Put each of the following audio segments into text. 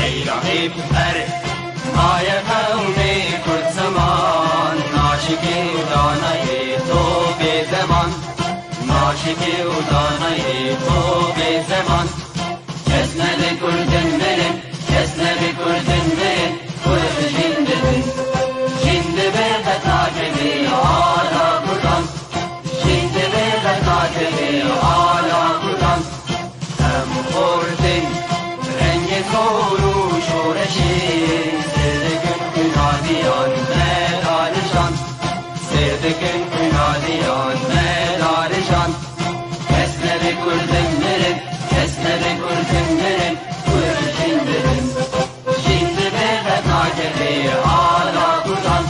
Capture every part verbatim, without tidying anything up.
Ey Rabîb, ber maye qewmê Kurd ziman, naşikê û danayê to bê zeman, naşikê û danayê to bê zeman. Kes nebe Kurdin mirin, kes nebe Kurdin mirin, Kurd jîn dibin. Jîn dibe qet nakevê ala Kurdan, jîn dibe qet nakevê ala Kurdan. Em xortin rengê zor û şoreşê, sêr dikin xwîna diyan me darijan, sêr dikin xwîna diyan me darijan. Kes nebe Kurdin mirin, kes nebe Kurdin mirin, Kurd jîn dibin. Jîn dibe qet nakevê ala Kurdan,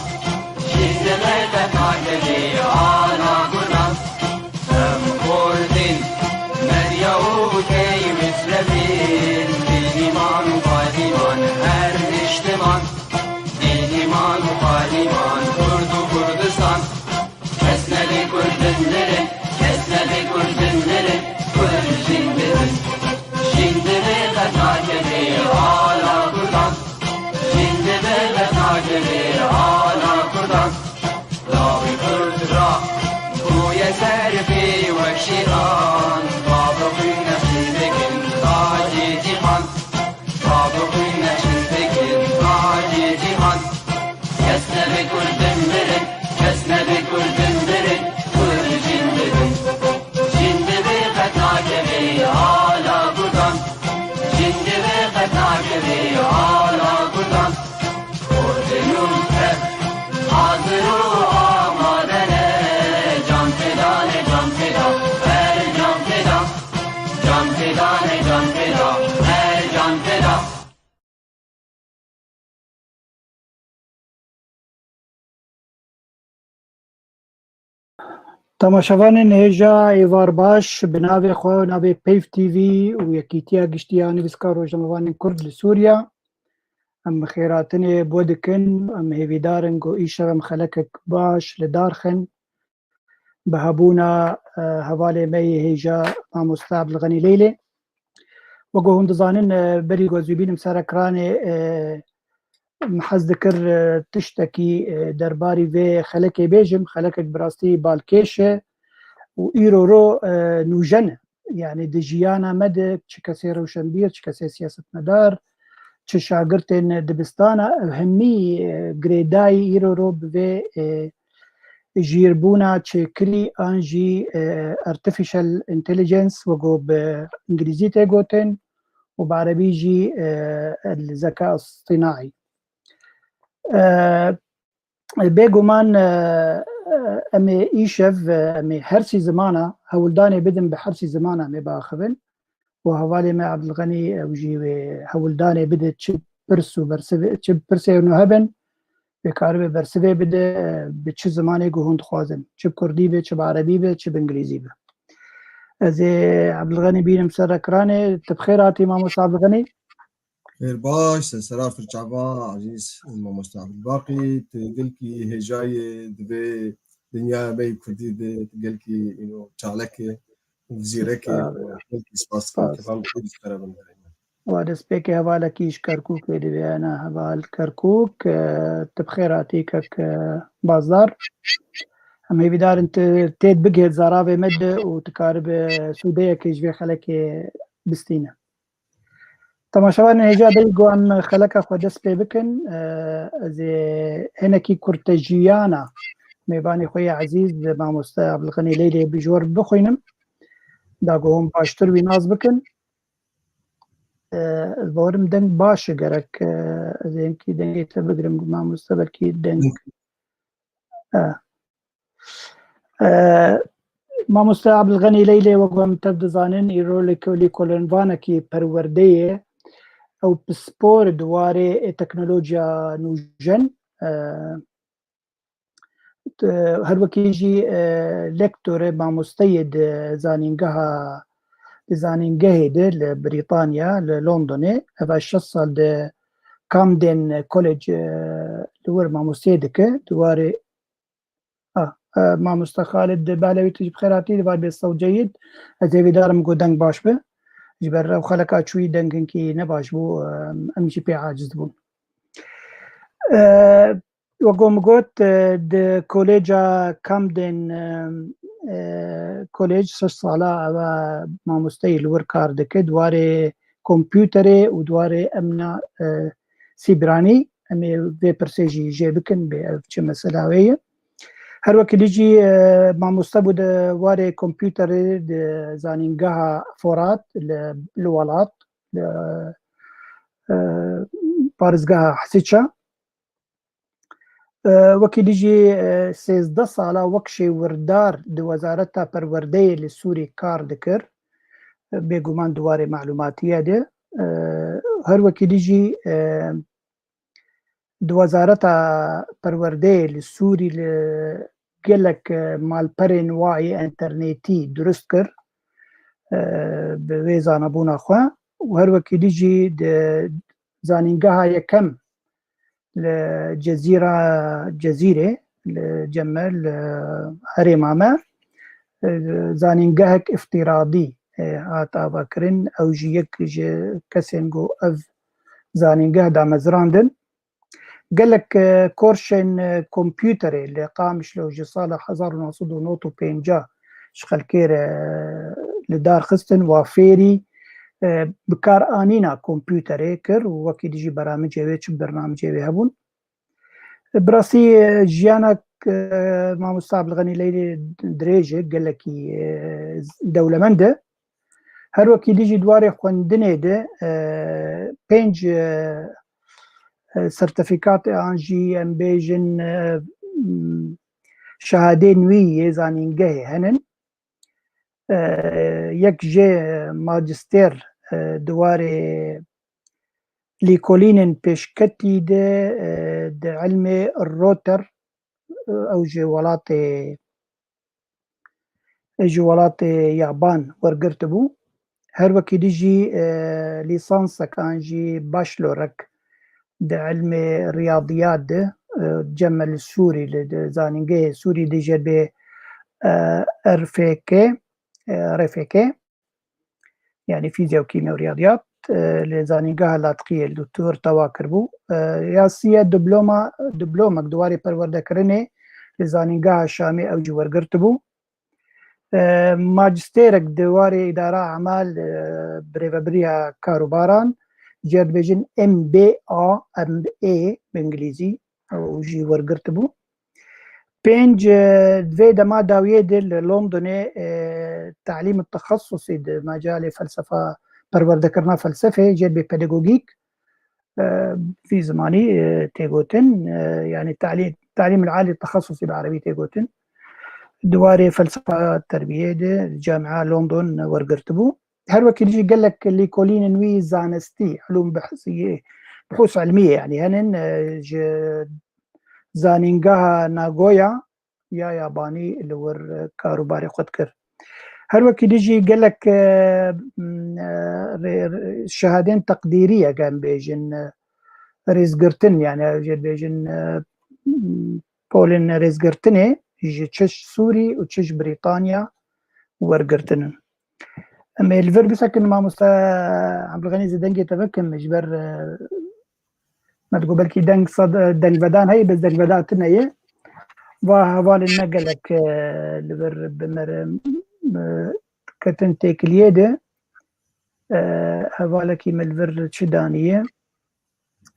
jîn dibe qet nakevê ala Kurdan. Em xortin medya û key misrefîn, dîn, îman û padîman her niştiman, dîn, îman û padîman Kurd û Kurdistan. Kes nebe Kurdin mirin, kes nebe Kurdin mirin, Kurd jîn dibin. Jîn dibe qet nakevê ala Kurdan, jîn dibe qet nakevê ala Kurdan. Lawê Kurd ra bûye ser pê wek şêtan, bavê xwîna çê dikin xakê cîhan, bavê xwîna çê dikin xakê cîhan. Kes nebe Kurdin mirin, kes nebe Kurdin mirin, Kurd jîn dibin. Jîn dibe qet nakevê ala Kurdan, jîn dibe qet nakevê ala Kurdan. Kurdê nû tev hazir û amade ne, can feda ne, can feda, her can feda, can feda ne, can feda, her can feda. Temaşevanên hêja, êvar baş, bi navê xwe, navê Peyv T V û Yekîtiya Giştî ya Nivîskar Rojnamevanên Kurd li Sûriya. Em bi xêrhatinê bo dikin, em hêvîdar in ku îşev em xelekek baş li dar xin. Bi hebûna, e, hevalê me yê hêja mamoste Ebdilxenî Leylê. Wek ku hûn dizanin, e, berî ku ez wî bînim ser ekranê, e, min hez dikir, e, tiştekî, e, derbarî vê xelekê bêjim, xelekek bi rastî balkêş e û îro ro, e, nûjen e. Yanî di jiyana me de çi kesê rewşenbîr, çi kesê siyasetmedar, çi şagirtên dibistana, ew hemî, e, girêdayî îro ro bi vê, e, jîrbûna çêkirî an jî, e, artificial intelligence, wek ku bi îngilîzî tê gotin û bi erebî jî, e, el zeka istînaî. E, Bêguman, e, e, em ê îşev, e, em ê her sî zimana hewldanê bidin, bi her sî zimana em ê biaxivin. Û hevalê me Ebdilxenî, ew jî wê hewldanê bide, çi pirs û bersivê, çi pirsê nû hebin, wê karibe bersivê bide, e, bi çi zimanê ku hûn dixwazin. Çi bi kurdî be, çi bi erebî be, çi bi îngilîzî be. Ez ê Ebdilxenî bînim ser ekranê. Tu bi xêr hatî, mamoste Ebdilxenî. Xêr baş, ser sera tu çava, ezîz mamoste Ebdulbaqî, tu gelkî hêjayê di vê dinyaya me yê kurdî de, tu gelkî, you know, çalek e û zîrek e. Spas. Gelkî spas dikim. Spas. Kevan xwe ji te re bin. Wa destpêkê hevalekî ji Kerkûkê divê, ena heval Kerkûk, e, tu bi xêr hatî kek, e, Bazdar. Em hêvîdar in tu têd bigihê zaravê me de û tu karibe sûdeyekê ji vê xelekê bistîne. Temaşevanên hêja, berî ku em xeleka xwe dest pê bikin, e, ez ê hinekî kurtejiyana mêvanê xwe yê ezîz, mamoste Abdulxenî Leylê, bi ji we re bixwînim. Da ku hûn baştir wî nas bikin. E, ez bawerim deng baş e gerek, e, ez ê hinkî dengê te bigirim, mamoste, belkî deng. E. E, Mamoste Abdulxenî Leylê, wek em tev dizanin, îro lêko-, lêkolînvanekî perwerdeyê ye. Ew pispor di warê teknolojiya nûjen, e, t-, her wekî jî, e, lektor e, mamoste ye di zanîngeha, di zanîngehê de li Brîtanya, li Londonê. Ev şeş sal di Camden College, e, li wir mamosteyê dike, di warê, ah, e, mamoste Xalid Behlewî, tu jî bi xêr hatî, di war bê sewceyî, ez hêvîdar im ku deng baş be. Ji ber ew xeleka çûyî deng hinkî ne baş bû, e, em jî pê aciz bûn. E, Wek min got, e, di koleja Camden, e, e, kolej şeş sala ew e mamosteyî li wir kar dike, di warê kompûterê û di warê emna, e, sîbranî. Em ê vê pirsê jî jê bikin, bê ev çi mesela wê ye. Her wekî dî jî, e, mamoste bû di warê kompûterê di zanîngeha Forat li, li welat, li, e, parêzgeha Hesîça. E, wekî dî jî, e, sêzdeh sala wek şêwirdar di Wezareta Perwerdeyê li Sûrî kar dikir. E, bêguman di warê malûmatiyê de. E, her wekî dî jî, e, di Wezareta Perwerdeyê li Sûrî li gelek, e, malperên wa yê enternetî dirust kir, e, bi wê zanebûna xwe. Û her wekî dî jî di zanîngeha yekem li Cezîra, Cezîrê, li Cemel, li herêma me, e, zanîngehek îftîradî, e, hat avakirin. Ew jî yek ji kesên ku ev zanîngeh damezrandin. Gelek, e, korşên, e, kompûterê li Qamişlo ji sala hezar û neh sed û nod û pêncî ji xelkê re, e, li dar xistin, wa fêrî, e, bikaranîna kompûterê kir û wekî dî jî beramicê wê çi bernamicê wê hebûn. Bi rastî, e, jiyana, e, mamoste Abdulxenî Leylî dirêj e, gelekî, e, dewlemend e. Her wekî dî jî di warê xwendinê de, e, pênc, e, e, sertîfîkatê an jî em bêjin, e, m, şehadeyên wî yê zanîngehê henin. E, yek jê, e, macîster, e, di warê lîkolînên pêşketî de, e, di ilmê Roter, e, ew ji welatê ji welatê Yaban wergirtibû. Her wekî dî jî, e, lîsansek an jî başlorek di ilmê riyadiyat de, e, Cemel Sûrî li di zanîngehê Sûrî de jê bê, e, R F K, e, R F K, yanî fîzya û kîmya û riyadiyat, e, li Zanîngeha Latqiyê li Tur tewa kiribû. E, ya siye diploma, diplomek di warê perwerdekirinê li Zanîngeha Şamê ew jî wergirtibû. E, macîstêrek di warê îdara emal, e, birêvebiriya karûbaran, jê dibêjin M B A, M A bi îngilîzî, ew jî wergirtibû. Pênc, e, di vê dema dawiyê de li Londonê, e, talîm texesusî di macalê felsefa, perwerdekirina felsefê, jê dibê pedagogîk, e, vî zimanî, e, tê gotin, e, yanî talî-, talîm el alî texesusî bi erebî tê gotin. Di warê felsefa terbiyê de Camia London wergirtibû. Her wekî jî gelek lîkolînên wî zanistî, ilûm bihsiyê, bihûs ilmiyê, yanî henin, e, ji Zanîngeha Nagoya ya Yabanî li wir, e, karûbarê xwe dikir. Her wekî dî jî gelek, e, m, e, rê-, rê-, şehadên teqdîrî, eger em bêjin, e, rêzgirtin, yanî ew jê dibêjin, e, m, polên rêzgirtinê ji çi ji Sûrî û çi ji Brîtanya wergirtin in. Em ê li vir bisekin, mamoste Ebdulxenî, zê dengê te vekim, ji ber, e, me digot belkî deng sed, e, dengvedan heye, bes dengvedan tune ye. Va hevalên me gelek, e, li vir bi me re, e, ketin têkiliyê de. E, hevalekî me li vir çi daniye?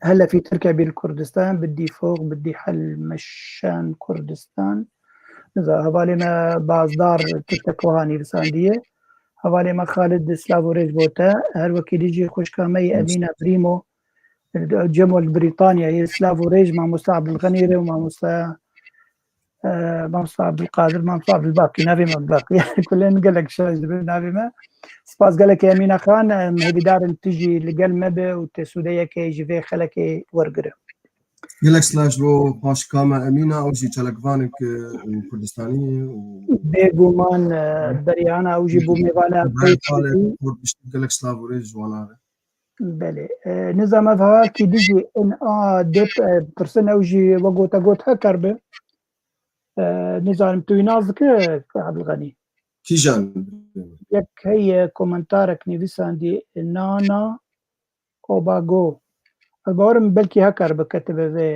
Hele fî Tirke bîl Kurdistan, bi dî foq, bi dî hel meşan Kurdistan. Niza, hevalê me Bazdar Tirke Koha nivîsandiye. Hevalê me Xalid, silav û rêz bo te. Her wekî dî jî xwişka me yê Emîna Brîmo, Cemo li Brîtanyayê, silav û rêz mamoste Abdulxenî re û mamoste, e, mamoste Abdulqadir, mamoste Abdulbakî, navê me Abdulbakî. Kulên gelek şaş dibin navê me. Spas gelek Emîna Xan, em hêvîdar in tu jî li gel me be û te sûdeyekê ji vê xelekê wergire. Gelek silav ji bo xweşika me Emîna, ew jî çalakvanek, e, Kurdistanî ye û Bêguman, e, beriyana ew jî bû mêvana Kurdistanî. Gelek silav û rêz ji wana re. Belê. E, nizam ev hevalkî dijî in a dê p-, e, pirsin ew jî we gote got heker bi. E, nizanim tu wî nas dike, Abdulganî? Kîjan? Yek heye komentarek nivîsandî, Nana Obago. Ez bawerim belkî hekar biketibe vê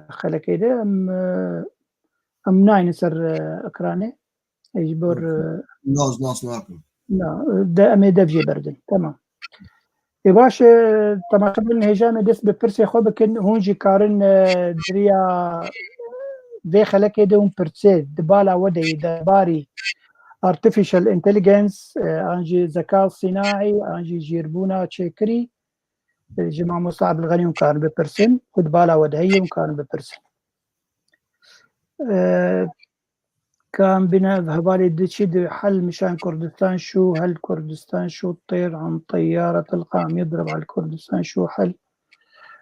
xelekê de. Em, e, em nayne ser, e, ekranê. Ji bo, e, nas, nas nakim. Na, de, em ê dev jê berdin. Tamam. Ê baş, e, temaşebirin hêja em ê dest bi pirsê xwe bikin. Hûn jî karin, e, di riya vê xelekê de hûn pirsê di bala we de yî derbarî artificial intelligence, e, an jî zeka sînaî, an jî jîrbûna çêkirî, e, ji mamosta Abdulganî hûn karin bipirsin. Ku di bala we de heye hûn karin bipirsin. E, Ka em bîne ev hevalê diçî di hel mişan Kurdistan şû, hel Kurdistan şû, têr an teyyaret el qam yedrib al Kurdistan şû hel.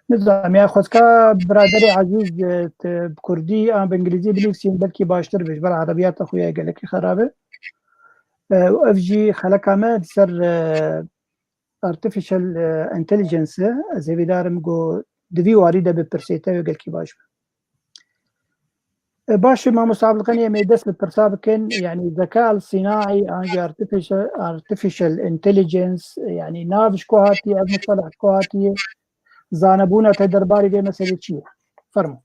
Nizam ya xwezka biraderê ezîz, e, te bi kurdî an bi îngilîzî binivîsîn belkî baştir be, ji ber erebiyata xwe ya gelekî xerab e. E, û ev jî xeleka me li ser, e, artificial, e, intelligence e. Ez hêvîdar im ku di vî warî de bi pirsê te wê gelkî baş be. E, baş e, mamosta Abdulganî, em ê dest bi pirsa bikin. Yanî zeka el sînaî, an jî artificial, artificial intelligence, e, yanî nav ji ku hatiye, ev mustaleh ji ku hatiye, zanebûna te derbarî vê meselê çi ye? Fermo.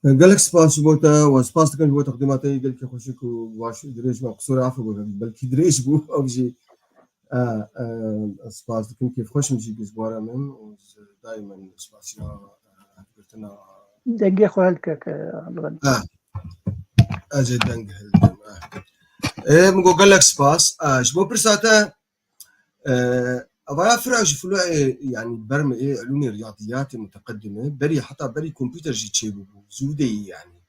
Gelek spas ji bo te û spas dikim ji bo teqdîma te yê gelkî xweşik û baş dirêj me, qisûra afê bû, belkî dirêj bû, ev jî, e, e, spas dikim, kêfxweş im jî ji bo re min û ji daymen spasiya, e, hevgirtina. Dengê xwe hilke ke, Abdulganî. E, ez ê deng hildim, e. E, min got gelek spas. E, ji bo pirsa te, E, evaya fira ji fuluê, yanî bermê ê ilûmê riyadiyatê muteqedime, berî heta berî kompûter jî çêbûbû, zû de yî yanî.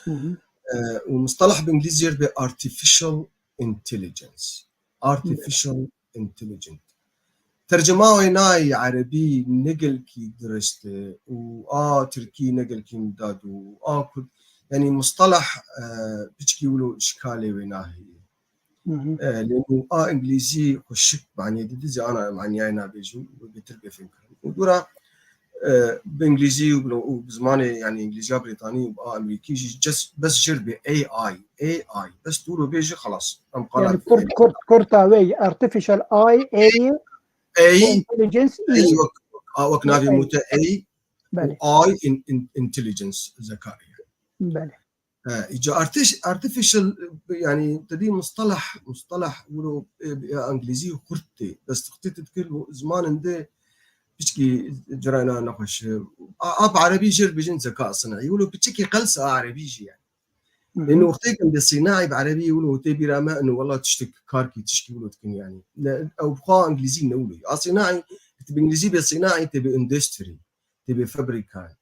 Hı hı. E, û mustaleh bi îngilîzî jê re dibê artificial intelligence. Artificial intelligence. Tercima wê nayê erebî ne gelkî dirist e û a tirkî ne gelkî midad û a kurd. Yanî mustaleh, e, piçkî wilo îşkalê wê nahêlî. Hı hı. E, lê nû a îngilîzî xweşik maniyê didizê, ana em aniyayê nabêjin, wê bêtir bê fêmkirin. Û dûra, e, bi îngilîzî û bi, û bi zimanê, yanî îngilîziya brîtanî û a amerîkî jî ces-, bes jê re dibê A I, A I. Bes tu wilo bêjî xelas. Em qala. Yanî kurt, kurt, kurta wê artificial A I, A I, A I, intelligence, A I, wek, a, wek navê mûte A I, belê, û I in, in, intelligence, zekayê. Belê. E, îca artiş-, artificial, yanî te dî mustaleh, mustaleh wilo, e, ya îngilîzî xurt tê. Bes tu xitî tu dikir zimanin de piçkî cirayna nexweş. A, a bi erebî jê re dibêjin zeka sinaî. Wilo piçekî qels a erebî jî yanî. Hı hı. Lê wextê ku em dê sînaî bi erebî wilo tê bîra me, ino wela tiştek karkî tişkî wilo dikin yanî. Ne, ew bi xwe îngilîzî ne wilo. A sînaî, tu bi îngilîzî bê sînaî, tê bi industry, tê bi fabrika,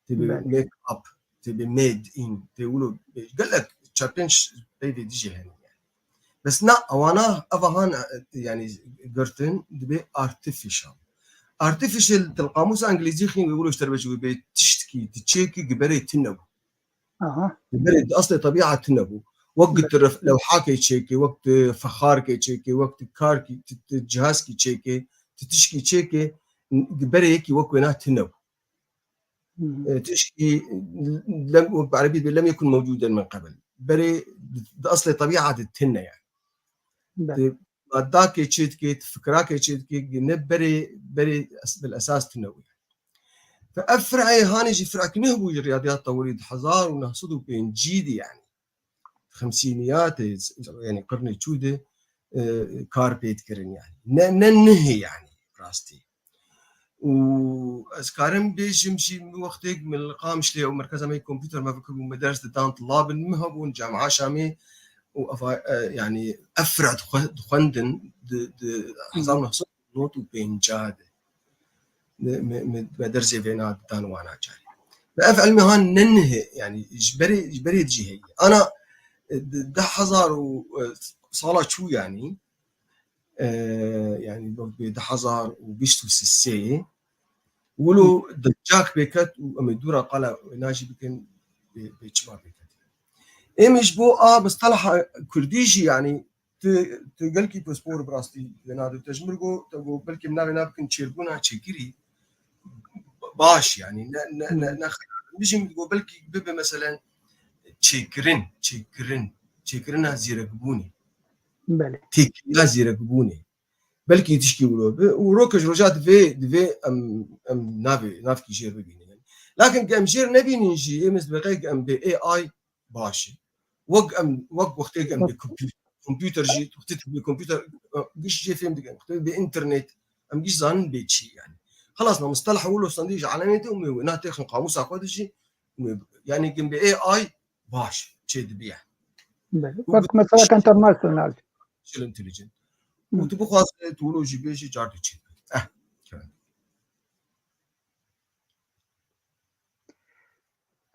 tê bi, belê, make up, tê bi made in, tê wilo gelek çar pênc peyvê dijî hene yanî. Bes na, ewana, eva han, e, yanî girtin, dibê artificial. Artificial, tu li qamûsa îngilîzî xîn wê wilo ji te re bêje wê bê tiştkî, tu çêkî, gi berê tune bû. Aha. Gi berê di eslê tebîa tune bû. Wek gi tu ref-, lewhakê çêkê, wek tu fexarkê çêkê, wek tu karkî, tu, tu cihazkî çêkê, tu tişkî çêkê, gi berê yekî wek wêna tune bû. Hı hı. E, tişkî lem, wek bi erebî dibê, lem yekun mewcûden min qebl. Berê di, di eslê tebîa de tune ye. Belê. Tu madakê çê dikê, tu fikrakê çê dikê, ne berê, berê es-, bil esas tune bû. Fe ev fir'ê hanê jî fir'ek nuh bû ji riyadiyat tewirî di hezar û neh sed û pêncî de yanî. Xemsîniyatê, yanî qirnê çû de, e, kar pê dikirin yanî. Ne, ne nuhê yanî rastî. Û ez karim bêjim jî min wextêk min li Qamişlê ew merkeza me yê kompûter me fikir bû me ders didan, tulabin min hebûn, Camia Şamê û eva, e, yanî ev fira dixwe-, dixwendin di, di hezar û neh sed û nod û pêncî de. Me, me, me, me dersê vêna didan wana carê. Ve ev ilmê han ne nihe, yanî ji berê, ji berê jî heye. Ana, e, di, di hezar û, e, sala çû yanî, e, yanî bi, bi di hezar û bîst û sê, wilo Hı. di cak pê ket û em ê dûra qala wêna jî bikin, bê, bê çima pê ket. Êm ji bo a mistalaha kurdî jî, yanî Tu, tu gelkî pispor bi rastî, Leonardo, te ji min got, te got belkî min navê nabikin çêbûna çêkirî. Baş, yani, ne, ne, ne, ne xeber. Min jî got belkî bibe, meselen, çêkirin, çêkirin, çêkirina zîrekbûnê. Belê. Têkiliya zîrekbûnê. Belkî tişkî wilo bi. Û roke ji roja divê, divê em, em navê, navkî jêr bibînin. Lakin em jêr nebînin jî, ê misbeqê em bê A I baş e. Wek em, wek wextê em bê kompû-, kompûter jî, wextê tu bê kompûter, e, giş jê fêm dikin. Wextê bê înternet, em giş zanin bê çi yani. Xelas, me musteleh wilo stendî ji alemê te û me na têxin qamûsa xwe de jî, me, yani em bê A I baş çê dibiye. Belê. Û wek bi-, mesela international. Artificial intelligence. Hı. Û tu bixwazî, tu wilo jî bêjî, car tu çê. Eh, kerem.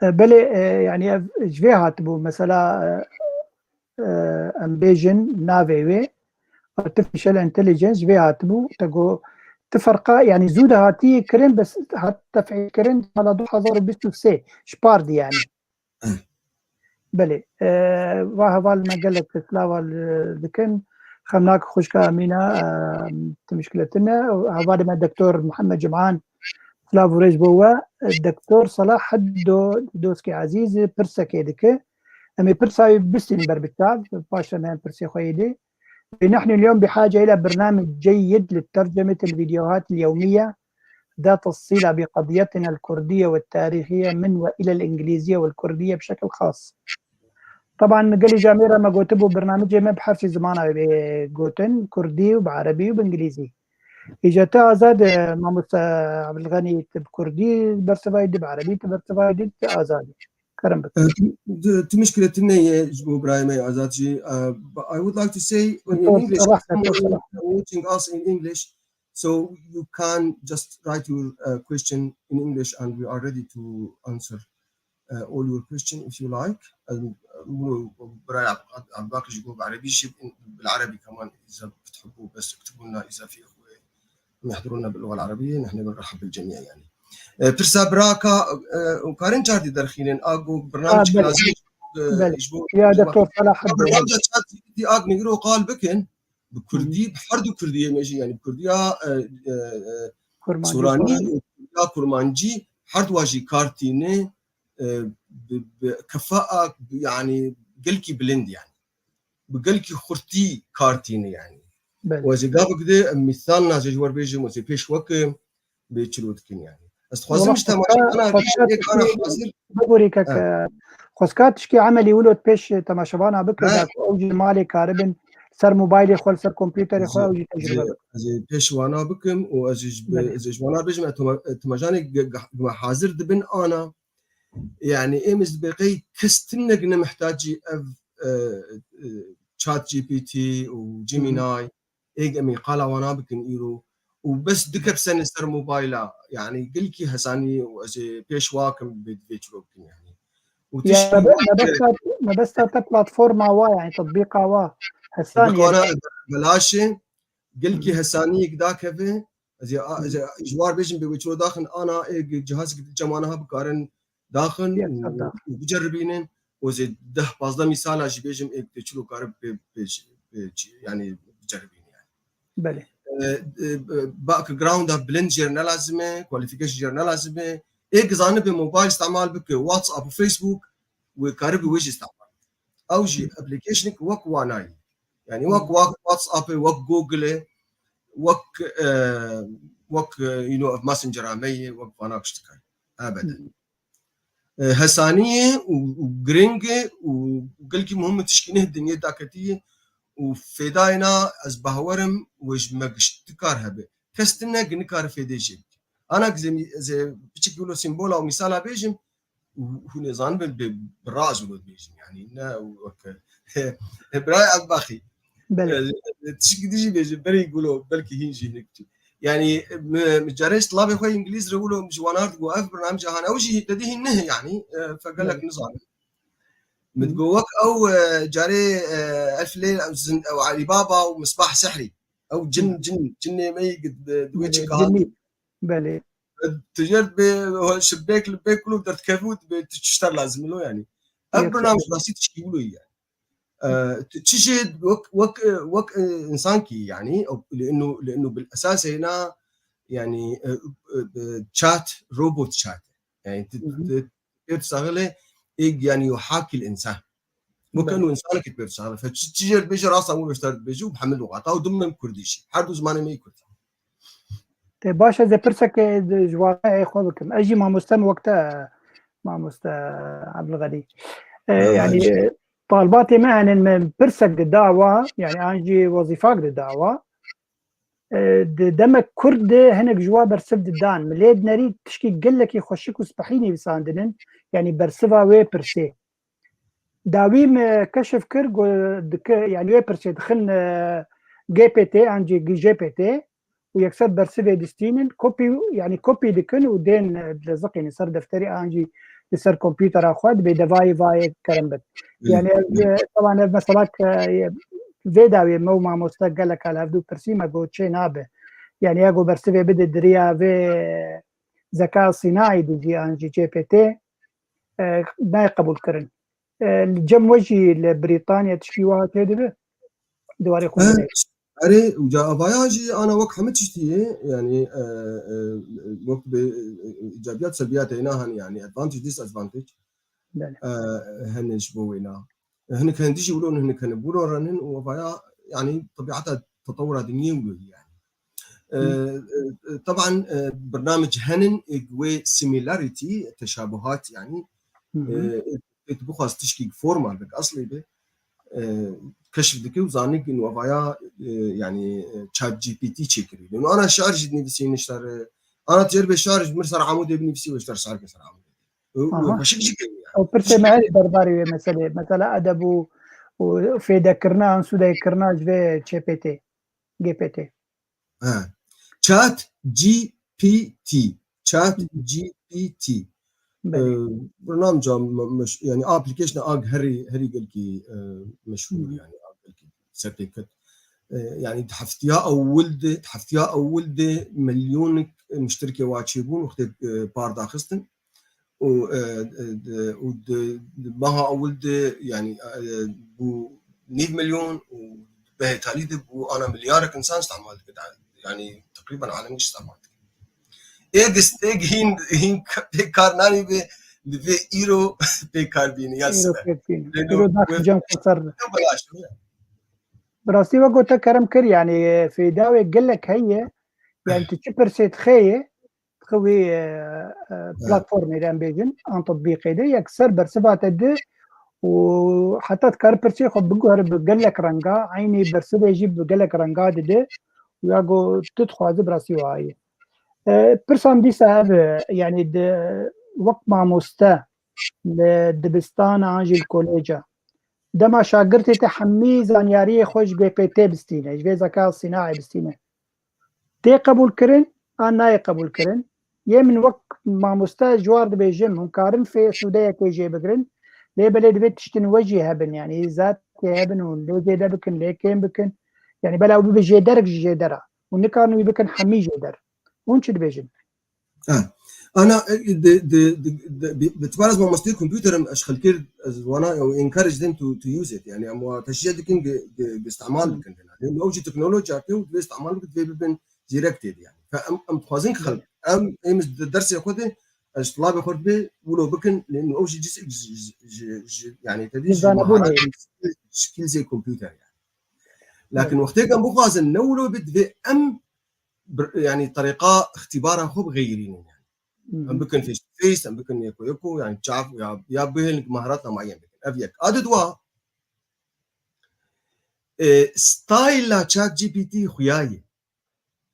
E, belê, e, yani ev ji vê hatibû. Mesela, e, e, em bêjin navê wê Artificial Intelligence ji vê hatibû. Te got, ti ferqa, yani zû de hatiye kirin, bes hat tefîl kirin sala du hazar û bîst û sê, ji par di yani. Belê. E, va heval me gelek silav dikin. Xemnak xwişka Emîna, e, tu mişkile tune. Hevalê me Doktor Muhammed Cum'an, silav û rêz bo we. Doktor Salah Heddo, doskê ezîz, pirsekê dike. Em ê pirsa wî bistînin ber bi çav, paşê me em pirsê xwe yê dê. نحن اليوم بحاجة إلى برنامج جيد لترجمة الفيديوهات اليومية ذات الصلة بقضيتنا الكردية والتاريخية من وإلى الإنجليزية والكردية بشكل خاص. طبعا gelî camêra me gotibû, bernamecê me bi her sê zimana wê bê gotin, kurdî û bi erebî û bi îngilîzî. Îca te azad e, mamoste Abdulganî, tu bi kurdî bersivayî dî, bi erebî tu bersivayî dî, tu azad e. Kerem bike. E, tu, tu, tu mişkile tune ye ji bo birayê me Azad jî. E, but I would like to say in, in English, if someone is watching us in English, so you can just write your, uh, question in English and we are ready to answer, uh, all your question if you like. And, uh, برای عبد-، عبد الباقي جي جواب عربي، جي بالعربي كمان إذا بتحبوا، بس اكتبوا لنا إذا في إخوة يحضروا لنا باللغة العربية، نحن بنرحب بالجميع يعني. E, pirsa biraka, e, û karin çardî derxînin, a go bernamecî lazim, e, ji bo ya Doktor Salah Abdullah. Chat G P T a nigro qal bikin, bi kurdî, bi her du kurdiyê me jî, yani bi kurdiya, e, e, e, Kurmancî, Soranî û kurdiya Kurmancî, her du jî kar tîne, e, bi, bi kefa, yani gelkî bilind yani. Bi gelkî xurtî kar tîne yani. Belê. Û ez ê gavik de em mîsal naze ji wer bêjim, ez ê pêş weke bê çilo dikin yani. Ez dixwazim ji temaşevana bêjim, yek ana hazir. Bigorî kek, xwezka tişkî emelî wilo pêş temaşevana bike, da ku ew jî malê karibin ser mobaylê xwe, li ser kompûterê xwe, ew jî tecrube bikin. Ez ê pêş wana bikim û ez ê ji, ez ê ji wana bêjim, e, temajanê me hazir dibin ana. Yani êm ez dibeqey kes tinek ne mihtacî ev, e, e, Chat G P T û Gemini, êg em ê qala wana bikin îro û bes dikep sene ser mobayla, yani gelkî hesanî û ez ê pêş wa kim bê divê çilo bikin yani. Û tiştî mebesta te platforma wa, yani tatbîqa wa hesanî ye. Belaş e, gelkî hesaniyek dakeve, Ez ê, ez ê ji war bêjim bê wê çilo daxin, ana ê cihazek di cemanaha bikarin daxin û biceribînin. Û ez ê deh pazdeh mîsala jî bêjim ê tê çilo karib bê, bê, bê, yani biceribînin yani. Belê. E, e, backgrounda bilind jêr ne lazim e, qualification jêr ne lazim e. Ê gizanibê mobayl îstemal bike, WhatsApp û Facebook, wê karibî wê jî îstemal bike. Ew jî applicationek wek wanayî. Yani wek, wek WhatsApp e, wek Google e, wek, e, wek, e, you know, ev Messengera me ye, wek vana tiştika ye. Ebeden. E, hesanî ye û, û giring e û gelkî muhim e, tişkî ne dinyê daketî ye û fêdayê na ez bawerim wê ji me giştikar hebe. Kes tune nikare fêdê jê bike. Ana ez ê, ez ê piçik wilo sîmbola û mîsala bêjim, û hûn ê zanibin bi, bi raz wilo dibêjim, yani ne weke birayê Elbaxî. Belê. E, tişkî dijî bêjim, berî wilo belkî hîn jî hinek biçûk. Yani mi, mi carê ji tilabê xwe îngilîz re wilo ji wana re digot, ev bernamece hane, ew jî te dî hîn ne, yani, e, fe gelek nizanin. Min digot wek ew, e, carê, e, Elf Leyl, ew Zind, ew Alî Baba û Misbah Sehrî. Ew cin, cin, cinê me yî di, di wê çi kahat. Belê. Tu jê re dibê şibek li bê kulû derdikevî û dibê tu çi ji te re lazim ilo yani. Ev bername ji rastî tişkî wilo ye yani. E, tu çi jê wek, wek, e, wek, e, insankî, yani, o, لأنه، لأنه بالأساس هنا، yani, e, e, e, chat, robot chat. Yani, tu, Hı hı. tu, tu saxile, eg, yani, yuhakil insan. Wek Belê. enu insanekî tu saxile. Fe çi, çi jê dibêje, rasta wî beşdar dibêje û bi hemil lugata û dimne kurdî jî. Her du zimanê me yê kurdî. Te baş, ez ê pirseke ji wana ê xwe bikim. Ez jî mamoste me wek te, mamoste Ebdulxelî. E, Ha, yanî, jî. e, talbatê me hene, me pirsek dida wa, yanî an jî wezîfak dida wa. E, di demek kurt de hinek ji wa bersiv didan. Min lê dinerî tişkî gelekî xweşik û spehî nivîsandinin. Yanî bersiva wê pirsê. Dawî me keşif kir, got, dike, yani wê pirsê dixin, e, G P T, an jî G P T û yekser bersivê distînin, kopî, yani kopî dikin û dên, e, dileziqînin ser defterê an jî li ser kompûtera xwe, dibê devayê vayê kerem bin. Hı. Yani ez, e, taban ev mesela ke, e, vê dawî me û mamoste gelek al hevdû pirsî me got çê nabe. Yani ya got bersivê bide diriya vê zeka sînaî dijî an jî G P T, e, nayê qebûl kirin. E, li cem we jî li Brîtanya tişkî wiha çêdibe? Di warê xwe He, de. Erê, uca avaya jî ana wek hemî tiştî ye, yani, e, e, wek bi, e, îcabiyat, selbiyat heyna hene, yani advantage, disadvantage. Belê. E, hene ji bo wêna. E, hinek hene dijî wilo, hinek hene buro renin û avaya, yani, tebiata tetewura dinyê wilo ye, yani. E, Hı. e, e, taban, e, bernamec henin, e, wê similarity, teşabuhat, yani, Hı hı. e, e, tu bixwaz tişkî formal bik, eslê bi, e, keşf dike û zanik û avaya, e, yani, e, chat G P T çêkirî. Lê ana şiar jî dinivîsî niştar, e, ana tecrübe şiar ji mir ser Amûdê binivîsî û ji ser şiar ke ser Amûdê. Û, û Aha. xweşik jî kevî yani. O pirsê Tişkî me herî derbarê wê meselê. Mesela edeb û, û fêdekirina an sûdeyekirina ji vê G P T, G P T. He. Chat G P T. Chat Hı hı. G P T. Belê. Ee, bernamca me-, meş-, yani application a herî, herî gelkî, e, meşhur Hı hı. yani, a gelkî serpêket. E, yani di heftiya ewil de, di heftiya ewil de milyonik muşterikê wa çêbûn, wextê, e, par daxistin. û, e, e, de, û de, de meha ewil de, yani, e, bû nîv milyon û bêhtalî de bû ana milyarek insan îstemal dike. Yani, teqrîben alem giş îstemal dike. Ê gist, ê hîn, hîn pê kar nanî be, divê îro pê kar bîne, ya Îro sibe. pê bîne. Lê Îro no, daxî we-, cem xwe ser. Belaş, ne? Bi rastî we gote kerem kir, yani, fêda wê gelek heye, yani, tu çi pirsê dixê ye, Xwe wê, e, e, Evet. platformê de em bêjin, an tatbîqê de yekser bersiva te di û heta dikare pirsê xwe biguhere bi gelek renga, eynî bersivê jî bi gelek renga dide û ya ku tu dixwaze bi rastî wiha ye. E, pirsa min dîsa ev e, yani di, wek mamoste li dibistana an jî li koleja, dema şagirtê te hemî zanyariyê xwe ji G P T bistîne, ji vê zeka sînaê bistîne. Tê qebûlkirin an nayê qebûlkirin? Yê min wek mamoste ji war dibêjim, hûn karin fê sûdeyekê jê bigirin, lê belê divê tiştin we jî hebin, yanî zatê hebin, hûn lê zêde bikin, lê kêm bikin. Yanî bela ew bibe jêderek ji jêdera. Hûn nikarin wî bikin hemî jêder. Hûn çi dibêjin? Ha. Ana, e, di, di, di, di, bi, bi tibara ez mamosteyê kompûter im, ez xelkê, ez wana, ew encourage them to, to use it. Yani, em wa teşvîq dikin, gi, gi, gi îstemal Hmm. bikin. Yani, ew jî teknolojiyake û divê îstemal bikin, divê bibin zîrek tê de yani. Fe em, em dixwazin ki xelk, em, em di dersê xwe de, ez ji tulabê xwe dibê wilo bikin, lê ew jî cîs, ji, ji, ji, ji, yani, te dî ji Zanebûn maharet, heye. Skillsê kompûter yani. Lakin Evet. wextê em bixwazin ne wilo bit, divê em bir, yani, terîqa îxtîbara xwe bixeyirînin yani. Hı hı. Em bikin face to face, em bikin yeko yeko, yani çav ya, ya bihêlin ki maharata muayyen bikin. Ev yek. A di dua, e, styla ChatGPT xuya ye.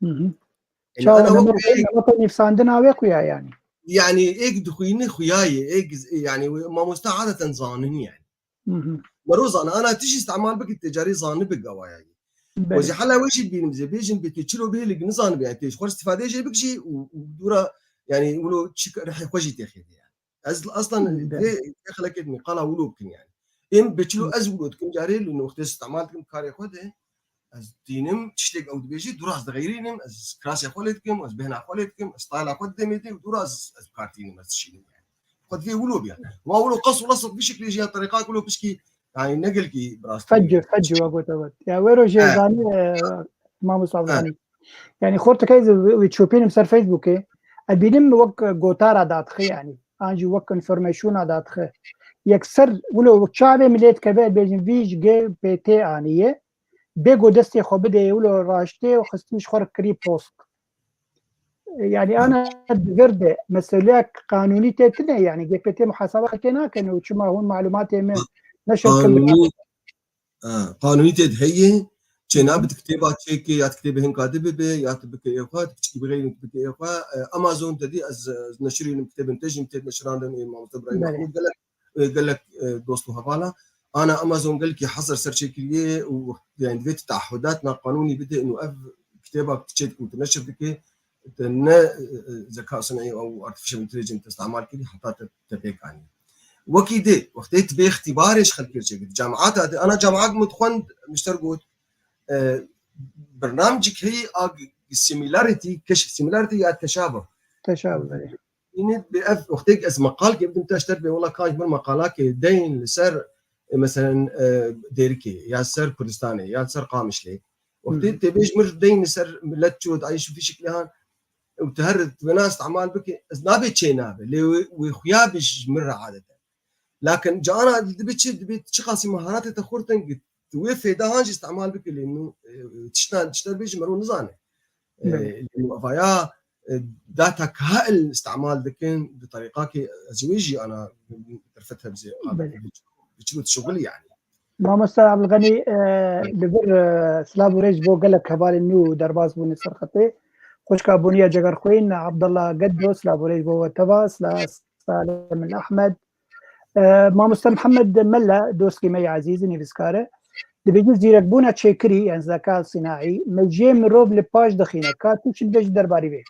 Hı hı. Yani Çawa ana wek nemata, bir nemata nivîsandina wê xuya yani. Yani êk dixwîne xuya ye, êk, yani mamoste adeten zanin yani. Hı hı. Mero zana, ana tişî îstemal bikî, tê carî zanibe gawaya yî. Belê. Wezî hela wê jî dibînim, zê bêjin bê tê çilo bihêlî nizanibe, yani tê ji xwe îstîfadeyê jê bikî jî û, û dûra, yani wilo çi rihê xwe jî tê xêdê yani. Ez aslan Belê. vê, vê xelekê din qala wilo bikin yani. Êm bê çilo Hı. ez wilo dikim carê li wextê îstemal dikim karê xwe de. Ez dînim, tiştek ew dibêjî, dûra ez dixeyrînim, ez kirasê xwe lê dikim, ez bêhna xwe lê dikim, ez styla xwe didemê dê û dûra ez, ez bi kar tînim, ez dişînim yani. Xwe divê wilo biya. Wa wilo qas û lesq bi şeklê jî ya terîqa wilo pişkî Yani ne gelkî bi rastî. Fecr, fecr we got evet. Ya wê rojê zanî, e, Mamosta Abdulganî. Yani xortikey wî çopînim ser Facebookê. Ez bînim wek gotara dadixe yani. An jî wek informasyona dadixe. Yekser wilo çavê milê dikeve bêjin vî ji G P T aniye. Bê ku destê xwe bidê wilo raştê û xistî ji xwe re kirî post. Yani ana di vir de meseleyek qanûnî tê tine, yani G P T muhaseba xelkê nakin û çima hûn malumatê min neşir kin. Qanûnî, e, qanûnî tê heye, çênabe di kitêba çêkê ya di kitêbê hinka di bibe ya tu bike ê xwe, tu piçikî bixeyî tu bike ê xwe. E, Amazon te dî ez, ez neşirînim kitêbin te jî tê neşirandin ê Mamoste Birayîm Belê. Mehmûd gelek e, gelek, e, dost û hevala. Ana Amazon gelkî hezir ser çêkiriye û yani divê tu tahudat naqanûnî bide û ev kitêba tu çêdikî û tu neşir dikî, tu ne, e, e, zeka sinayî û artificial intelligence îstemal kirî heta te, te pêk anî. Wekî dê, wextê tu bê îxtîbarê ji xelkê çêkirî. Cemaata de, ana cemaat min dixwend, mişter got, e, bernamcik heyî a similarity, keş-, similarity ya teşabûh. Teşabûh, belê. Yine bi ev wextê ez meqal ke bidim te ji te bê wela ka ji min meqala ke deyn li ser, e, meselen, e, Dêrikê ya ser Kurdistanê ya ser Qamişlê. Wextê Hmm. tê bê ji min deyn li ser millet çû dayîş û fîşik lê han û tu her wêna istemal bike, ez nabê çê nabe. Lê wê, wê xuya bi ji min re adete. Lakin cana dibê çi, dibê çi qasî meharatê te xurtin, tu wê fêda han jî istemal bike lê nû, e, tiştan, tişter bê ji mero nizane. E, Belê. Lê nû avaya, e, data kail istemal dikin, di tariqa ke ez wê jî ana derfet hebzê Belê. Bi çi got şugul yani. Mamosta Abdulganî, e, li vir, e, silav û rêz bo gelek hevalên nû derbas bûne ser xetê. Xwişka Boniya Cegerxwîn, Abdullah Geddo, silav û rêz bo we teva, sila-, Salim El Ahmed. E, Mamoste Mihemed Mela, dostkî me yê ezîz, nivîskar e. Dibêjin zîrekbûna çêkirî, yani zeka sînaî, mejiyê mirov li paş dixîne. Ka tu çi dibêjî derbarî vê?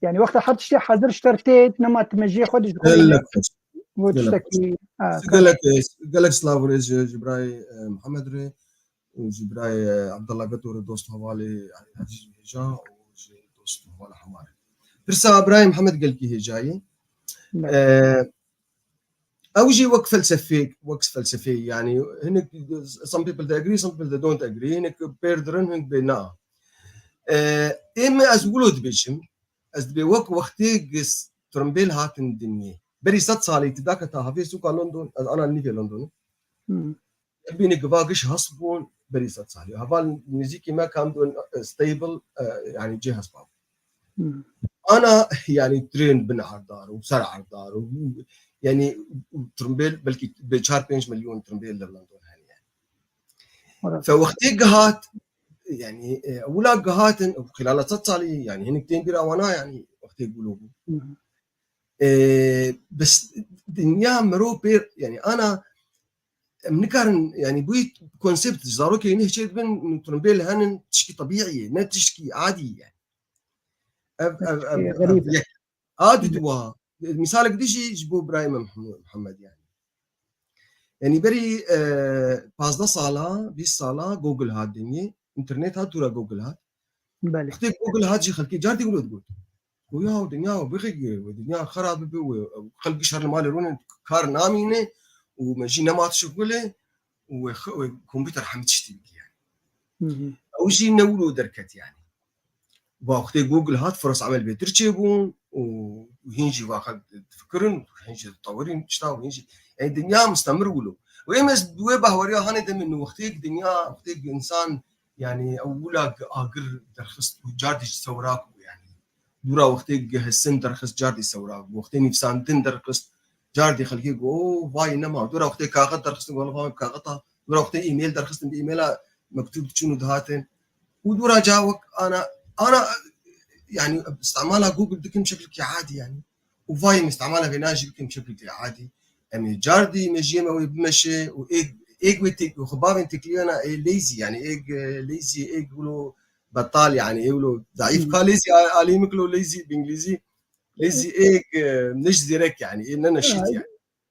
Yani wexta her tiştê hazir ji te re tê, nema tu mejiyê xwe dişixulîne. Gelek xweş. Bo Gelek tiştekî, xweş. Ha, Gelek, gelek silav û rêz ji, ji birayê, e, Mihemed re û ji birayê, e, Abdullah Geto re dost hevalê ezîz û hêja û ji dost û hevala hemar. Pirsa birayê Mihemed gelkî hêja ye. Belê. E, ew jî wek felsefê, wek felsefê, yani hinek, some people they agree, some people they don't agree, hinek pêr dirin, hinek bê na. E, ê min ez wilo dibêjim, ez dibê wek wextê gis tirimbêl hatin dinyê. Berî sed salî tu daketa havê sûka London, ez ana nîvê London. Hmm. Bîne giva giş hest bûn berî sed salî. Heval nêzîkî me kam dibin, e, stable, e, yani cê hespa bû. Hmm. Ana yani trên bin erdar û ser erdar û yani û tirimbêl belkî bi çar pênc milyon tirimbêl li London hene yani. Evet. Fe wextê gihat yani, e, wila gihatin xilala sed salî yani hinek tên bîra wana yani wextê gulo bû. Hmm. E, bes dinya mero pêr yani ana em nikarin, yani, bûyî konsept, zarokê neh çê dibin, tirimbêl henin, tişkî tebîî ye, ne tişkî adî ye. Ev, ev, ev, ev yek. A diduwa, misalek dî jî ji bo birayê me Mihemed, yani. Yani berî, e, pazdeh sala, bîst sala Google hat dinyê, înternet hat, dûra Google hat. Belê. Wextê Google hat jî xelkê cardî wilo digot. Û ya dinya bixê, wê dinya xera bibe, wê xelk şer li malê rûnin, kar namîne û me jî nema tişt gule û wê xe-, wê kompûter hemî tiştî bike yani. Hı hı. Ew jî ne wilo derket yani. Wextê Google hat, firas emel bêtir çêbûn û hîn jî va xelk difikirin, hîn jî ditewirîn tişta û hîn jî, yani dinya mistemir wilo. Wê me wê bahweriya hanê de min wextê dinya, wextê insan Yani ew wila agir derxist û cardî ji sewra bû yani. Dûra wextê gihisin derxist cardî sewra bû. Wextê nivîsandin derxist cardî xelkê got, "O, vay nema." Dûra wextê kaxet derxistin got, "Vay kaxeta." Dûra wextê e-mail derxistin bi e-maila mektûb diçûn û dihatin. Û dûra ca wek ana, ana yani istemala Google dikim şekilkî adî yani. Û vay em îstemala vêna jî bikin çi bike adî. Em ê cardî mejiyê me wê bimeşe û êg, êg wê têk, xwe bavên têkiliyana ê lazy, yani êg, e, lazy, êg wilo betal, yani ê wilo zayîf. Hmm. Ka lazy a-, alî min kilo lazy bi îngilîzî, lazy êg, e, ne ji zêrek yani, ê ne neşît yani.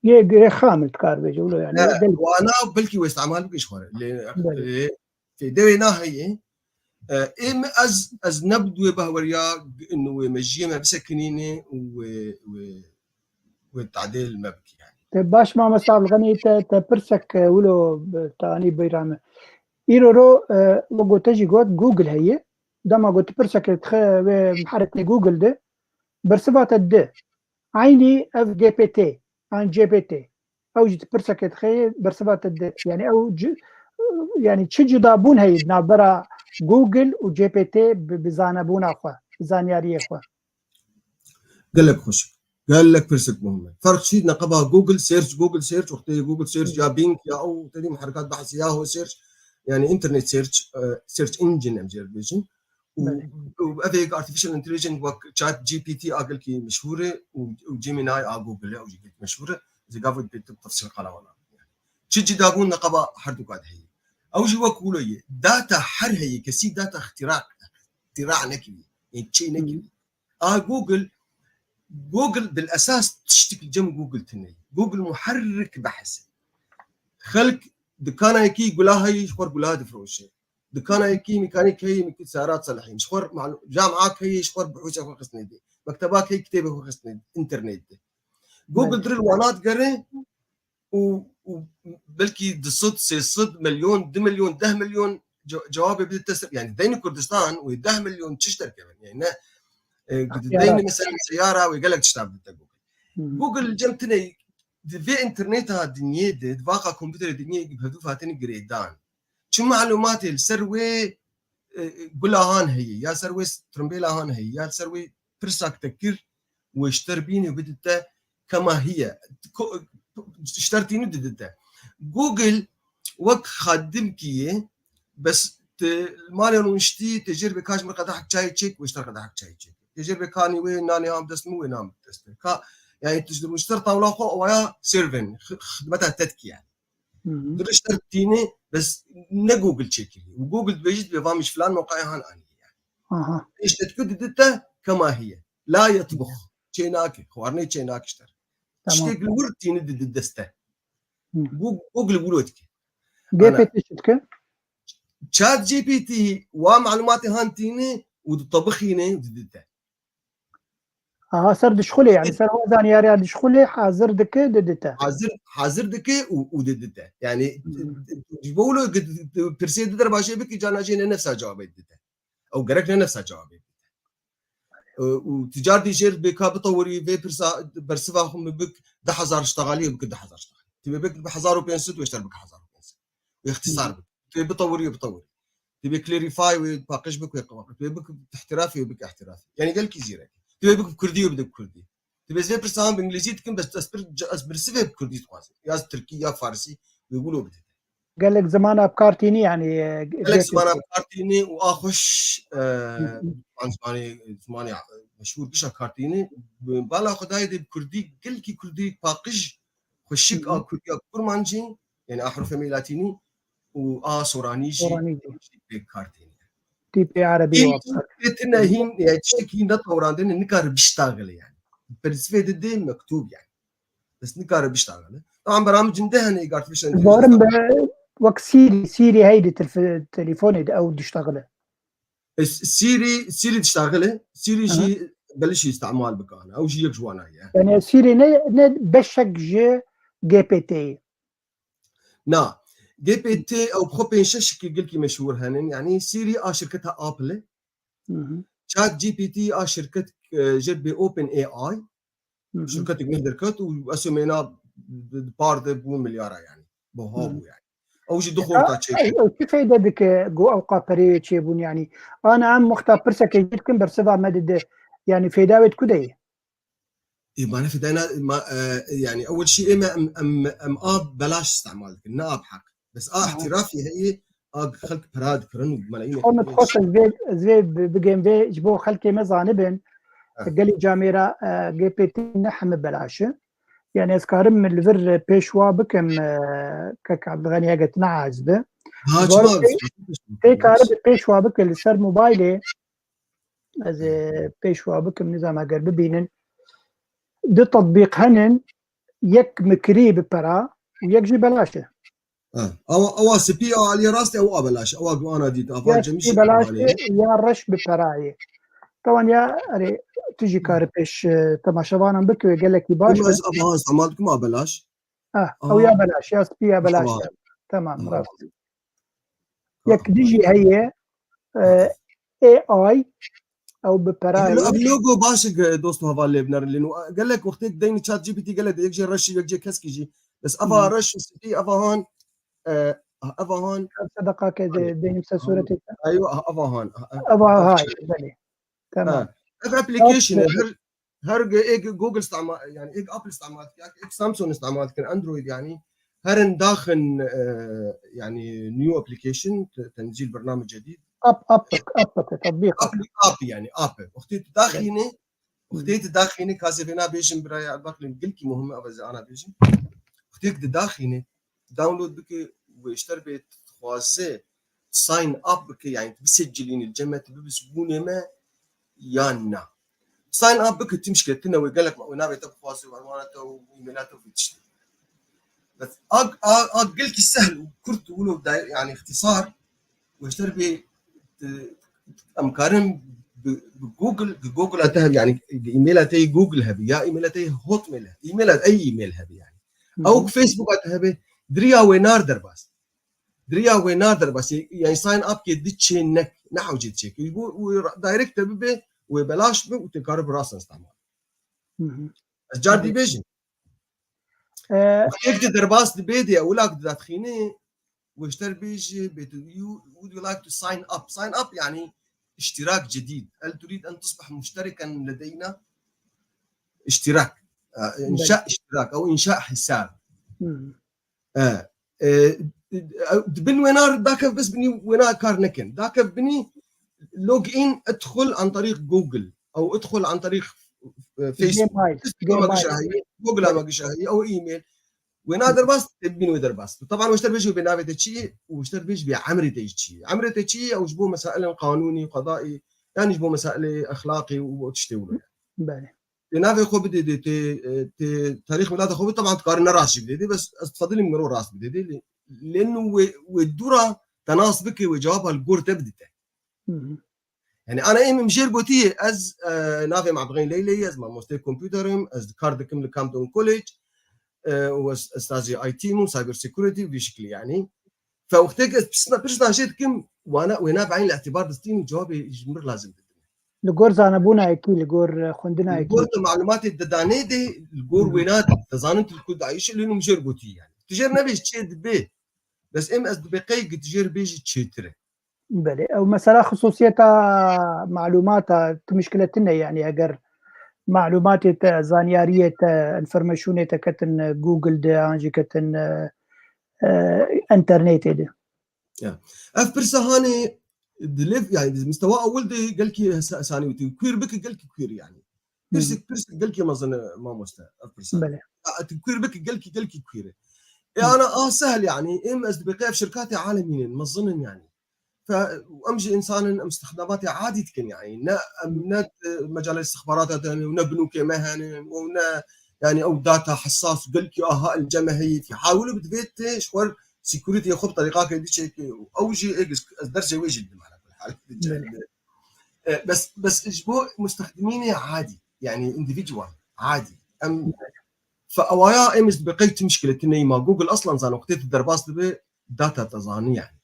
Ê, ê xam li kar bêje wilo yani. He, wana belkî wê îstemal bike ji xwe re. Lê, lê fêde wê naheye. E, ê min ez, ez ne bi wê bahweriya inu wê mejiyê me bisekinîne û wê, wê, wê tadê li me bike yani. Baş, mamosta Abdulganî, te, te pirsek, e, wilo, e, te anî bîra me. Îro ro, e, wek ku te jî got, Google heye. Dema ku tu pirsek dixe wê miherekê Google de, bersiva te dide. Eynî ev G P T, an G P T. Ew jî tu pirsek dixe, bersiva te dide. Yani ew ci-, yani çi cudabûn heye di navbera Google û G P T bi, bi zanebûna xwe, bi zanyariyê xwe? Gelek xweş. Gelek pirsek muhim e. Ferq çi? Neqeba Google search, Google search, wextê Google search ya Bing ya ew tedî muherikat behs Yahoo search, yani internet search, e, search engine em jê re dibêjin. Û, Belê. û ev yek artificial intelligence wek Chat G P T a gelkî meşhûr e û, û Gemini a Google e, ew jî gelkî meşhûr e. Ez ê gavê pê tefsîl qala wana. Çi cudabûn neqeba her du ka de heye? Ew jî wek wilo ye. Data her heye, kesî data ixtîra, ixtîra nekiriye. Yani çê nekiriye. A Google, Google bil esas tiştik li cem Google tune. Google muherrik behs e. Xelk dikanayekî gula heye, ji xwe gula difiroşe. Dikanayekî mekanîk heye, mekî seyara diselehîn. Ji xwe malu-, camia heye, ji xwe bihûşa xwe xistine dê. Mekteba heye, kitêbê xwe xistine internet de. Google Belê. Diril wana digere û, û belkî du sed, sê sed milyon, du milyon, deh milyon ce-, cewabê bidite ser, yani deynê Kurdistan wê deh milyon çiş derkevin. Yani ne, e, Ya deynê Rab. Mesela seyara wê gelek tişta bidite Google. Hı hı. Google li cem tune di vê interneta dinyê de, di vaqa kompûterê dinyê de bi hevdû hatine girêdan. Çi malumatê li ser wê, e, gula han heye, ya ser wê trimbêla han heye, ya li ser wê pirsak te kir, wê ji te re bîne û bidite kemahiye. Ko-, ji te re tîne didite. Google wek xadimkî ye, bes tu li malê rûniştî, tê jêr bê ka ji min qedehek çayê çêk, wê ji te re qedehek çayê çêk. Tê jêr bê ka nî wê nanê han bi dest min, wê nan bi dest te. Ka, yani tu ji rûniştî re tawla xwe, awaya servên, xi-, xidmeta te dikî yani. Hı hı. Dirişt te re tîne, bes ne Google çêkiriye. Û Google dibêjî dibê va min ji filan mewqeyê han aniye yani. Aha. Îşte tu didite kemahiye. La yetbux. Çê nake. Xwarinê çê nake ji te re. Tamam. Tiştek li wir tîne dide dest te. Hı. Gu-, Google wilo dike. Ana. G P T çi dike? Chat G P T wa malumatê han tîne û ditebixîne û didite. Aha, ser dişxulê, yani ser wa zanyariya dişxulê hazir dike, didite. Hazir, hazir dike û, û didite. Yani, Hı. ji bo wilo pirsê di derbaşê bikî, cana jê ne nefsa cewabê didite. Ew gerek ne nefsa cewabê bidite. E, û tu car dî jêr bê ka bitewirî vê pirsa bersiva xwe min bik du hezar ştexaliyê bik du hezar ştexalî. Tu bê bik bi hezar û pênc sed û ji te re bik hezar û pênc sed. Û îxtisar bik. Tu bê bitewirî û bitewirî. Tu bê clarify wê paqij bik wê qewaq. Tu bê bik ihtirafî wê bik ihtirafî. Yani gelkî zîrek. Tu bê bik bi kurdî wê bide bi kurdî. Tu bê ez vê pirsa bi îngilîzî dikim, bes ez pir-, ez birsivê bi kurdî dixwazim. Ya tirkî ya farsî wê wilo bidite. Gelek zimana bi kar tînî, yani, e, Gelek zimana bi kar tînî û a xweş, e, Hı hı. zimanê, zimanê, e, meşhûr gişa kar tînî. Bala Xwedayê de bi kurdî, gelkî kurdî paqij, xweşik Hı hı. a kurdiya kurmancî, yani a herfê me latînî û a soranî jî Soranî jî. pêk kar tînî. Tîpê erebî Hîn wa. Tiştekî ne hîn, yani tiştekî hîn netewrandine, nikare biştaxile yani. Prensîpê de dê mektûb yani. Bes nikare biştaxile. Tamam, beramî cinde hene artificial intelligence. Barim be wek Siri, Siri heydi telef-, telefonê de ew diştaxile. E, Siri, Siri diştaxile. Siri Aha. jî belê jî îstemal bikane. Ew jî yek ji wana ye. Yani Siri ne, ne beşek ji G P T'yê. Na. G P T ew bi xwe pênc şeş şikî gelkî meşhûr henin. Yani Siri a şirketa Apple e. Hı hı. Chat G P T a şirket, e, jê bê OpenAI. Hı hı. Şirketek neh derket û ez ê mêna di, di par de bû milyara yani. Buha Hı. bû yani. Ew jî du xorta çêkir. Ew çi feyde dike ku ew qa perê wê çêbûn yani? Ana em wexta pirseke jî dikin bersiva me dide. Yani feyda wê di ku de ye? Ê, ma ne fedayna, ma, e, yani, ewil şî ê me em, em, em a belaş istemal dikin, ne a bi heq. Bes a Aha. ihtirafî heye, a xelk pera dikirin û melayînek Xwe min dixwest ez vê, ez vê bi-, bigêm vê ji bo xelkê me zanibin, Ha. gelî camêra, e, G P T ne heme belaş e. Yani ez karim min li vir pêşwa bikim, e, kek Abdulganî eger tu neaciz be. Ha, Var çima? tê-, tê kare bi pêşwa bike li ser mobaylê, Ez ê pêşwa bikim, nizam eger bibînin. Du tetbîq henin, yek mikrî bi pera û yek jî belaş e. Ha, ewa, ewa spî, ewa aliyê rast e, ew a belaş e. Ewa ku ana dît, ava Ya cemî spî belaş e, ya reş bi pera ye. Tawan ya, erê, tu jî kari pêş, e, temaşevanan bikî, gelekî baş Kuma e. ez ava istemal dikim, a belaş. Ah, ew ya belaş, ya spî ya belaş. Tamam, rast. Yek dijî heye, e, A I, ew bi pera ye. Ev logo baş e, dost û heval lê binerin lê. Gelek wextê deyni ChatGPT gelek de yek jê reş, yek jê keskî jî. Bes eva reş û spî, eva han, e, eva han. Sedeqa ke de deynim ser suretê. Aywa, eva han. Eva hay, belê. Tamam. Ev application e, her Her ge-, ê ge-, Google îstema-, yani ê ge Apple îstemal dikin, ê ge Samsung îstemal dikin, Android yani. Herin daxin, e, yani new application, te-, tencîl bername cedîd. App, app, app, app, tatbîq. App, app yani, app. Wextê tu daxînî, wextê tu daxînî, kasê vêna bêjin biraya, baqlin gilkî muhim e, ez ana bêjin. Wextê tu daxînî, download bike, wê ji te re bê dixwaze sign up bike, yani tu bisecilînî li cem me, tu bibe zibûnê me yan na. Sign up bike, tu mişkile tune wê gelek ma-, wê navê te bixwaze, û wana te û emaila te û vî tiştî. Bes a, a, a gelkî sehl û kurt û wilo day-, yani îxtisar, wê ji te re bê, tu, em karin bi, bi Google, bi Google te hebe, yani emaila te yê Google hebe, ya emaila te yê Hotmail hebe, emaila, ey email hebe yani. Hı hı. Ew ki Facebook te hebe, diriya wê nar derbas. Diriya wê nar derbas. Yani sign up kê di çê nek, ne hewcê çê. Ji bo wê ra-, direct te bibe, wê belaş be û tê kare bi rast îstemal. Hı hı. Ez car dî bêjim. Ee, Yek de derbas dibe de, wila ki didatxîne, wê ji te re bêje, bê tu, you, would you like to sign up? Sign up yani iştirak cedîd. Hel turîd en tusbih muşteriken ledeyna? İştirak. E, inşa iştirak, ew inşa hesab. Hı. E, e, di bin wêna dakev bes binî wêna kar nekin. Dakev binî log in, idxul an tarîq Google. Ew idxul an tarîq, e, Facebook. Gmail. Facebook ama Gmail. Gişa heye, Google ama gişa heye, ew email. Wêna derbas, tê bibîn wê derbas. Taban wê ji te re bêjî wê bê navê te çi ye û wê ji te re bêjî bê emrê te jî çi ye. Emrê te çi ye ew ji bo mesailên qanûnî, qedaî, yanî ji bo mesailê exlaqî û tiştê wilo ye. Belê. Tê navê xwe bidê dê, tê, tê tarîx milata xwe bidê, taban tu karî ne rast jî bidê dê, bes ez difedilîm miro rast bidê dê. Lê, lê nu wê, wê dûra te nas bike, wê cewaba li gor te bidite. Hı hı. Yani ana ê min jêr gotiye, ez, e, navê min Abdulgani Leylê ye, ez mamosteyê kompûter im, ez kar dikim li Camden College, e, û ez, ez stazê I T im û cyber security vî şiklî yani. Fe wextê ke ez pirsna, pirsna jê dikim, wana, wê navê eyn li îtibar distîn û cewabê ji min lazim didin. Li gor zanebûna yekî, li gor, e, xwendina yekî. Li gor te malumatê didanê dê, li gor wêna de, te zanin tu li ku dayîşî, lê min jêr gotiye yani. Tu jêr nebêj çê dibe, bes êm ez dibe qey ki tu jêr bêjî çêtir e. Belê. Ew mesela xisûsiyeta malûmata tu mişkile tune, yanî eger malûmatê te, zanyariyê te, informasyonê te ketin Google de, an jî ketin, e, e, internetê de. Ya. Ev pirsa hanê dilêv, yani mistewa ewil de gelkî hesa-, hesanî wî tu kuîr bike gelkî kuîr yani. Pirsik, pirsik gelkî mezin e, mamoste, ev pirsa. Belê. Ya, tu kuîr bike gelkî, gelkî kuîr e. E, ana a sehl yani, êm ez dibe qey ev şirkatê alemî ne, mezin in yani. Fe, em jî însan in, em îstixdamatê adî dikin, yanî ne, em ne, e, mecalê istixbarata de ne, ne binûkê me hene, û ne, yanî ew data hesas, gelkî aha li cem me heye, fî hawil bi divê tê ji xwe security xwe bi terîqakê diçêkê, û ew jî ê giz-, ez dersê wê jî didim, ala kul hal. Belê. E, bes, bes ji bo mustexdimînê adî, yanî individual, adî. Em, fe ewaya em bi qey tu mişkile tu neyî ma Google aslan zane, wextê tu derbas dibe, data te zanî yani.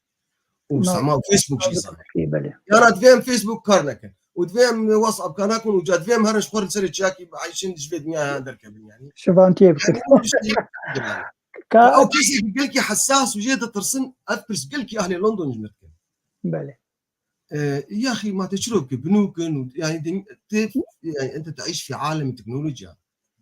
Û sema Facebook jî zane. Belê. Yana divê em Facebook kar nekin. Û divê em WhatsApp kar nekin û ca divê em herin ji xwe re serê çiyakî bieyşin, ji vê dinyaya derkevin yani. Şivantiyê bikin. Yani, bu bir şey yani. Ka- Ew kesê ki gelkî hesas û jê ditirsin, ev pirs gelkî ahlê London ji min dikin. Belê. E, yaxî ma te çiro bike, binûkin û yani din-, tê, yani ente teîş fî alemi teknolojiya.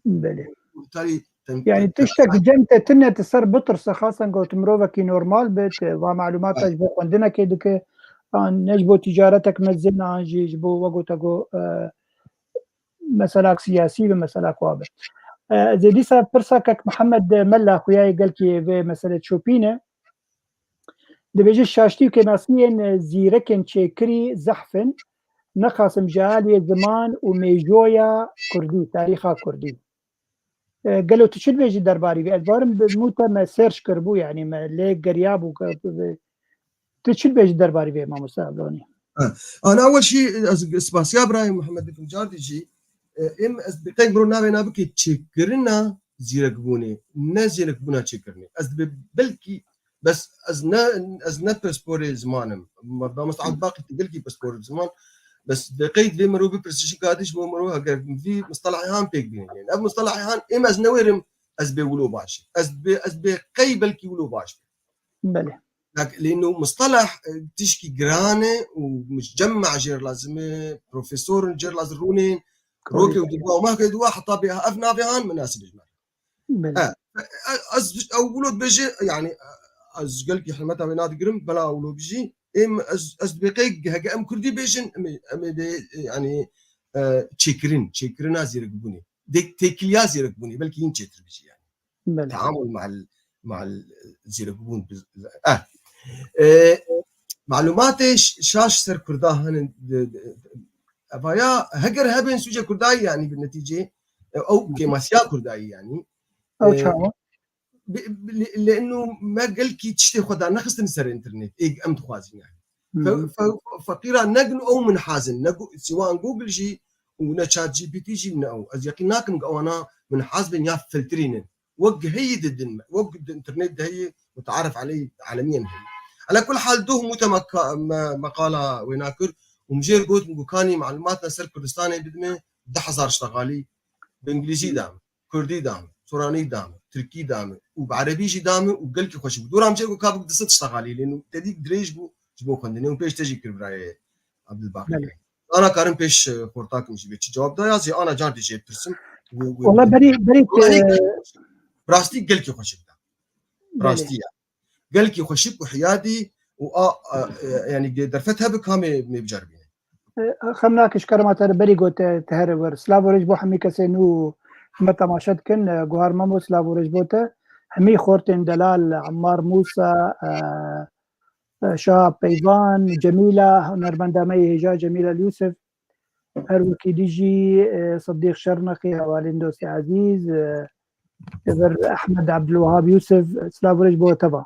Belê. Tarî tem-, Yani te-, tiştek cem te tune tu ser bitirse, xasen ku tu mirovekî normal be, tu va malûmata ji bo xwendinekê dike, an ne ji bo ticaretek mezin, an jî ji bo wek gote ku, e, meselak siyasî be, meselak wa be. E, ez ê dîsa pirsa kek Mihemed Mela xuyayê gelkî vê meselê çopîne. Dibêje şaştî û kêmnasiyên zîrekên çêkirî zehf in, nexasim ji aliyê ziman û mêjoya kurdî, tarîxa kurdî. E, gelo tu çi dibêjî derbarî vê? Ez barim bi nû te me search kiribû, yanî me lê geriyabû ke, tu çi dibêjî derbarî vê, mamoste Abdulganî? Ha. Ana ewel jî ez spasiya birayê Mihemed dikim, cardî jî, e, em ez bi qey mirov navê na bike çêkirina zîrekbûnê, ne zîrekbûna çêkirinê. Ez dibê belkî, bes ez ne, ez ne pisporê ziman im. Ma-, Mamosta Abdulbaqî tu gelkî pispor ziman, bes dê qeyd vê mirov bipirse, ji kadî ji bo mirov heger vî mustelahê han pêk bînin. Ev mustelahê han êm ez newêrim, ez bê wilo baş. Ez bê, ez bê qey belkî wilo baş. Belê. Lê no musteleh, e, tişkî giran e û cem jêr lazim e, profesorên jêr lazim rûnên, rokê û diwa û mahkê diwa heta bê ev navê han minasib ji me. Belê. E, e, ez, ew wilo dibêje, yani, e, ez gelkî hurmeta wê nadigirim, bela wilo bijî, êm ez, ez dibê qey heke em kurdî bêjin, em ê, em ê bê, e, yani, e, çêkirin, çêkirina zîrekbûnê. Dê-, têkiliya zîrekbûnê, belkî hîn çêtir bijî yani. Belê. Teamul mal, mal zîrekbûn bi-, eh. E, malumatê ş-, şaş ser Kurda hene, de, de, evaya heger hebên sûcê Kurdayî yani bi netîcê, e, ew kêmasiya Kurdayî yani. Ew E, çawa? Bi-, bi-, lê, lê inu me gelkî tiştê xwe da nexistin ser internet, ê em dixwazin yani. Fe-, fe-, feqîra ne gin ew minhaz in, ne gu-, sîwan Google jî û ne ChatGPT jî ne ew. Ez yeqîn nakim ku ewana minhaz bin ya filtrînin. Wek heyî didin me, wek di internet de heyî mutearif aleyh alemiyen heyî. Ala kul hal duh mute me ka-, me, meqala wêna kir û min jêr got min ku kanî malumatna ser Kurdistanê bidime du hezar ştegalî bi îngilîzî da min. Kurdî da min, Soranî da min, Tirkî da min û bi Erebî jî da min û gelkî xweş bû. Dora min jê got ka bik du sed tişta xalî lê nû te dî dirêj bû ji bo xwendinê û pêş te jî kir birayê Abdulbaqî. Belê. Ana karim pêş, e, xortakim jî bê çi cewab da ya zî ana car dî jê pirsim. Wê, wê Wala bidin. Berî, berî Wala te hê gelkî xweş. Rastî gelkî xweşik da. Belê. Rastî ya. Gelkî xweşik û hiyadî û a, a, e, yani ge-, derfet hebe kamê me bicar bîne. E, xem nake ji kerema te re berî got te, te here wer. Silav û rêz bo hemî kesê nû me temaşe dikin. E, Guhar Memo, silav û rêz bo te. Hemî xortên delal, Emmar Mûsa, e, e, Şahap Peyvan, Cemîla, hunermenda me yê hêja Cemîla Yûsif. Her wekî dî jî, e, Sidîq Şerneqî, hevalên dostê ezîz, e, li vir Ehmed Abdulwehab Yûsif, silav û rêz bo te ba.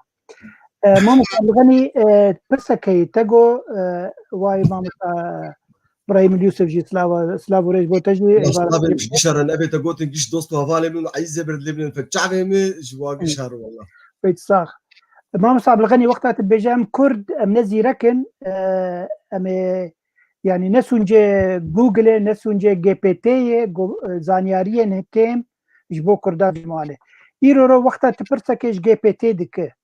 E, Mamosta Abdulganî, e, pirsekeyê te got, e, wayê Mamosta Birahîm Yûsif jî silav, silav û rêz bo te jî. Mamosta Abdulganî, ji gişa re nebe te gotin giş dost û hevalê min û ezîzê min dilê min fe çavê min ji wa gişa re wela. Pek sax. Mamosta Abdulganî, wexta tu dibêje em Kurd, em ne zîrek in, e, em ê, yani ne sûncê Google e, ne sûncê G P T ye, go-, e, zanyariyên kêm ji bo Kurda ji malê. Îro ro wexta tu pirsekê ji G P T dike,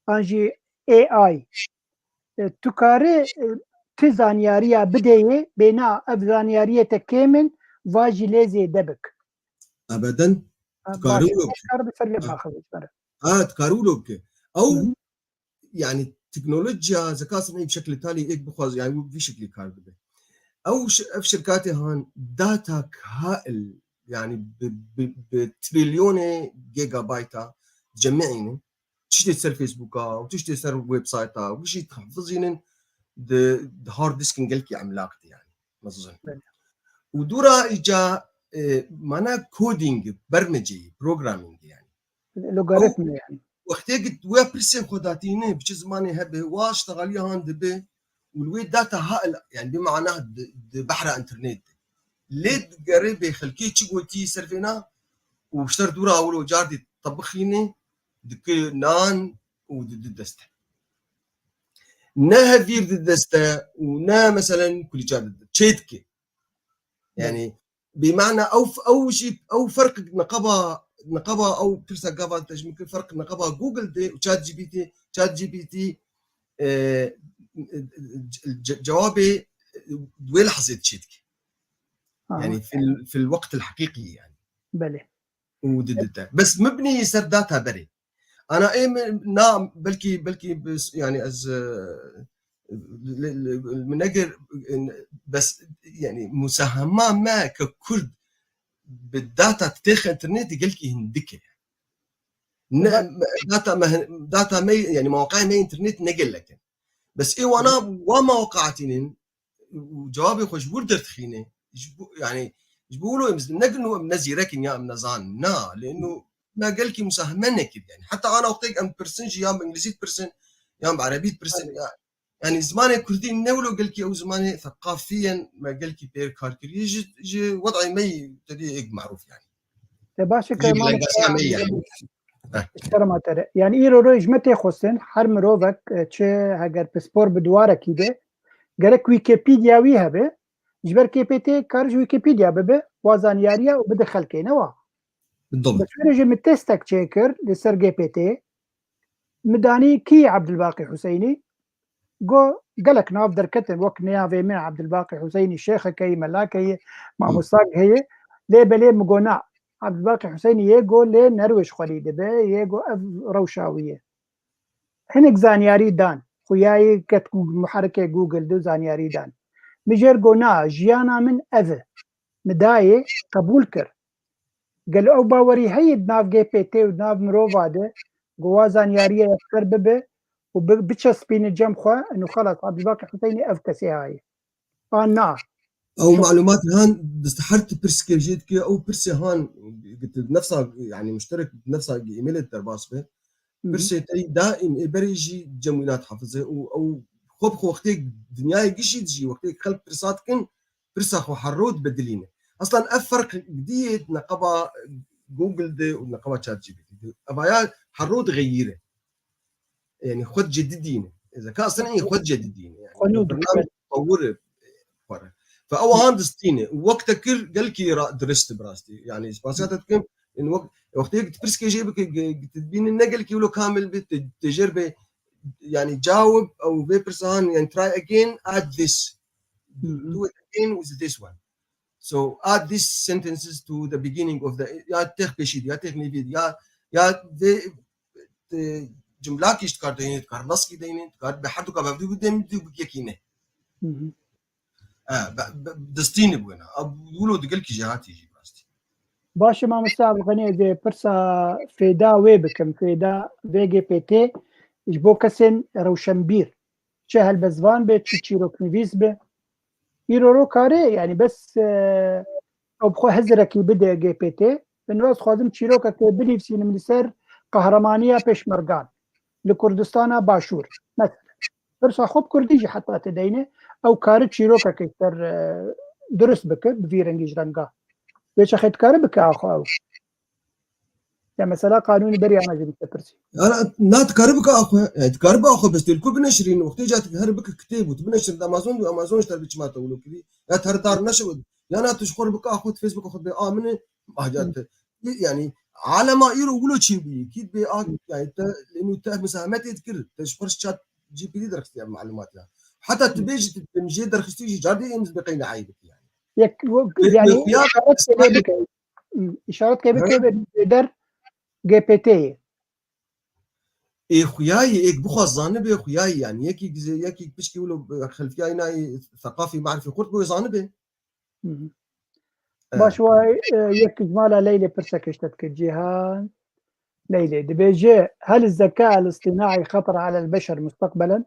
an jî A I, e, tu karî, e, ti zanyariya bideyê, bêna ev zanyariyê te kêm in, va jî lê zêde bik. Ebeden, tu karî wilo bike. Kar bi ser vê baxivê ji me re. Ha, tu karî wilo bike. Ew, yani teknolojiya zeka sinayî bi şeklê talî êk bixwaz, yani vî şeklî kar dibe. Ew şi-, ev şirkatê han data kail, yani bi, bi, bi trilyonê gigabayta cemiyînin. Tiştê ser Facebooka û tiştê ser websayta û gişî dihefizînin di, di hard diskin gelkî emlak de yani. Mezin. Evet. Û dûra îca, e, mana coding, bermeceyî, programming yani. Logaritm yani. Wextê ki wê pirsê xwe datîne, bi çi zimanê hebe, wa ştexaliya han dibe, û li wê data ha, yani bi mana di, di behra internet de. Lê digere bê xelkê çi gotî ser vêna, û ji te re dûra wilo car dî te bixîne, dike nan û dide deste. Ne hevîr dide deste û ne meselen kulîça dide. Çê dike. Yani, bê mana ew, ew jî, ew ferq niqaba, niqaba ew pirsa gava te ji min kir, ferq niqaba Google de û ChatGPT, ChatGPT, e, ce-, ce-, cewabê, e, wê lehzê çê dike. Aha. Yani fil, fil weqtil heqîqî yani. Belê. Û didite. Bes mibnî ser data berê. Ana ê min na, belkî, belkî bi s-, yani ez, e, li, li, min negir, e, bes, yani musahema me ke Kurd bi data têx internetê gelkî hindik e. Ne, data me, data me, yani mewqeya me internet ne gelek in. Bes ê wana wa mewqeatînin û cewabê xwe ji wir derdixîne. Ji bo, yani, ji bo wilo em ne gino em ne zîrek in ya em ne zan in. Na, lê ino me gelkî musaheme nekir yani. Heta ana wextê em pirsin jî ya bi îngilîzî dipirsin, yan bi erebî dipirsin. Ya, yani zimanê kurdî ne wilo gelkî ew zimanê theqafiyen me gelkî pê kar kiriye ji, ji wed'ê me yî tedî êk marûf yani. E, baş e, ke Jî bi mamoste, lengaziya me yani. Şerma te re. Yani îro roj me tê xwestin, her mirovek, e, çi heger pispor bi duwarekî de, gerek Wikipedia wî hebe, ji ber G P T kar ji Wikipedia bibe, wa zanyariya û bide xelkê, ne wa? Bi dom. Bi şûnê jî min testek çêkir li ser G P T, min danî kî Abdulbaqî Huseynî, go gelek nav derketin, wek navê min Abdulbaqî Huseynî, şêxeke yî, melake yî, Hı. mamostak heye. Lê belê min go na, Abdulbaqî Huseynî yê go lê Nerwêj xwelî dibe, yê go ev rewşa wî ye. Hinek zanyarî dan, xuyayê ket Google, muherikê Google de zanyarî dan. Min jêr go na, jiyana min ev e. Min dayê qebûl kir. Gelo ew bawerî heye di nav G P T û di nav mirova de, go wa zanyariya yekser bibe û bi-, biçespîne cem xwe, û xelas, Abdulbaqî Huseynî ev kesê haye. An na. Ew Çok malûmatê han dist her ti pirsikê jê dike, ew pirsê han nefsa, yani muşterek nefsa e-mailê derbas be. Hı hı. Pirsê te daîm ê berê jî cem wî nat hafize û ew xwe bi xwe wextê dinyayê gişî dijî, wextê xelk pirsa dikin, pirsa xwe her roj dibedilîne. Aslan ev ferq diyê di neqeba Google de û neqeba ChatGPT de. Evaya her roj dixeyîre. Yani xwe dicedidîne. Zeka aslan ê xwe dicedidîne. Yani Xwe nû bername dikire. Tewir e, xwe re. Fe ew han distîne. Wek te kir gelkî ra-, dirist e bi rastî. Yani spasiya te dikim. Yani wek, wextê tu pirskê jê bike, ge-, tu dibînî ne gelkî wilo kamil bi, te, te jêr be, yani cawib ew vê pirsa han, yani try again, add this. Hı hı. Do it again with this one. So add these sentences to the beginning of the, ya têx pêşî de, ya têx nêvî de, ya, ya vê, e, cimlakî ji dikar deyne, dikar naskî deyne, dikar bi her duka bevdû bidem, dû bikekîne. Hı hı. E, be, be, destîne bûne. A, wilo di gelkî jêhatî jî rastî. Baş e, mamoste Abdulxenî, ez ê pirsa fêda wê bikim, fêda vê G P T ji bo kesên rewşenbîr. Çi helbestvan be, çi çîroknivîs be. Îro ro kare, yani bes, e, ew bi xwe hizirekî bide G P T. Min ez dixwazim çîrokekê binivîsînim li ser qehramaniya pêşmergan li Kurdistana Başûr. Mesela, pirsa xwe bi kurdî jî heta te deyne, ew kare çîrokekê ser, e, durust bike, bi vî rengî ji renga. Vê çaxê dikare bike axwe ew. Ya mesela qanûnî berî ana jî bike pirsî. Ana, na dikare bike axwe, e, dikare bike axwe, bes tê li ku bineşirîn, wextê ca tu her bike kitêb û tu bineşir di Amazon û Amazon ji te re çima te wilo kirî, ya te her dar neşewid. Ya na tu ji xwe re bike axwe, tu Facebook xwe bê a min e, ah, ya Hı. te, yani, alema îro wilo çê bûyî, kî bê a, yani, te, lê nû te misahemetê dikir, te ji xwe re ChatGPT derxistiye malûmat ya. Heta tu Hı. bêjî, tu, tu jê derxistî jî, cardê ên bi qeyne eyb bikî, yani. Yek, bu, Bê, yani, bê xuya, îşaret bê bike. Îşaret ke bike Hı. bê der G P T'yê. Ê xuyayî, êk bixwaz zanibe xuyayî, yani yekî gize-, yekî pişkî wilo xelfiyayî nayî seqafî marifî xurt bû zanibe. Hı hı. Evet. Baş, wa, e, yek ji mala Leylê pirsek ji te dike, Cîhan. Leylê dibêje, هل الذكاء الاصطناعي خطر على البشر مستقبلا؟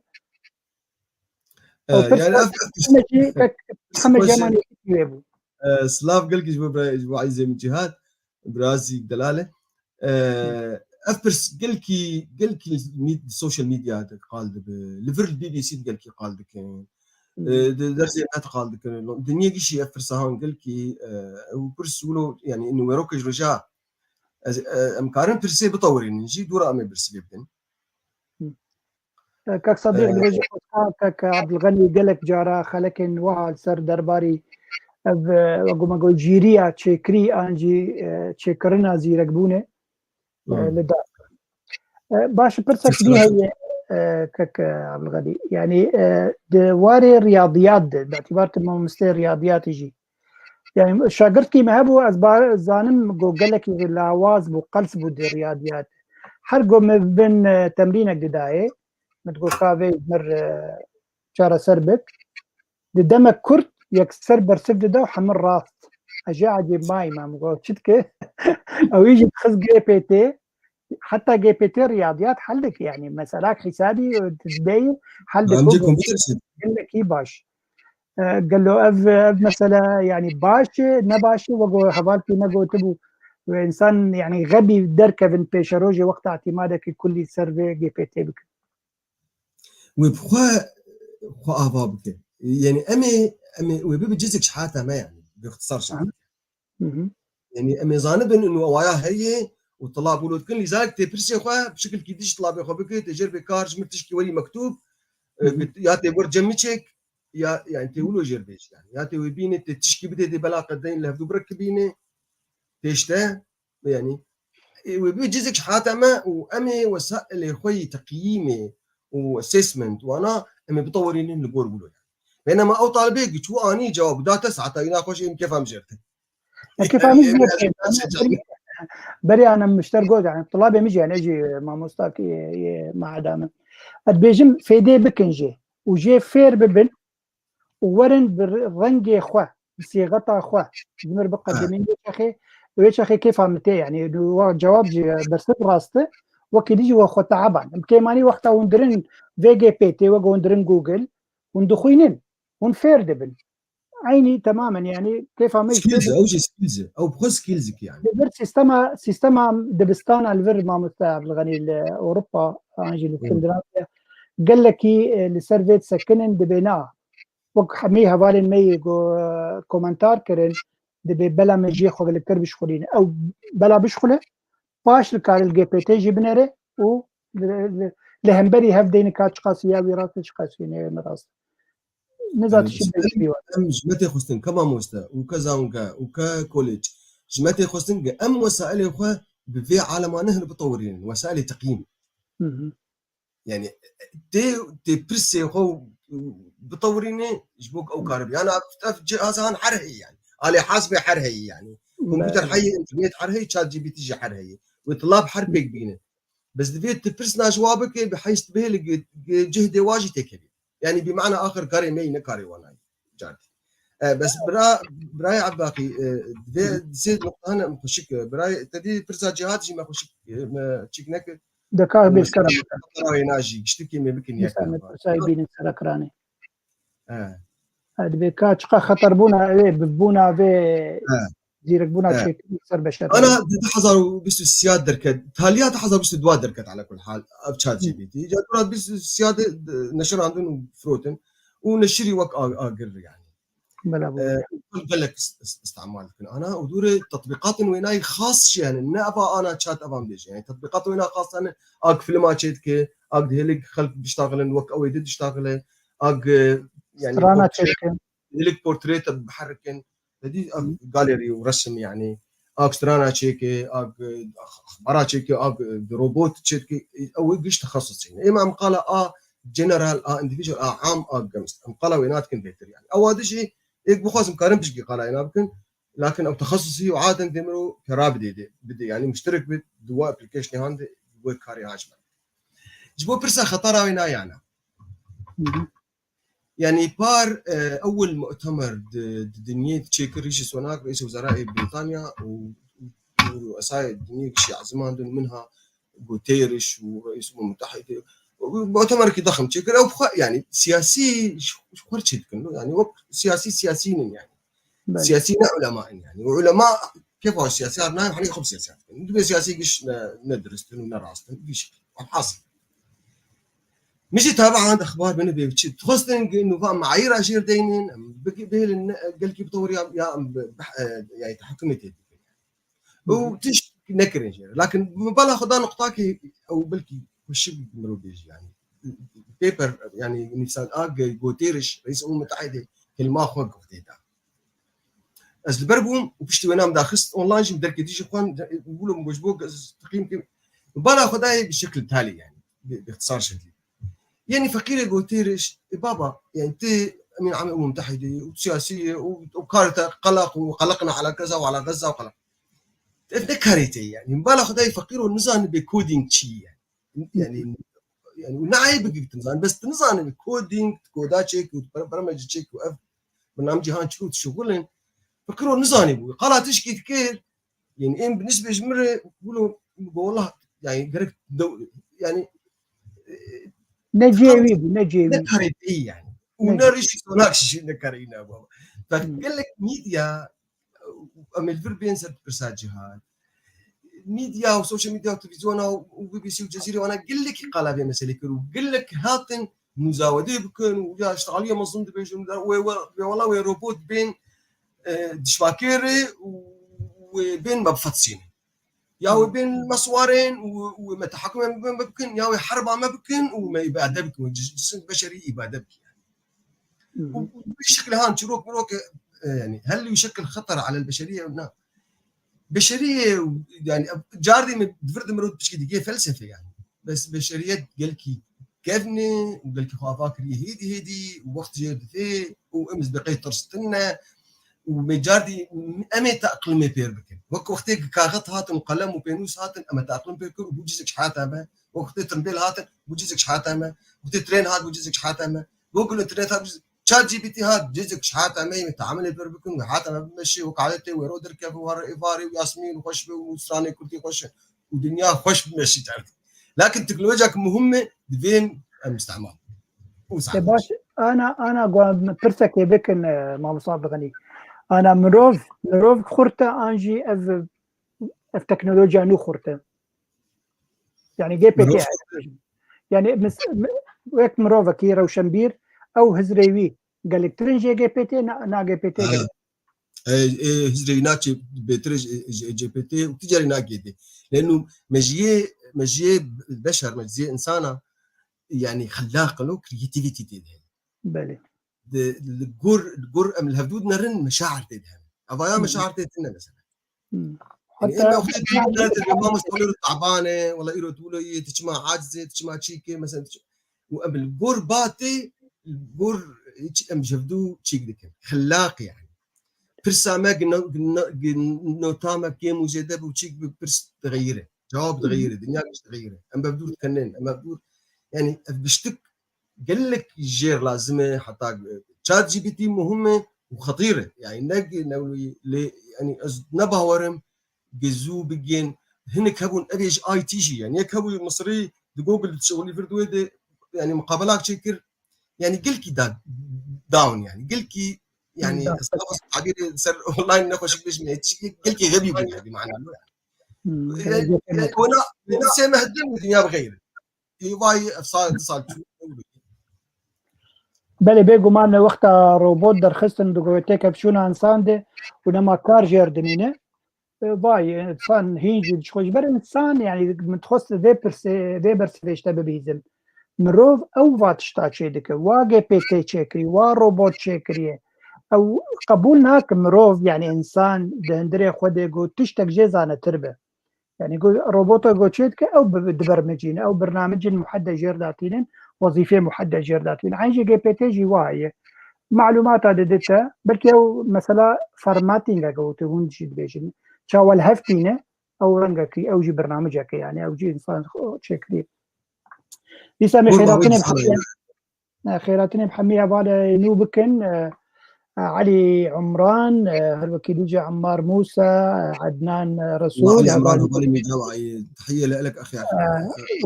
Ew Ee, pirs yani ev, ev heme jî tek, heme jî heman yekî wê bû. Ee, silav gelkî ji bo bira-, ji bo Ezîzê min Cîhan, bira Ezîz Delal e. Ee, ev pirs gelkî, gelkî mid-, social media de qal dibe. Li vir li B B C de gelkî qal dikin. Hmm. Ee, di dersê me de qal dikin. Dinyê gişî ev pirsa han gelkî, e, ew pirs wilo, yani, in wêrok ji roja ez, e, em karin pirsê bitewirînin jî, dûra em ê pirsê bikin. Kak Sedîq, Ee, dibêje, kak Ebdulxenî gelek cara xelekên wiha li ser derbarî ev, e, wek me got, jîriya çêkirî an jî, e, çêkirina zîrekbûnê, e, Hmm. li dar. E, baş, pirsek dî heye, e, kak Ebdulxenî. Yanî, e, di warê riyadiyat de, bi îtibar tu mamosteyê riyadiyatê jî, yani, şagirtkî me hebû, ez ba-, zanim ku gelekî lawaz bû, qels bû di riyadiyat. Her ku me bin, e, temrînek didayê, min digot, ka vê ji mir, e, çareser bik. Di demek kurt yekser bersiv dida û hemû rast. Ez jê ecêb mayî, me min got, çi dike? Ew jî dixist G P T, heta G P T riyadiyat hel dike, yani, meselak hesabî, e, dibeyî hel dike. Amcê komputer şey. Gelekî baş. E, gelo ev, ev mesele, yani, baş e, ne baş e, wek hevalkî me gotibû, ve însan, yani, xebî derkevin pêşerojê wexta îtîmadekî kulî ser vê G P T bikin. Wê bi xwe, xwe ava bike. Yani, em ê, em ê, wê bibe cizek ji hata me, yani, bi ixtisar şeklî. Aha. Hı hı. Yanî em ê zanibin û waya heye û tilab wilo dikin, lîzalik tê pirsê xwe bi şikilkî dî jî tilabê xwe bike, tê jêr bê kar ji min tişkî werî mektûb, e, ya tê wir cem min çêk, ya, yanî tê wilo jêr bê jî, yanî ya tê wê bîne, tê tişkî bidê, dê bela qedeyn li hevdû birek bîne, tê işte, yanî, e, wê bê cizek ji hata me û em ê wesailê xwe yî teqyîmê û assessment wana em ê bitewirînin li gor wilo, yanî. Bênema ew talibê ki çû anî cewab date, saeta wî naxweş ê min kêfa min jêr te. Kêfa min jê tê. Berê ana mişter got, yani, tulabê min jî, yani, jî mamosta ki, e, e, maada min. Ez dibêjim fêdê bikin jê û jê fêr bibin û werin bi rengê xwe, bi sîxeta xwe, ji mir biqedimîn wê çaxê, wê çaxê kêfa min tê, yani, wa cewab jî bersiv rast e, wekî dî jî we xwe teaban. Em kêmanî wexta hûn dirin V G P T, wek hûn dirin Google, hûn dixwînin, hûn fêr dibin. Eynî temamen, yani kêfa me jî Skills e, ew jî skills e. Ew bi xwe skills e yani. Li vir sîstema, sîstema dibistana li vir mamoste Abdulganî li Ewropa, an jî li Hı. Skandinavya, gelekî, e, li ser vê disekinin, dibê na. Wek hemî hevalên me yê go, e, komentar kirin, dibê bela me jê xwe gelektir bişxulîne. Ew bela bişxule, paş li karê li G P T jî binere û li, li, li hemberî hev deyne ka çiqas ya wî rast e, çiqas wî ne, ne rast. Niza Em, tişî ji me, bêjî wa. Em ji me tê xwestin ke mamoste û ke zange û ke kolec, ji me tê xwestin ke em wesailê xwe bi vê alema nehir bitewirînin, wesailê teqyîm. Hı hı. Yani tê, tê pirsê xwe bitewirîne ji bo ku ew karibe. Yani ev, ev cihazan her heye yani. Alê hasbê her heye yani. Kompûter Belê. Heye, internet her heye, ChatGPT jî her heye. Wê tilab her pêk bîne. Bes divê tu pirsna ji wa bike, bi heyst bihêle gi-, gi-, cihdê wa jî têkevî. Yani bi mana axir karê me yî ne karê wan ayî. Cardî. E, bes bira, birayê Ebbaqî, e, divê sê noqta hene em xweşik, e, birayê te dî pirsa cihad jî me xweşik, e, me çîk nekir. Deka bêskara me. Wêna jî giştikê me bikin yek. Dîsa me pirsayê bînin sera kiranê. He. He, dibê ka çiqa xeterbûna, ewê bibûna vê He. zîrekbûna He. çêkirî ser beşer. Ana di du hezar û bîst û sê derket, taliya du hezar û bîst û dua derket ala kul hal, ev ChatGPT. Hı. Ca dura bîst û sê de, de neşirandin û firotin û neşirî wek a-, agir yani. Bela bu. E, gelek is-, is-, istimal dikin. Ana û dûrê tetbîqatên wênayî xas jî hene. Ne eva ana chat evan bêje. Yani tetbîqat wêna xas hene. Ak filma çêdike, ak dihêlik xelk diştaxilin, wek ew ê di diştaxile, ak, e, yani Strana portre, çêdike. Dihêlik portre te biherikin. Te dî ak Hı. galerî û resim yani. Ak strana çêke, ak, e, axbara çêke, ak, e, robot çêdike. Ew ê giş texesus çêne. Êma em qala a general, a individual, a am, a gemist. Em qala wêna dikin bêtir yani. Ewa dijî êk bixwazim karin pişkî qala êna bikin. Lakin ew texesusî û aden demiro kera bidê de, bidê, yani muşterek bid, di wa applicationê han de wê karê hac me. Ji bo pirsa xetara wê nayana. Hı hı. Yani par, e, ewil mu'temer di, di dinyê çêkir Rishi Sunak, Reîs Wezarayê Britanya û, û esayê dinyê kişî ezimandin min ha Guterres û Reîs Umem Mutehide. Mu'temerekî dexm çêkir. Ew xwe, yani siyasî ji, ji xwe çê dikin. Yani wek siyasî siyasî nin yani. Belê. Siyasî ne ulema in yani. Û ulema kêfa siyasî har nayem, hani xwe siyasî dikin. Dibê siyasî giş ne, ne dirist in û ne rast in. Giş. Alhasil. Min jî tabian exbar bini bê çi. Dixwestin ki nûva meayîra jêr deynin, em bigi-, bihêlin ne, gelkî bitewir ya, ya em bi, bi, e, yani tehekimê tê bikin. Û Hı hı. tişt nekirin jê re. Lakin min bala xwe da nuqtakê ew belkî xweşik mirov bêjî yani. Paper yani nivîsan a ge-, Guterres, Reîs Umem Mutehide kelima xwe guftê da. Ez li ber bûm û piştî wêna min daxist online jî min derketî jî xwend, wilo min got ji bo ez teqîm kim. Bala xwe dayê bi şekil talî yani. Bi, bi ixtisar şeklî. Yani feqîrê Guterres, e, baba, yani ti emîn amê Umem Mutehide û siyasî ye û, û kar te qelaq û qeleqna ala Gaza û ala Gaza û qeleq. Ev ne karê te ye yani. Bala xwe dayê feqîro nizanibê coding çi ye. Yani, yani û ne eyb e tu nizanî. Bes tu nizanibê coding, koda çêk û ber-, bermecî çêk û ev bernamecî han çi û tu şixulin. Feqîro nizanîbû. Qala tişkî dikir, yani em bi nisbê ji min re wilo bi wallah, yani gerek dew-, yani, e, Ne cihê wî bû, ne cihê wî. Ne karê te ye yani. Û Ne ne cihê. Rîşî Sunak jî ne karê wî ne bû. Bak, Hmm. gelek medya, em ê li vir bên ser pirsa cihad. Medya û social medya û televîzyona û B B C û Cezîrê wana gelekî qala vê meselê kir û gelek hatin muzawedê bikin û ya işte Aliye Mazlum dibêjin, wê, wê, wê wela wê robot bên, e, dişvakê re û wê bên me bifetisînin. Ya wê bên me siwarên û, û me tehakumê me bikin, ya wê herba me bikin û me îbade bikin, wê cis-, cisim beşerî îbade bikin. Û, û bi şekil han çîrok mirok, e, yani, hel wî şekil xeter alel beşerîye, na. Beşerîye, yani, cardî min, vir di mirov piçkî digê felsefe, yani. Bes beşeriyet gelkî kevn e û gelkî xwe ava kiriye hêdî hêdî û wext jê didê û em ji beqey tirstin ne û me cardî em ê teqlimê pêr bikin. Wek wextê kaxit hatin û qelem û pênûs hatin, em ê teqlim pêr kir û bû cizek ji hata me. Wek wextê tirimbêl hatin, bû cizek ji hata me. Wextê tren hat, bû cizek ji hata me. Google Internet hat, bû cizek, ChatGPT hat, cizek ji hata me, em ê teamilê pêr bikin, wê hata me bimeşê, wek adetê wê ro derkeve, were êvarê û Yasmîn û xweş be û stranê kurdî xweş in. Û dinya xweş bimeşî cardî. Lakin teknolojiyek muhim e, divê em îstîmal. Û Te baş, ana, ana, gua-, pirsekê bikin, e, Mamosta Abdulganî. Ana mirov, mirov xurt e, an jî ev, ev teknolojiya nû xurt e? Yani G P T Mirov ez dibêjim. Yani mis-, mi-, wek mirovekî rewşenbîr, ew hizrê wî gelektir in jê G P T, na, na G P T Ha. gelek. E, e, hizrê wî naçê bêtir e, e, G P T û tu carî nagêdê. Lê nû mejiyê, mejiyê beşer, mejiyê insana, yani xelaq in û creativity tê de heye. Belê. Di, li gor, li gor em li hevdû dinerin meşair tê de hene. Evaya Hı. meşair tê tine mesela. Hı. Yani Hatta em wextê dû dinerin, mamoste wilo taban e, wala îro tu wilo yê, tu çima aciz e, tu çima çîk e, mesela, tu çi-, û em li gor ba tê, li gor hiç em ji hevdû çîk dikin. Xelaq yani. Pirsa me gi no-, gi no-, gi nota me kêm û zêde bi û çîk bi pirs dixeyire. Cewab Hı hı. dixeyire. Dinya giş dixeyire. Em bi hevdûr dikenin. Em bi hevdûr, yani ev giştik gelek jêr lazim e, heta, e, ChatGPT muhim e û xetîr e. Yani ne, ne lê, yani ez ne bawerim, gezû bigên, hinek hebûn, ev ê ji I T jî, yani yek hebû Misrî di Google dişixulî vir di wê de, yani muqabelak çêkir, yani gelkî da, down yani, gelkî, yani Hı. ez tabîrê ser online nexweşik bêjim, yani gelkî xebî bûn yani, mana. Hmm, Yani, yani, ona, ona sê mehdin dinya bixeyr. Ê vay, ev sal, du sal çû. Belê, bêguman wexta robot derxistin di go-, têkevşûna însan de û nema kar jêr dinîne. E, vay, însan hîn jî dişxwe ji ber însan, yani, min dixwest vê pirsê, vê bersivê ji te bibîzim. Mirov ew va tişta çêdike, wa G P T çêkirî, wa robot çêkiriye. Ew qebûl nake mirov, yani, însan di hundirê xwe de got tiştek jê zanetir be. Yani, go-, robota go çê dike, ew bi-, dibermicîne, ew bernamicên muhedde jêr datînin, wezîfê muhedde jêr datînin. Eyn jî G P T jî wa ye. Malûmata didite, belkî ew mesela formatîngeke gote hûn jî dibêjin. Çawa li hev tîne, ew rengekî, ew jî bernamiceke yani, ew jî însan çêkirî. Dîsa me Qurban xêratinê wekî bi hemî, e, xêratinê bi hemî hevalê nû bikin, e, Elî Umran, e, her wekî dî jî Emmar Mûsa, e, Ednan, e, Resûl, Elî Umran, hevalê hevalê Mîcawayê, tehiye li elek axê e,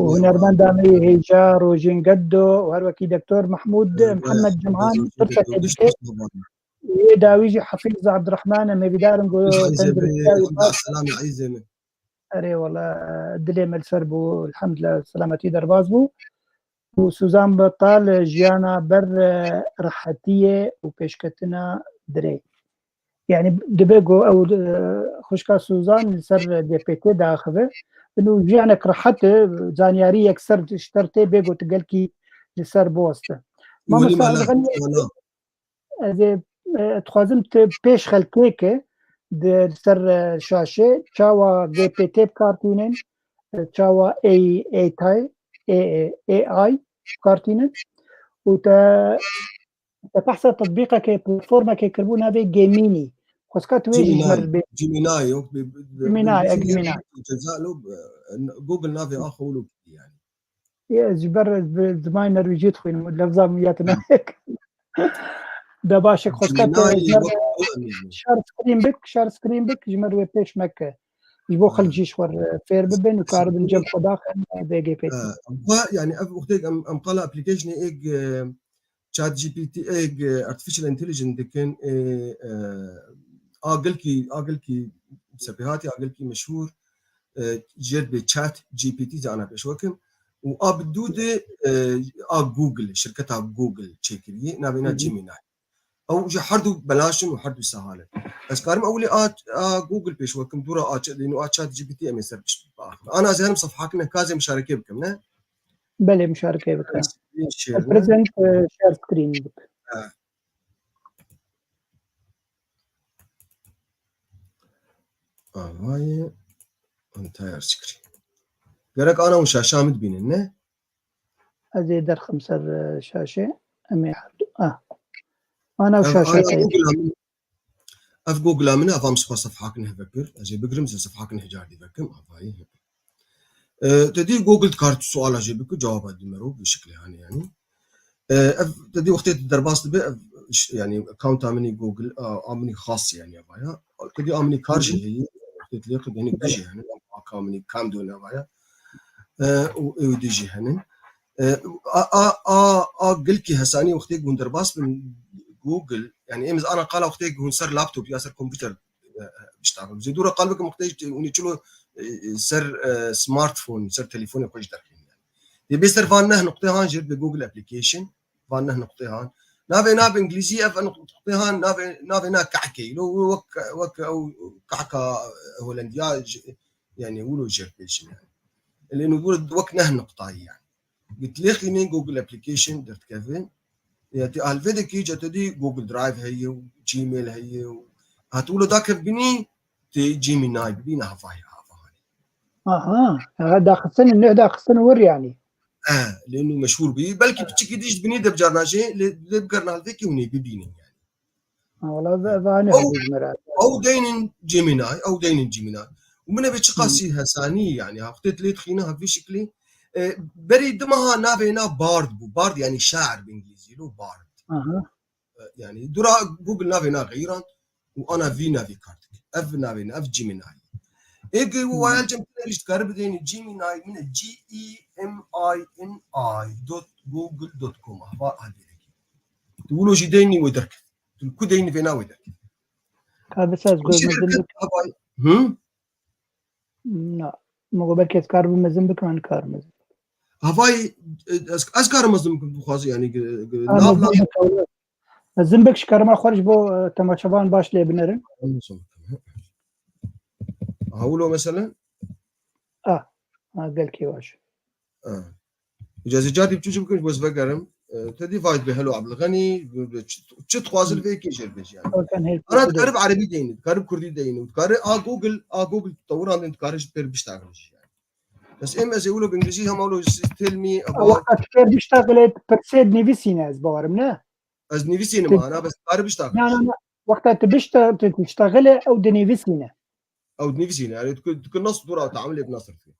û hunermenda me yê hêja Rojîn Geddo û her wekî Doktor Mehmûd, e, Mihemed Cimhan, pirsekê dike. Yê dawî jî Hefîz Abdurrahman, em hêvîdar in ku tenduristîya wî baş. Selamê ezîzê min. Erê wele, dilê me li ser bû, elhamdulillah, selametî derbas bû. Û Suzan Betal, jiyana ber, e, rehetiyê û pêşketina dirê. Yani dibe ku ew, e, xwişka Suzan li ser G P T diaxive. Û jiyanek rehet e, zaniyarî yekser ji te re tê bê ku tu gelkî li ser biweste. Mamosta Elganî, ez ê, e, dixwazim tu pêş xelkê ke di ser, e, şaşê çawa G P T bi kar tînin, e, çawa A I, A I, A I bi kar tînin û te, te behsa tetbîqekê, platformekê kiribû navê Gemini. Xwezka tu wê jî ji me re bê. Gemini, yok, bi, bi, bi, Gemini, bi, e, Gemini. Ceza lo, e, Google navê axwe wilo yani. Yê, ez ji ber ez bi zimanê Norwêcî dixwînim û lefza min ya tune. De baş e, xwezka te Cînayê ji me wek re ew em yani. Share screen bik, share screen bik, ji me re wê pêş meke. Ji bo Ha. xelk jî ji xwe re fêr bibin û karibin cem xwe daxin, vê G P T. Ha, va, yani ev wextê em, em qala applicationê êk, e, ChatGPT, êk, e, artificial intelligence dikin, e, e, a gelkî, a gelkî sepêhatî, a gelkî meşhûr, e, jê re dibê ChatGPT, zana pêş wekim. Û a bi dû de, e, a Google, şirketa Google çêkiriye, navê na Hı hı. Gemini. Ew ji herdu belaş in û herdu sehal in. Ez karim ewilî a, a Google pêş we kim, dûra a çi-, lêno a ChatGPT em ê ser pişt biaxivin. Ana ez herim sefhakin heka ez ê mişareke bikim, ne? Belê, mişareke bike. Screen share, ne? Present, e, share screen bike. Ha. Avayê entire screen. Gerek ana hûn şaşa min dibînin, ne? Ez ê derxim ser, e, şaşê. Em ê herdu. Ah. Ana û Ev şaşa ana teyê. Google a min, ev Google a min, ev am sixwe sefhakin heve kir. Ez ê bigirim, zê sefhakin hecar dî vekim. Avayê. E, te dî Google dikar tu suala jê bikir, cewaba dî mero bi şiklê hanê yanî. E, ev te dî wextê tu derbas dibe, ev ş-, yanî accounta min î Google, a, a min î xas yanî ava ya. Te dî a min î kar jî heye, wextê tu lê qid yanî dijî hene, a ka min î kam done ava ya. E, û ew dijî hene. E, a, a, a, a gelkî hesanî wextê hûn derbas bin Google, yanî em ana qala wextê hûn ser laptop ya ser kompûter e, e, biştavim. Zê dûra qal bikim, wextê hûn ê çilo, e, e, ser, e, smartphone, ser telefonê xwe jî derxînin. Dê bê ser van neh nuqtê han jê bi Google Application, van neh nuqtê han. Navê na bi Îngilîzî ev nuqtê han, navê, navê na kahkê. Lo wek, wek ew kahka Holendiya, ji-, yanî wilo jê pêşin yanî. Lê nû wek neh nuqtayî yanî. Bi tilêxînê Google Application derdikeve. Ya tê alvê de kî, ca te dî Google Drive heye û Gmail heye û hat wilo dakev binî, tê Gemini bibîne havayê hava hanê. Aha, ha, daxistin, neh daxistin wir yanî. E, lê nû meşhûr bî. Belkî piçikî dîş binî de bicarna jê, lê, lê bigerna alvê kî hûn ê bibînin yanî. Ha, wala ve-, ve ne Ew, hediz mera. Ew deynin Gemini, ew deynin Gemini. Û min ebe çiqasî hesanî, yanî, ha, wextê tu lê dixîne, ha, vî şiklî. E, berî du meha navê na Bard bû. Bard, yanî şair bi Îngilîzî, lo Bard. Aha. E, yanî, dura Google navê na xeyran û ana vî navî kar dike. Ev navê na, ev Gemini. Ê, ge, û wayel cem tine rîş dikare bideyni Gemini, min e G E M I N I dot google dot com. Ha, ha, vê de kî. Tu wilo jî deynî wê derkevî. Tu li ku deynî vêna wê derkevî. Ka bi saz Wê jî goz mezin derket bik. Havayê. Hı? Na. Min got belkî ez kar bim mezin bikim, an kar mezin. Havayê, e, ez, ez karim mezin bikim, tu xwazî, yanî, ge-, ge-, Ka nav mezin nav bik, wele. Mezin bik, ji karima xwe ji bo, e, temaşevan baş lê binerin. Mezin bikim. Ha, wilo mesele? Ah, ha, gelkî baş. Ha. Îca ez ê carî biçû çi bikim, ji bo ez vegerim. E, te dî vayt be helo Abdulxenî, bi, bi, çi, çi dixwazin vê yekê jêr bêjî yanî. Ana dikarib erebî deyni, dikarib kurdî deyni, dikarib a Google, a Google tewirandin dikarib ji pêr biştaxin jî yanî. Bes em ez ê wilo bi îngilîzî hema wilo tell me Ew about wexta tu pêr biştaxilê pirsê dinivîsîne ez bawerim, ne? Ez nivîsînim ana, bes dikarib biştaxin. Na, na, na. Wexta tu bişta-, tu, tu biştaxilê ew dinivîsîne. Ew dinivîsîne, yanî tu, tu nas dûra teamilê bi nas dikî.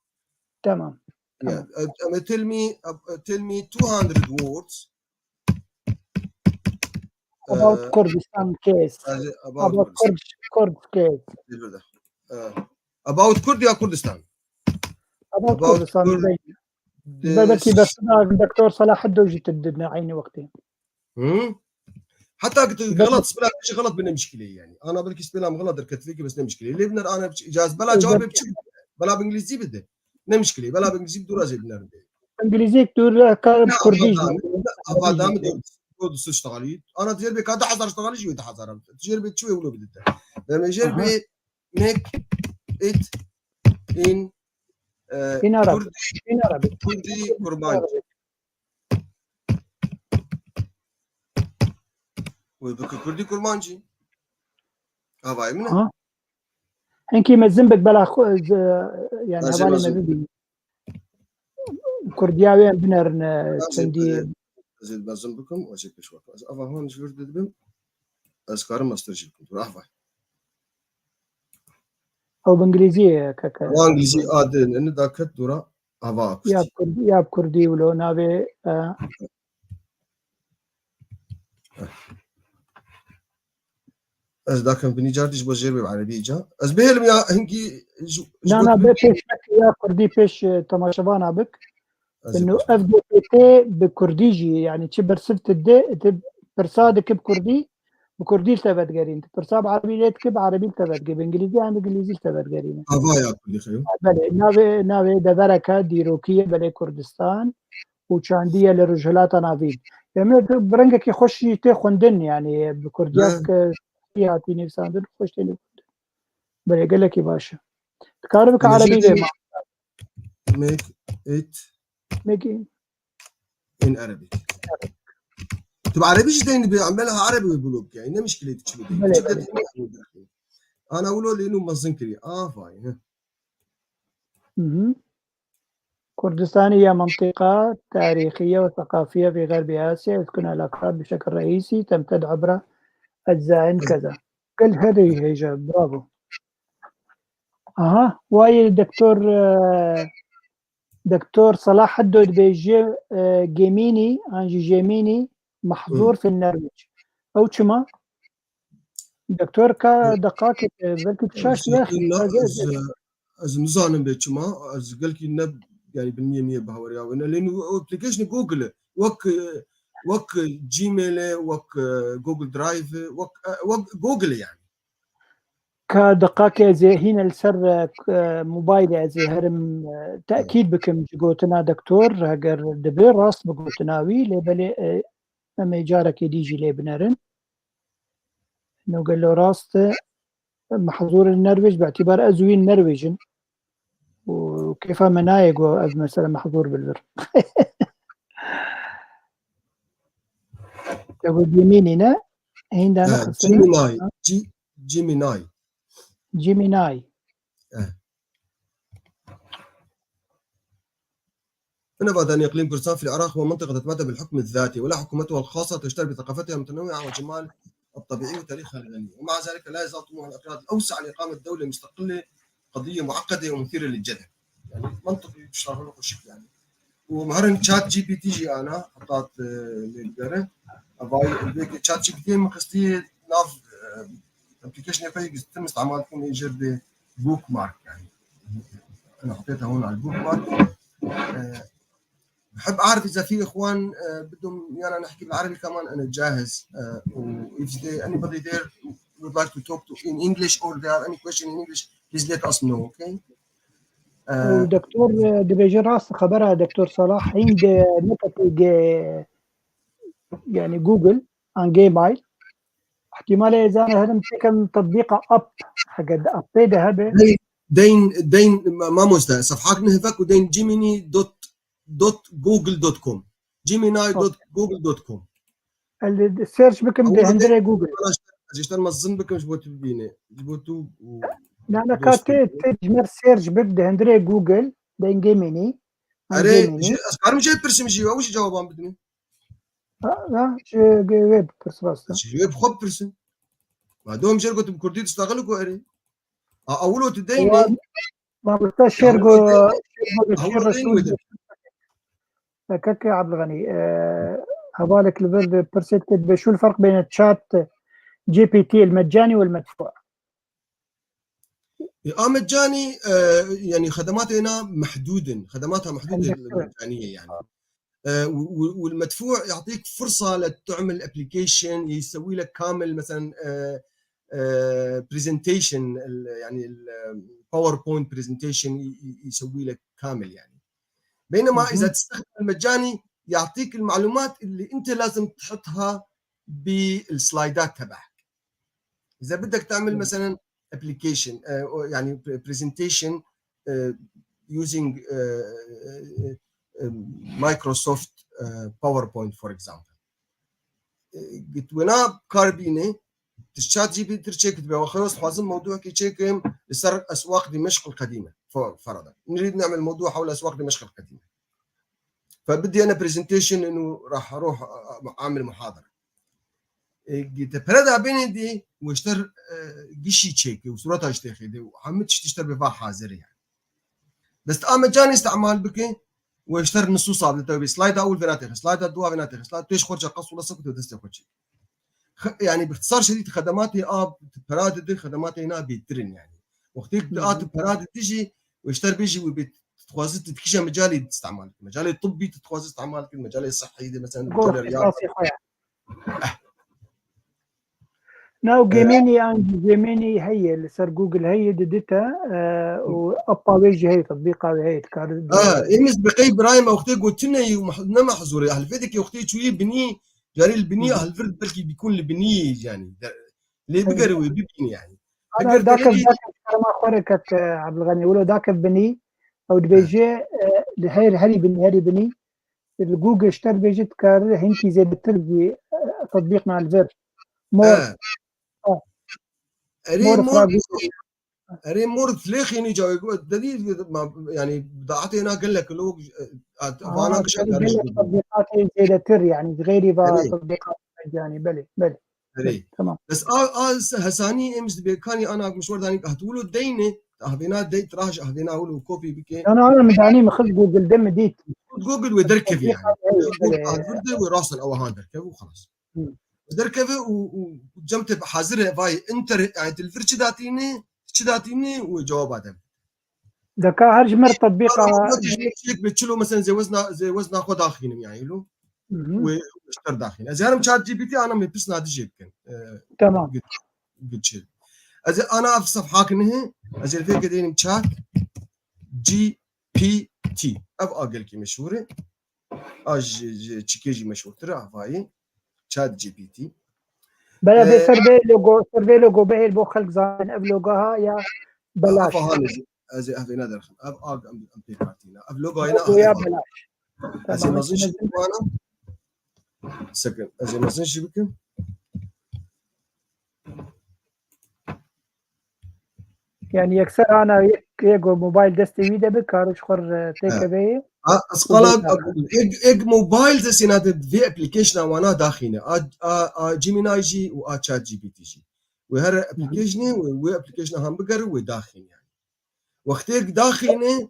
Tamam. Yeah. Tamam. Em, em, tell me, uh, tell me two hundred words. About Uh, Kurdistan case. About About Kurdistan. Kurd, Kurd case. Uh, about Kurd ya Kurdistan. About About Kurdistan. Kurd. Belki bes Doktor Salah Heddo jî tu dibine aynı wextê. Hı? Heta ki tu Belki xelat, spela tu xelat bi ne mişkilê yanî. Ana belki spela min xelat derketivê ki bes ne mişkilê. Lê biner ana caz bela cevabê biçik bela bi îngilîzî bide. Ne mişkilê, bela bi îngilîzî bi dûra zê biner bide. Îngilîzî dûr ka kurdî jî. Ava da mi dor, dor du sed ştaxalî. Ana tu jêr bê ka du hezar ştaxalî jî wê du hezar. Tu jêr bê çi wê wilo bidite. Demê jêr bê make it in, e, in Arab. Kurdî, in Arab. Kurdî kurmancî. Wê bike kurdî kurmancî. Havayê min e. Ha? Hinkî mezin bik bela xwe, z-, yani hevalê me bibî. Kurdiya wê em binerin, e, çendî. Ez ê mezin bikim, ez ê pêş we. Ez ava hon ji vir dibim. Ez karim master jî bikim. Ava. Ew bi îngilîzî ye, keke. Ew îngilîzî a din, ini da ket dora ava kurdî. Ya kurdî, ya kurdî wilo navê, e, Ez dakim binî car dî ji bo jêr bê bi erebî ca. Ez bihêlim ya hinkî ji, ji Na, na, bê pêş bik ya kurdî pêş, e, temaşevana bik. Ez ê Ino pêş ev G P T bi kurdî jî, yani çi bersiv tu dê, tu pirsa dikî bi kurdî, bi kurdî li te vedigerîn. Tu pirsa bi erebî lê dikî, bi erebî li te vedigerîn. Bi îngilîzî yan bi îngilîzî li te vedigerîn. Ava ya kurdî xeyo. Belê, navê, navê devereke dîrokî ye, belê Kurdistan û çandî ye li Rojhilata Navîn. Demê tu bi rengekî xweş jî tê xwendin, yanî bi kurdiya He. ke hatî nivîsandin, xweş tê nivîsandin. Belê, gelekî baş e. Dikare bike Hûn jî erebî bê dê ma. Make it Make in Arabic. Tu bi erebî jî deyni bi emel ha erebî wê bûlo bike. Ne mişkilê tu çi bideyni. Belê, Çi belê. bideyni? Ana wilo lê nû mezin kirî. Afayî. He. Hı hı. Kurdistani ya mıntıka tarihiye ve sakafiye fi Garbi Asya, üskün alaka bi şekil reisi, temted abra eczain keza. Gel hede hêja, bravo. Aha, wayê doktor, e, doktor Salah Heddo dibêje, e, Gemînî, an jî Jemînî, mehzûr Hı. fi Nerwic. Ew çima? Doktor ka deqakê, e, belkî tu şaş Ez, wext, ez, ez, ez, ez nizanim bê çima, ez gelkî ne, yani bi niyê niyê bahweriya wê ne. Lê nû ew application Google e. Wek, e, wek Gmail e, wek, e, Google Drive e, wek, e, wek Google e yani. Ka deqakê ez ê hîne li ser, e, k-, e, mobaylê ez ê herim, e, tekîd bikim ji gotina doktor, heger dibe rast bi gotina wî, lê belê, e, em ê carekê dî jî lê binerin. No gelo rast e, mehzûr in Nervêj, bi îtîbar ez û wî Nervêj in. Û kêfa me nayê ku ez mesela mehzûr bilbir. Te got Gemînî ne? Hînda Eh, nexistine. Gemini. G-, Gemini. Gemini. Eh. إن بعض إقليم كردستان في العراق هو منطقة تتمتع بالحكم الذاتي، ولا حكومتها الخاصة تشتهر بثقافتها المتنوعة وجمال الطبيعي وتاريخها الغني، ومع ذلك لا يزال طموح الأكراد الأوسع لإقامة دولة مستقلة، قضية معقدة ومثيرة للجدل. يعني منطقي تشتغل وشك يعني. ومهرن ChatGPT جي أنا حطات، آه، للجرة. أباي البيك ChatGPT من قصتي ناف، آه، application يقول يجب استعمال كم يجر ب bookmark يعني. أنا حطيتها هون على ال bookmark. آه، بحب أعرف إذا في إخوان، آه، بدهم يانا نحكي بالعربي كمان، أنا جاهز. آه، و if they, anybody there would like to talk to in English or they have any question in English, please let us know, okay? آه، ودكتور، آه، دبيجي راس خبرها دكتور صلاح، عند نقطة ج-، يعني جوجل، عن جيميل. احتمال إذا أنا هذا متكم تطبيق أب، حق أب ده هبه. دين، دين، دين، ما، ما مستاهل. صفحات نهفك ودين جيميني دوت، دوت جوجل دوت كوم. جيميناي دوت جوجل دوت كوم. Search bikim di hundirê Google. Ji te mezin bikim ji bo tu bibîne. Ji bo tu û Na, na, ka tê, tê ji me search bik di hundirê Google, dengê mînî. Erê, ez karim jê pirsim jî, ew jî cewaban bidin. Ha, ha, ji wê bipirs rast e. Ji wê bi xwe bipirsin. Ma dom jê gotim kurdî distaxil ku erê. A, ewilo tu deyne. Mamoste Şêrgo, Şêrgo, Şêrgo, Kekê Abdulganî, e, hevalek li vir pirsê dike, dibe şû li ferq beyne chat G P T el meccanî wel medfû. A meccanî, e, yani xedematê na mehdûd in, xedemata mehdûd in meccanî ye yani. آه، و-، و-، والمدفوع يعطيك فرصة لتعمل application، يسوي لك كامل مثلًا، آه، آه، presentation، ال-، يعني ال-، PowerPoint presentation ي-، ي-، يسوي لك كامل يعني. بينما إذا تستخدم المجاني يعطيك المعلومات اللي أنت لازم تحطها بالسلايدات تبعك. إذا بدك تعمل مثلًا application، آه، يعني pre-، presentation، آه، using، آه، آه، آه، Microsoft، آه، PowerPoint for example. آه، قلت ونا كاربيني، الشات جي بي تي تشيك تبع وخلاص، لازم موضوع كي تشيك لسر أسواق دمشق القديمة، ف-، فرضًا. نريد نعمل موضوع حول أسواق دمشق القديمة. فبدي أنا presentation إنه راح أروح أعمل محاضرة. Te pere da bênê dî û ji te re gişî çêke û sureta ji te xêde û hemû tiştî ji te re bi va hazir e yani. Bes tu a mecanê îstemal bike û ji te re nisûsa bide, te bê slayda ewil vê natêxe, slayda dua vê natêxe, slayda tu ê ji xwe re qas wila se ku tu destê xwe çêke. Xe-, yani bi îxtisar şedîd xedematê a tu pera didî, xedematê na bêtir in yani. Wextê ku tu a tu pera didî jî û ji te re bêjî wê bê tu dixwazî tu di kîja mecalê îstemal bike. Mecalê tibbî tu dixwazî îstemal bike, mecalê sihî de mesela, mecalê riyadî. Eh. Nav Gemini an jî Gemini heye, li ser Google heye, didite, e, û appa wê jî heye, tatbîqa wê heye, dikare. Ha, êmiz bi qey birayê me wextê gotine yî û meh-, ne mehzûr e. Ehl vê dikê wextê çûyî binî, carî li binî, ehl vir belkî bikûn li binî, yanî. De-, lê bigere wê bibînî, yanî. Ana Eger dakev, dakev karema xwe re ket, e, Abdulganî, wilo dakev binî, ew dibêje, e, li her, herî binî, herî binî, li Google ji te dibêje dikare hinkî zêdetir jî, e, tetbîq na li vir. Mor. He. He. Erê mor, mor, erê mor flêxînî cawê ku dedî, ma, yanî, daetê na gelek lo, e, at-, vana kişa gelek tatbîqatê zêdetir, yanî, ji xeyrî va tatbîqat, yanî, belê, belê. Erê. Belê, tamam. Bes a, a hesanî em ji dibê kanî ana ku ji wer danî, ah, tu wilo deyne, ah, vêna dey, tiraj, ah, vêna wilo kopî bike. Ana, ana, min danî, min xist Google de min dît. Google wê derkevî yanî. Belê, belê. Wê rast ew han derkev û xelas. Derkeve û, û cem te hazir e, vay, inter, yanî, tu li vir çi datîne, çi datîne û cewaba de. Deka her ji mir tatbîqa. Çek be çilo, mesela, zê wezna, zê wezna xwe daxînim, yanî, lo. Wê ji te daxîne. Ez yarim Chat G P T ana me pirsna dijê bikin. E, tamam. Git, git çi. Ez ana ev sefha kinihe, ez ê vê ke deynim Chat G P T. Ev a gelkî meşhûr e. A ji, ji çikê jî meşhûrtir e, avayî. Chat G P T. Bela vê, e, ser vê logo, ser vê logo bihêl bo xelk zanin ev logo ha ya belaş. Ev ha ne, ez ê ev ê nedirxim. Ev a em, em pê kartîna. Ev logo yena, logo ya belaş. Ez ê mezin jî bikim ana. Sekin, ez ê mezin jî bikim. Yani yekser ana yek, yek o mobil destê wî de bi, kar ji xwe re têkeve yê. Ha, ez qala êk, êk mobil de sêna de vê application-a wana daxîne. A, a, a Gemini jî û a Chat G P T jî. Wê her application-ê, wê, wê application-a han bigere, wê daxîne yani. Wextê daxîne,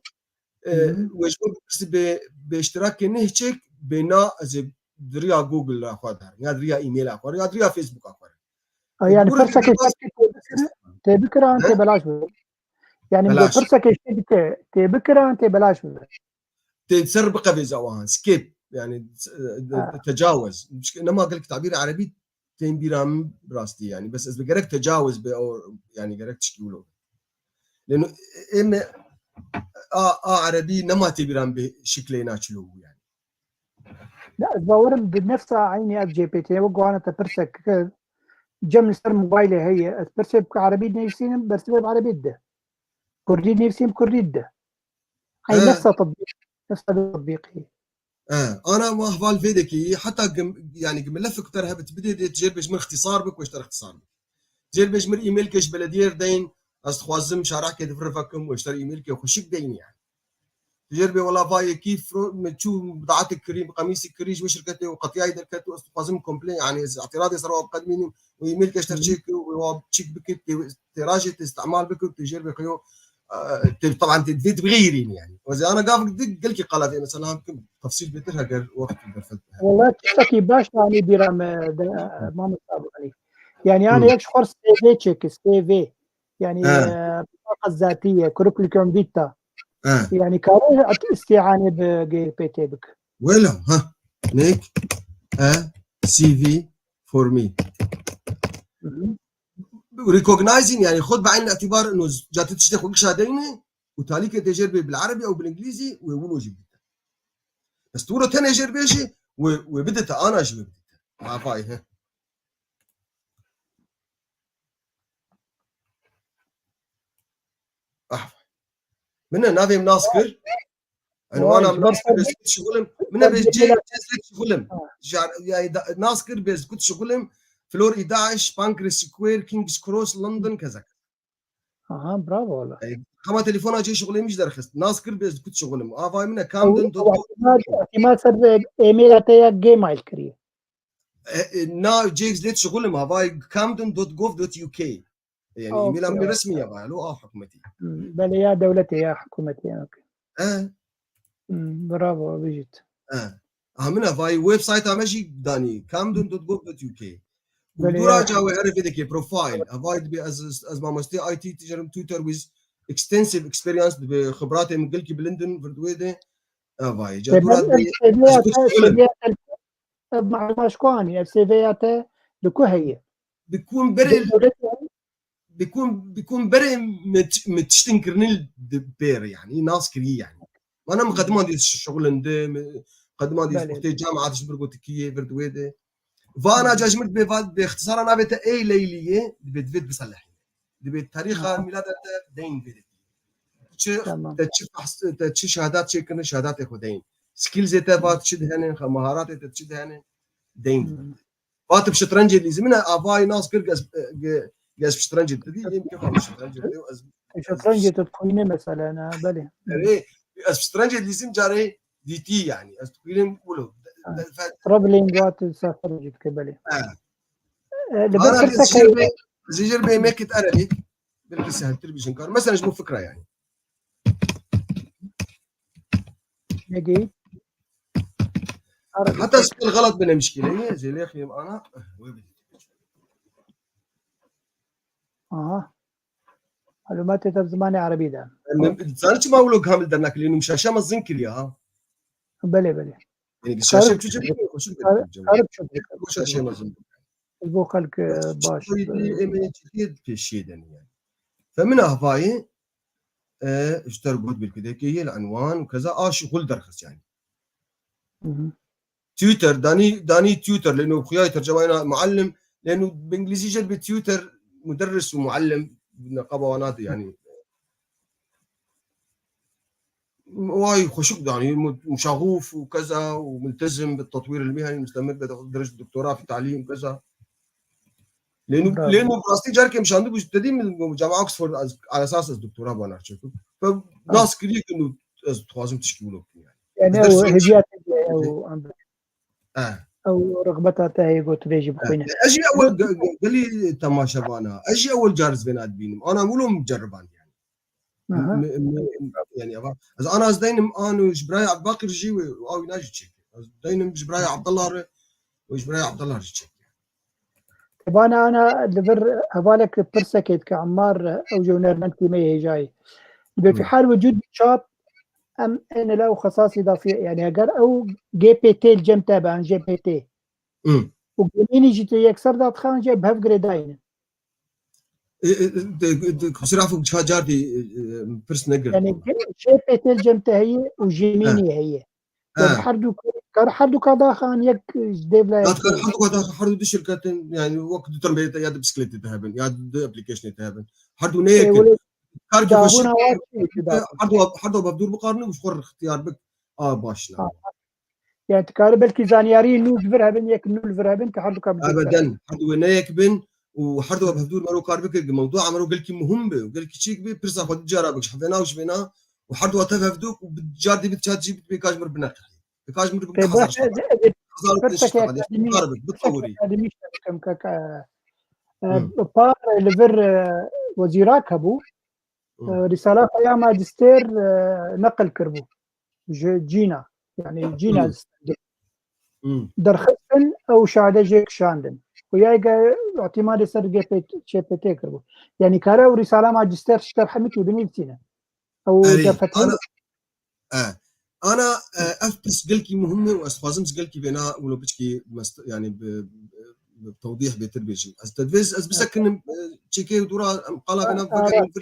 e, wê ji bo bipirsî bê, bê iştirakê neh çek, bê na ez ê di riya Google-a xwe derim, ya di riya e-mail-a xwe, ya di riya Facebook-a xwe. A, yani pirseke tê bikir, tê bikir an tê belaş bibir. Yani pirseke tê bikir, tê bikir an tê belaş bibir. Tê ser biqevêze awan, skip, yani, e, tecawuz. Nema gelek tabîr erebî tên bîra min rastî yani. Bes ez bi gerek tecawuz be o, yani gerek tişkî wilo. Leno êm a, a erebî nema tê bîra min bi şiklê na çilo bû yani. La, ez bawerim bi nefsa eynî ev G P T, wek wana te pirsek kir, cem li ser mobaylê heye, ez pirsê bi erebî nivîsînim, bersivê bi erebî dide. Kurdî nivîsînim, kurdî dide. Hey, nefsa tatbîq, nefsa tatbîqî. E, ana ma heval vê dekî, heta gim, yani gim lefik ter hebit bidê dê, jêr bêj min ixtisar bik, weşter ixtisar bik. Jêr bêj min e-mail ke ji belediyê deyin, ez dixwazim şarahkê di vir vekim, weşter e-mail ke xweşik deyin yani. Jêr bê wela vayekî fro, min çû daetik kirî, qemîsik kirî, ji wê şirketê û qetiyayî derket û ez dixwazim komple, yani ez îtirazê ser wa biqedimînim û e-mail ke ji ter çêkir û wa çîk bikir, tê, tê rajê tê îstimal bikir, tê jêr bê xeyo, e, tê, taban tê, tê dibixêrîn yani. Wezî ana gavik di gelkî qala vê mesela him kim tefsîl bêtir heger wext derfet. Wela tiştekî baş danî bîra me de, e, mamosta Abdulganî. Yani, yani yek ji xwe C V çêkir, C V. Yani, e, bitaqa zatiye, curriculum vitae. Yani, kare îstianê bi G P T bik. Wela, ha. Nick, a C V for me. Recognizing, yani, xwe bi eyn îtibar ino, ca tu tiştê xwe gişa deyne, û talîkê tê jêr bê bil erebî ew bil îngilîzî, wê wilo jî bidite. Bes tu wilo tenê jêr bêjî, wê, wê bidite, ana jî wê bidite. Mafayê, he. Ah. Min e navê min nas kir. Enwana min nas kir, ez kut şixulim. Min e bêj cê zêt şixulim. Nas kir bêz kut şixulim. Florî Daeş, Pancras Square, King's Cross, London, kezek. Aha, bravo wala. Ey, hema telefona cê şixulê min jî derxist. Nas kir bêz kut şixulim. Avay min e Camden dot gov. Îhtimal ser e-maila te ya Gmail kiriye. E, e, na cêk zêt şixulim, havay camden dot gov dot U K. Yani e-maila min resmî ya vay, lo a hikûmetî. Hmm, belê ya dewletê ya hikûmetî ya, okey. E. Hmm, bravo, bijît. E. Ha, min havay website-a me jî danî, camden dot gov dot U K. Belê. Dûra ca wê herifê dikê profile. Havay dibê ez, ez mamostê I T tijerim tutor with extensive experience dibê xibratê min gelkî bilind in vir di wê de. Havay. Ca dûra dibê ez kut şixulim. Ev malûma ji ku anî? Ev C V ya te li ku heye? Bi ku em berê, bi ku em, bi ku em berê me ti-, me tiştin kirinî di pêr, yanî nas kirî yanî. Mana min qediman dî şixulindi, min qediman dî Belê. Wextê camiat ji bir gotikiyê vir di wê de. Vana Hı. ca ji min dibê va, dibê ixtisara navê te ey Leyliyê, dibê divê biselehî. Dibê tarîxa Hı. mîlada te deyn vê de. Çi, Tamam. te çi fehs, te çi şehadat çêkirin, şehadatê xwe deyn. Skillsê te va çi dihenin, xwe maharatê te çi dihenin, deyn. Hı. Va tu bi şetrence dîzî min e, avayê nas kir, gez, ge-, gez bi şetrence didî, yê min kêfa bi şetrence didî, ez Şetrence tu dixwînî mesela, ne, belê. Erê, ez bi şetrence dîzîm carê dîtî yanî. Ez dixwînim wilo. Ha. Traveling what is safari dike, belê. Ha. E, li ber Vana pirsa dî key- jêr bê, ez jêr bê mekit erelî. Belkî seheltir bî jinkar. Mesela ji bo fikra yanî. Negî. Ara Heta spel xelat bine mişkîle. Ye, zêlê xiyim ana. Wê bidî. Aha. Malumatê te bi zimanê erebî de. Em, zanî çima wilo kamil dernakilî nû şaşa mezin kiriya ha? Belê, belê. Yani şaşa Karib- çûçe bir hoşum Karib- Karib çok. Şaşa mezin. Bo xelk, e, baş. Em çiqî pêşiyê de ne yani. Femina havayê, e, ji ter got bir kudekê yê li enwan û keza a şixul derxist yani. Hı hı. Tutor, danî, danî tutor, lêno xuyayê tercemeyna muallim, lêno bi îngilîzî jê dibê tutor, muderris û muallim, neqaba wana de yani. Way xweşik danî, mu-, muşaxûf û keza û multezim bi tetwîr ilmî, hani mustemir be derece doktora fi talîm keza. Lêno, Bravo. Lêno rastî carkê mişandibû ji te dî min cama Oxford ez, ala esas ez doktora bana çêkim. Pe Ha. nas kiriye ki nû ez dixwazim tişkî wilo bikim yani. Yani Ez ew dersi hediya te de ew an- Eh. ew rixbeta te heye got vê jî Eh. bixwîne. Ez jî ewil ge-, ge-, gelî temaşevana. Ez jî ewil car ez vêna dibînim. Ana wilo min ceriband yani. Aha. Mi, mi, yani ava. Ez ana ez deynim an û ji birayê Ebubakir jî wê, aw wîna jî çêkir. Ez deynim ji birayê Abdullah re û ji birayê Abdullah jî çêkir. Tebana ana li vir hevalek pirsekê dike Ammar, ew jî hunermendkî me yê hêjayî. Dibê Hı. fi hal wicud çap em ên ila û xesas îdafî, yani eger ew G P T li cem te be, an G P T. Hı. Û gemînî jî tu yekser dadixan jê bi hev girêdayî ne. E, e, de, de, kusura xwe çiqa car dî, e, e, pirs negirtim. Yani G P T cem te heye û Gemini He. heye. He. Yani her du kar, her du ka daxan yek ji dêvla Ya yek. Her du ka daxan, her du du şirketin, yani wek du tembeyê te ya du bisikletê te hebin, ya du applicationê te hebin. Her du ne E, yekin. wele Kar ki dahuna hoş, var ki, ki daxun. Her du, her du bevdûr bikarin û ji xwe ixtiyar bik. A baş na. Ha. Yani tu karî belkî zanyarî nû ji vir hebin, yek nû li vir hebin ki her du ka bi Ebeden, her du wê ne yek bin û her du bi hevdûr mero kar bikir ki mewdua mero gelkî muhim be û gelkî çîk be, pirsa xwe di cara bik, ji hevena û ji vêna û her du tev hevdûk û bi car dî bi chat G P T bê ka ji mir bineqilî. Bê ka ji mir Tê bine baş, xezar ez, ez, ez, pirsekê akademî, kar bik, bi pirsekê tewirî. Akademî şev bikim, kaka. E, Hı. Par li vir, e, wezîrak hebû. Hı. E, Rîsala xwe ya majistêr, e, neqil kiribû. Ji Cîna. Yani Cîna Hı. Hı. derxistin ew şahide jê kişandin. Û ya ge îtîmadê ser G P T, G P T kiribû. Yani kare ew Rîsala majistêr ji ter hemikî binivîsîne. Ew Erê, derfetê ana, e, ana, e, ev pirs gelkî muhim e û ez dixwazim ji gelkî vêna wilo piçkî mest-, yani bi, bi tewdîh bêtir bêjim. Ez te divê ez bisekinim, e, çêkê û dûra em qala vêna A, a, bigerin.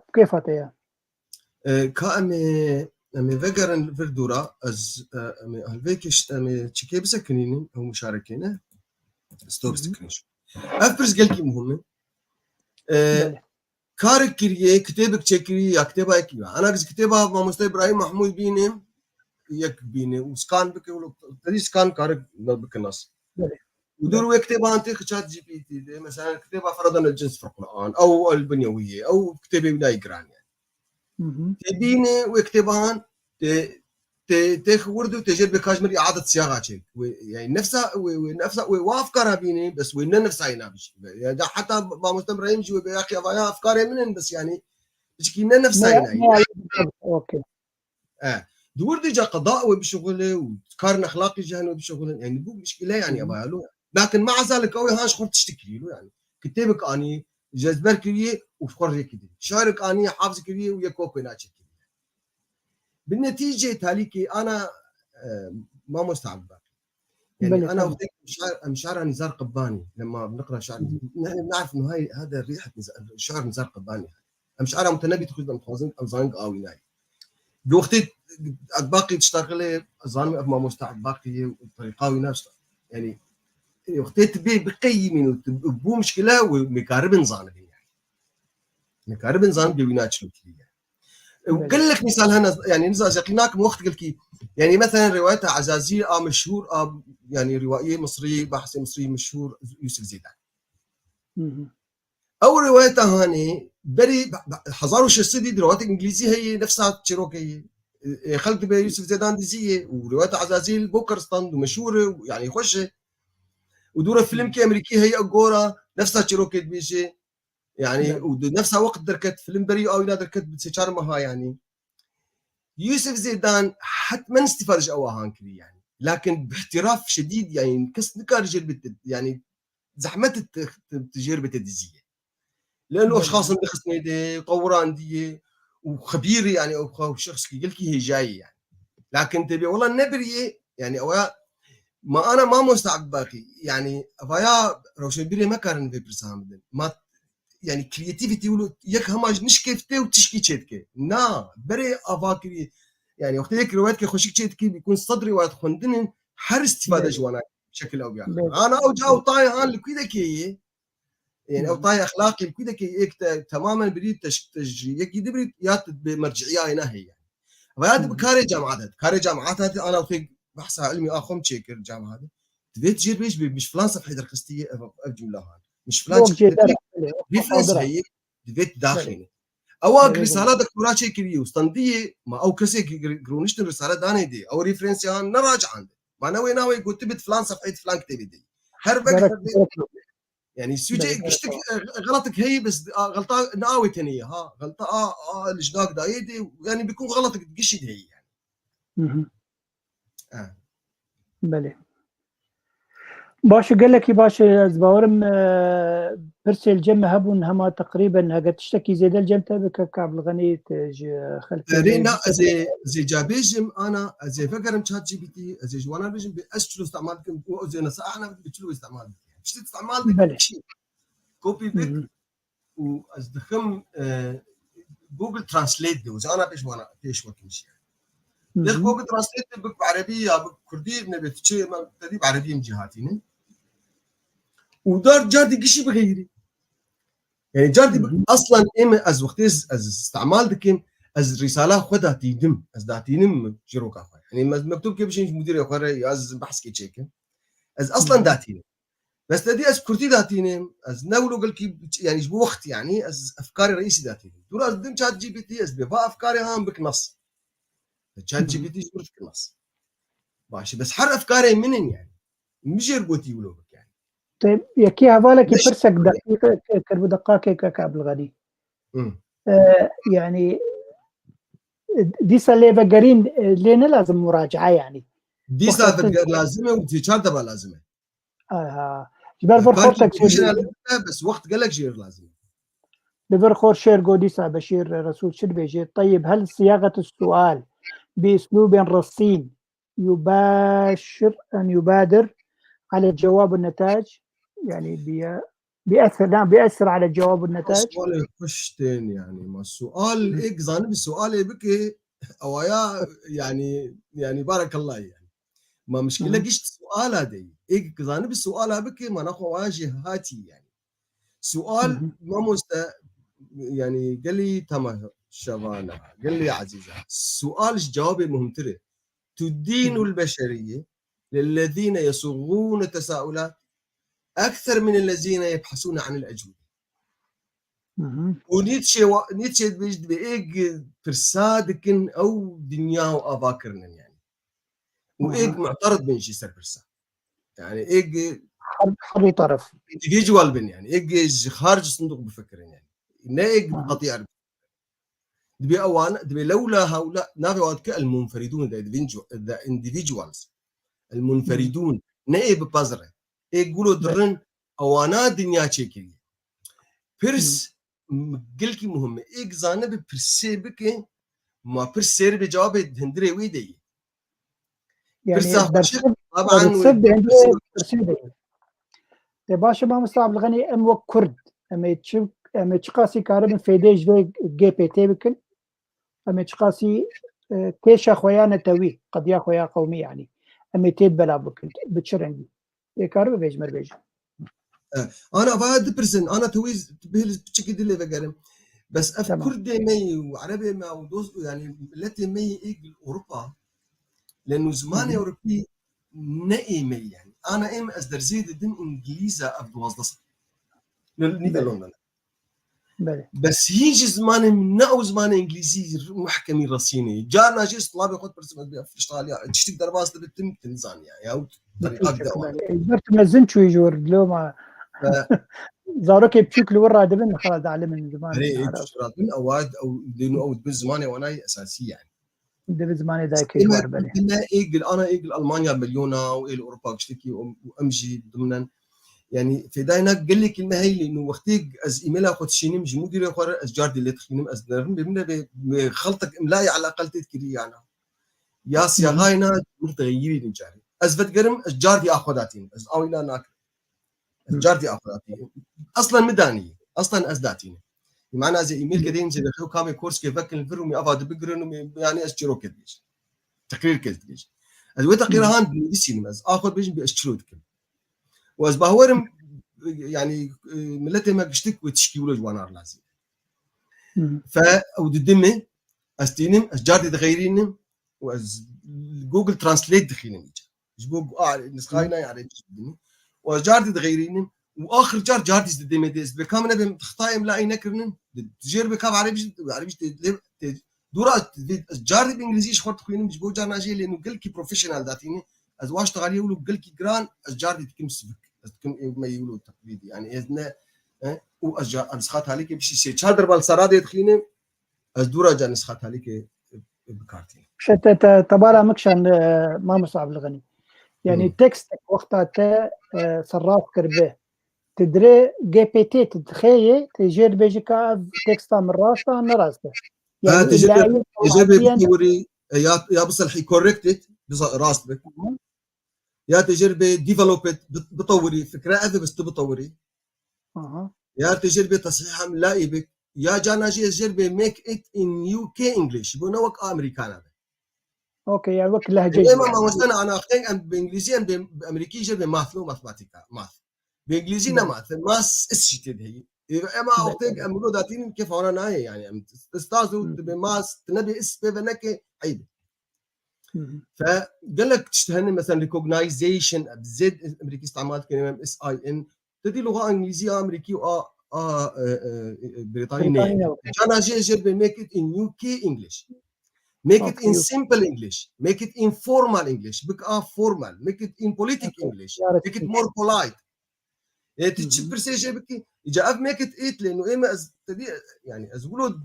Bi kêfa te ye. E, ka em ê, em ê vegerin vir dûra, ez, e, em ê hevêkê şt-, em ê çêkê bisekinînin, ew muşarekê ne. Stop Hı hı. screen. Ev pirs gelkî muhim e. E, Belê. Karek kiriye, kitêbek çêkiriye ya kitêba yekî ya. Ana giz kitêba Mamoste Îbrahîm Mahmûd bîne, yek bîne û skan bike, wilo tedî skan karek bike nas. Belê. Û dûr wê kitêban tê xi chat G P T de, mesela kitêba Feradan el Cins fil Quran, ew el Binyewiyê, ew kitêbê wî nayê giran yani. Hı hı. Tê bîne wê kitêban, tê, tê, tê xi wir dû, tê jêr bê ka ji mir îadet siyaxa çêk. Wê, yani nefsa, wê, wê nefsa, wê wa afkara bîne, bes wê ne nefsa yê nabî. Yani da heta Mamoste Îbrahîm jî wê bê ya xiyavaya afkarê min in, bes yani, piçkî ne nefsa Ne, yê nayê. ne, okey. E, di wir dî ca qeda wê bişuxulê û karên exlaqî jî hene wê bişuxulin. Yani bû muşkîle yani Hı hı. eva ya lo. Lakin mea zalik ew ê han ji xwe tiştik kirî lo yani. Kitêbek anî ji ezber kiriye û ji xwe rêkî dî. Şiirek anî hafz kiriye û yek wek wê naçe kiriye. Bi netîcê talîkê ana, e, mamoste Ebubakir. يعني أنا وقت شعر، أم شعر نزار قباني، لما بنقرأ شعر، نحن بنعرف إنه هاي، هذا ريحة نزار، شعر نزار قباني. أم شعر متنبي تخش، أم خوازن، أم زانق آوي ناي. بوقتي باقي تشتغلي، زانم أف ماموستا باقي وطريقة ويناش. يعني، وقتي تبي بقيمين وتب-، بو مشكلة ومكاربن زانبين يعني. مكاربن زانبين ويناش لوكي يعني. وقال لك مثال هنا، يعني، نزا زي قلناك من وقت قال كي، يعني، مثلًا رواية عزازيل، آه، مشهور، آه، يعني، روائي مصري، باحث مصري مشهور، يوسف زيدان. أو رواية هاني، بري ب-، ب-، هزار وشش سد رواية إنجليزي هي نفسها تشيروكي. إيه، خلق بي يوسف زيدان ديزية، ورواية عزازيل بوكرستان ومشهورة، يعني، خوشة. ودورة فيلم كي أمريكي هي أجورا، نفسها تشيروكي دبيجي. يعني، نعم. ود-، نفسها وقت دركت فيلم بري أو إلى دركت بتسيشار مها، يعني. يوسف زيدان حتمًا استفادش أواهان كري، يعني. لكن باحتراف شديد، يعني، كس نكار جربت، يعني، زحمة الت-، التجربة الدزية. لأنه أشخاص مدخسني دي، طوران دي، وخبير، يعني، أو خ-، شخص كي قال كي هي جاي، يعني. لكن تبي والله نبري، يعني، أو ما أنا ما مستعد باقي، يعني، فيا روشن بيري ما كان في برسام دين. ما، يعني، creativity ولو يك هماج نشكفته وتشكي تشتكي. نا، بري أفاكري، يعني، وقت يك روايتك خوشك تشتكي بيكون صدري وقت خندن هر استفادة جوانا بشكل أو بآخر. أنا أو جاو طاي هان لكي ذكي، يعني، أو طاي أخلاقي لكي ذكي، إيك ت-، تمامًا بريد تش-، تش-، يكي دبريد يات بمرجعية هنا هي، يعني. فيات بكاري جامعات، كاري جامعات هاتي أنا وخي بحث علمي آخوم تشيكر جامعات. تبيت جير بيش بي-، مش فلان صفحة درخستية، أف-، أف جملة هان. مش فلان وقت شيء جير درخ-، بلي، وقت reference محاضرة. هي، دبيت داخلي. أو بلي، رسالة بلي. دكتوراه شيء كبير، وستندية، ما أو كسي ك-، ك-، كرونشتن رسالة داني دي، أو reference هان نراجع عندي. ما نوي ناوي قلت بيت فلان صفحة فلان كتابي دي. هر بقى بارك، بارك الله. يعني، سوجي بارك قشتك، الله. آه، غلطك هي بس، آه، غلطة ناوي تانية، ها، غلطة، آه، آه، الجداك دايدي، يعني، بيكون غلطك قشد هي، يعني. مهم. آه. بلي. باش، قال لك باش، زباورم، آه، برسل جمع هبون هما تقريبًا، هاقا تشتكي زيادة الجمتة بك كابل غني تج خلف رينا، أزي، زي جابيجم أنا، أزي فكرم ChatGPT، أزي جوانا بيجم بأس شلو استعمال كم، وأزي نصائحنا بشلو استعمال. شتي استعمال بلي. شيء. Copy بيت. مهم. وأزدخم، آه، Google Translate دي، وزي أنا بيش وانا، بيش وكل شيء. دخ مهم. Google Translate بك بعربية، بك كردي، بنبي تشي، ما تدي بعربية من جهاتي، نه؟ ودار جاتي قشي بغيري. يعني جاتي بك مهم. أصلًا إيمة أز وقت أز، أز استعمال دكم، أز رسالة خدا تيدم، أز داتينم جروكا خو. يعني مز-، مكتوب كيف شيء مدير يا خو، يا أز بحث كي تشيكن. أز أصلًا مهم. داتينم. بس تدي أز كرتي داتينم، أز نولو قال كي بتش-، يعني جبو وقت، يعني أز أفكاري رئيسي داتينم. دور أز دم ChatGPT، أز بفا أفكاري هان بك نص. ChatGPT جبرت بك نص. ماشي، بس حر أفكاري منن، يعني. مجر بوتي ولو بك، يعني. طيب، يكي هفالك ليش؟ برسك دقيقة، ك-، كربو دقاقة ك-، كابل غني. مم. آه، يعني، ديسا ليفا قرين، آه، لينا لازم مراجعة، يعني. ديسا وقت فدقر لازمة ودي شار دبا لازمة. آه، جبال فكرت برخورتك بوشنا شير. لبكة، بس وقت قالك جير لازم. لبرخور شير قوديسا بشير رسول شد بيجي. طيب، هل صياغة السؤال بأسلوب رصين يباشر أن يبادر على الجواب والنتائج؟ يعني بي-، بيأثر، نعم، بيأثر على الجواب والنتائج؟ سؤال خوش تين، يعني، ما السؤال، مم. إيك زانب السؤال بك، أو يا، يعني، يعني، بارك الله، يعني. ما مشكلة مم. قشت سؤال هذا. إيك زانب السؤال بك، ما نخو واجه هاتي، يعني. سؤال مم. ما مست-، يعني، قال لي تما شبانا، قال لي عزيزة، سؤال جوابي مهم ترى. تدين مم. البشرية للذين يصوغون التساؤلات أكثر من الذين يبحثون عن الأجوبة. مم. ونيتشه و-، نيتشه بيجد بإيج برسادكن أو دنيا وأفاكرنن، يعني. وإيج مم. معترض من شي سر برسا. يعني، إيج حر-، حر طرف. individual بن، يعني. إيج خارج الصندوق بفكرن، يعني. نا إيج مم. قطيع دبي أوان، دبي لولا هؤلاء، نافي وقت كأ المنفردون، the individual-، the individuals. المنفردون. نئي ببزرة. إيه قولوا درن أوانا دنيا چيكري. برس م-، قلكي مهمة. إيه زانه ببرسي بكي، ما برسي بجواب هندري ويدي. يعني برسا خوشك، Taban, Rixsat wê bi hindê pirsê pirsê de. Te baş e, mamosta Abdulganî, em wek Kurd, em ê çi, em ê çiqasî karibin fêdê ji vê G P T bikin? Em ê çiqasî, e, kêşa xwe ya netewî, qediya xwe ya qewmî, yanî, em ê têd belav bikin, bi çi rengî? Tê kar bibêj, me bêje. E, ana vaya dipirsin, ana tu wî bihil piçikî dilê vegerim. Bes ev Tamam. Kurdê me yî û Erebê me û dost, yanî miletê me yî êk li Ewropa, lê nû zimanê Hı hı. Ewropî ne ê me yî yanî. Ana êm ez derzê didim Îngilîza ev duwazdeh sal. Li, nî de Belê. London. Belê. Bes hîn jî zimanê min ne ew zimanê Îngilîzî muhkemî resînê. Carna jî ez tulabê xwe dipirsim, ez bê ev tişt haliya, tiştik derbas dibe tim, tim zaniya. Ya û Belê, tariqa belê. Ji ber tu mezin çûyî ji wir, loma. E. Zarokê biçûk li wir radibin, xelas dialimin zimanê Erê, ê Arab. Tişt radibin, ew, ew, lê nû ew dibin zimanê wana yê esasî yani. Di bi zimanê dayikê ji Ême war belê. Dibine êgil, ana êgil Almanya milyona û êl Ewropa giştekî û, û em jî diminen. Yani fêdayê na gelekî me heylî nû wextê ez e-maila xwe dişînim ji mudîrê xwe re ez cardî lê dixînim, ez nerim bê min re bê, bê xeltek imlayê eleqel tê dikirî yana. Ya Hı hı. Siyahayna min dixeyirî din carî. Ez vedigerim ez cardî a xwe datînim. Ez awîna nakim. Ez Hı. Cardî a xwe datînim. Aslan min danî. Aslan ez datînim. Mana ez e-mail kedeyim zê dexew kamê korskê vekin vir û me ava dibigirin û me, yani ez çîrokê dibêjim. Teqrîrkê dibêjim. Ez wê teqrîra Hı. Han dinivîsînim. Ez a xwe dibêjim bê ez çîro dikim. Û ez bawerim, yani, e, miletê me giştik wê tişkî wilo ji wan ar lazim. Hı. Fe ew didime, ez tînim, ez cardî dixeyrînim û ez Google Translate dixînim îca. Ji bo a, nisxayî nayê erebî jî bidinî. Û ez cardî dixeyrînim û axir car cardî didime dê. Ez bê ka min nebê xitayê imlayî nekirinin. Di, di jêr bê ka erebî jî, erebî jî tê, lê, tê, dûra, vê, ez cardî bi îngilîzî ji xwe dixwînim, ji bo carna jê lê nû gelkî professional datîne. Ez waş tixaliyê wilo gelkî giran, ez cardî dikim sivik. Ez dikim ê me yî wilo teqlîdî. Yani ez ne, e, û ez ca, ez xatalîkê bişî sê çar derba li ser radê dixînim. Ez dûra ca nisxa talîkê bi kar tînim. Şe te, te, tebara min kişand, e, Mamosta Abdulganî. Yani Hmm. Tekstek wexta te, e, serrast kiribe, tu dirê G P T tu dixê yê, tu jê dibêjî ka ev teksta min rast e, ne rast e. Ha, Yani tu jê illa bê, ew tu jê bê qewatiyen bitewirî, e, ya, ya biselhî corrected, biza-, rast bik. Hı hı. Ya tu jê bê developed, bit-, bitewirî, fikre ev e, bes tu bitewirî. Aha. Ya tu jê bê tesihîha imlayî bik. Ya carna jî ez jê bê make it in U K English. Bo ne wek Amerîkana be. Okey, ya wek lehçe Ê, jî me yani. Mamoste ne anaxteng em bi îngilîzî em bê, bi amerîkî jê bê math no mathematika. Math. Bi îngilîzî ne Belê. Math. Math is jî tê de heyî. Ê, ema Belê, wextê belê. Em wilo datînin kêfa wana nayê yani. Em staz û Hı. Dibê math, tu nebê is pê ve neke eyb. Hı hı. Fe gelek tişt hene, mesela recognition, bi zêd amerîkî îstemal dikin, em S I N. Te dî luxa îngilîzî a amerîkî û a, a, e, e, e, Brîtanî Brîtanî ne. Ne. Carna jê jê bê make it in U K English. Make it in simple English. Make it in formal English. Bik a formal. Make it in politic English. Make it more polite. E, tu çi pirsê jê bikî? Îca ev make it it lê nû ê me ez te dî, yani ez wilo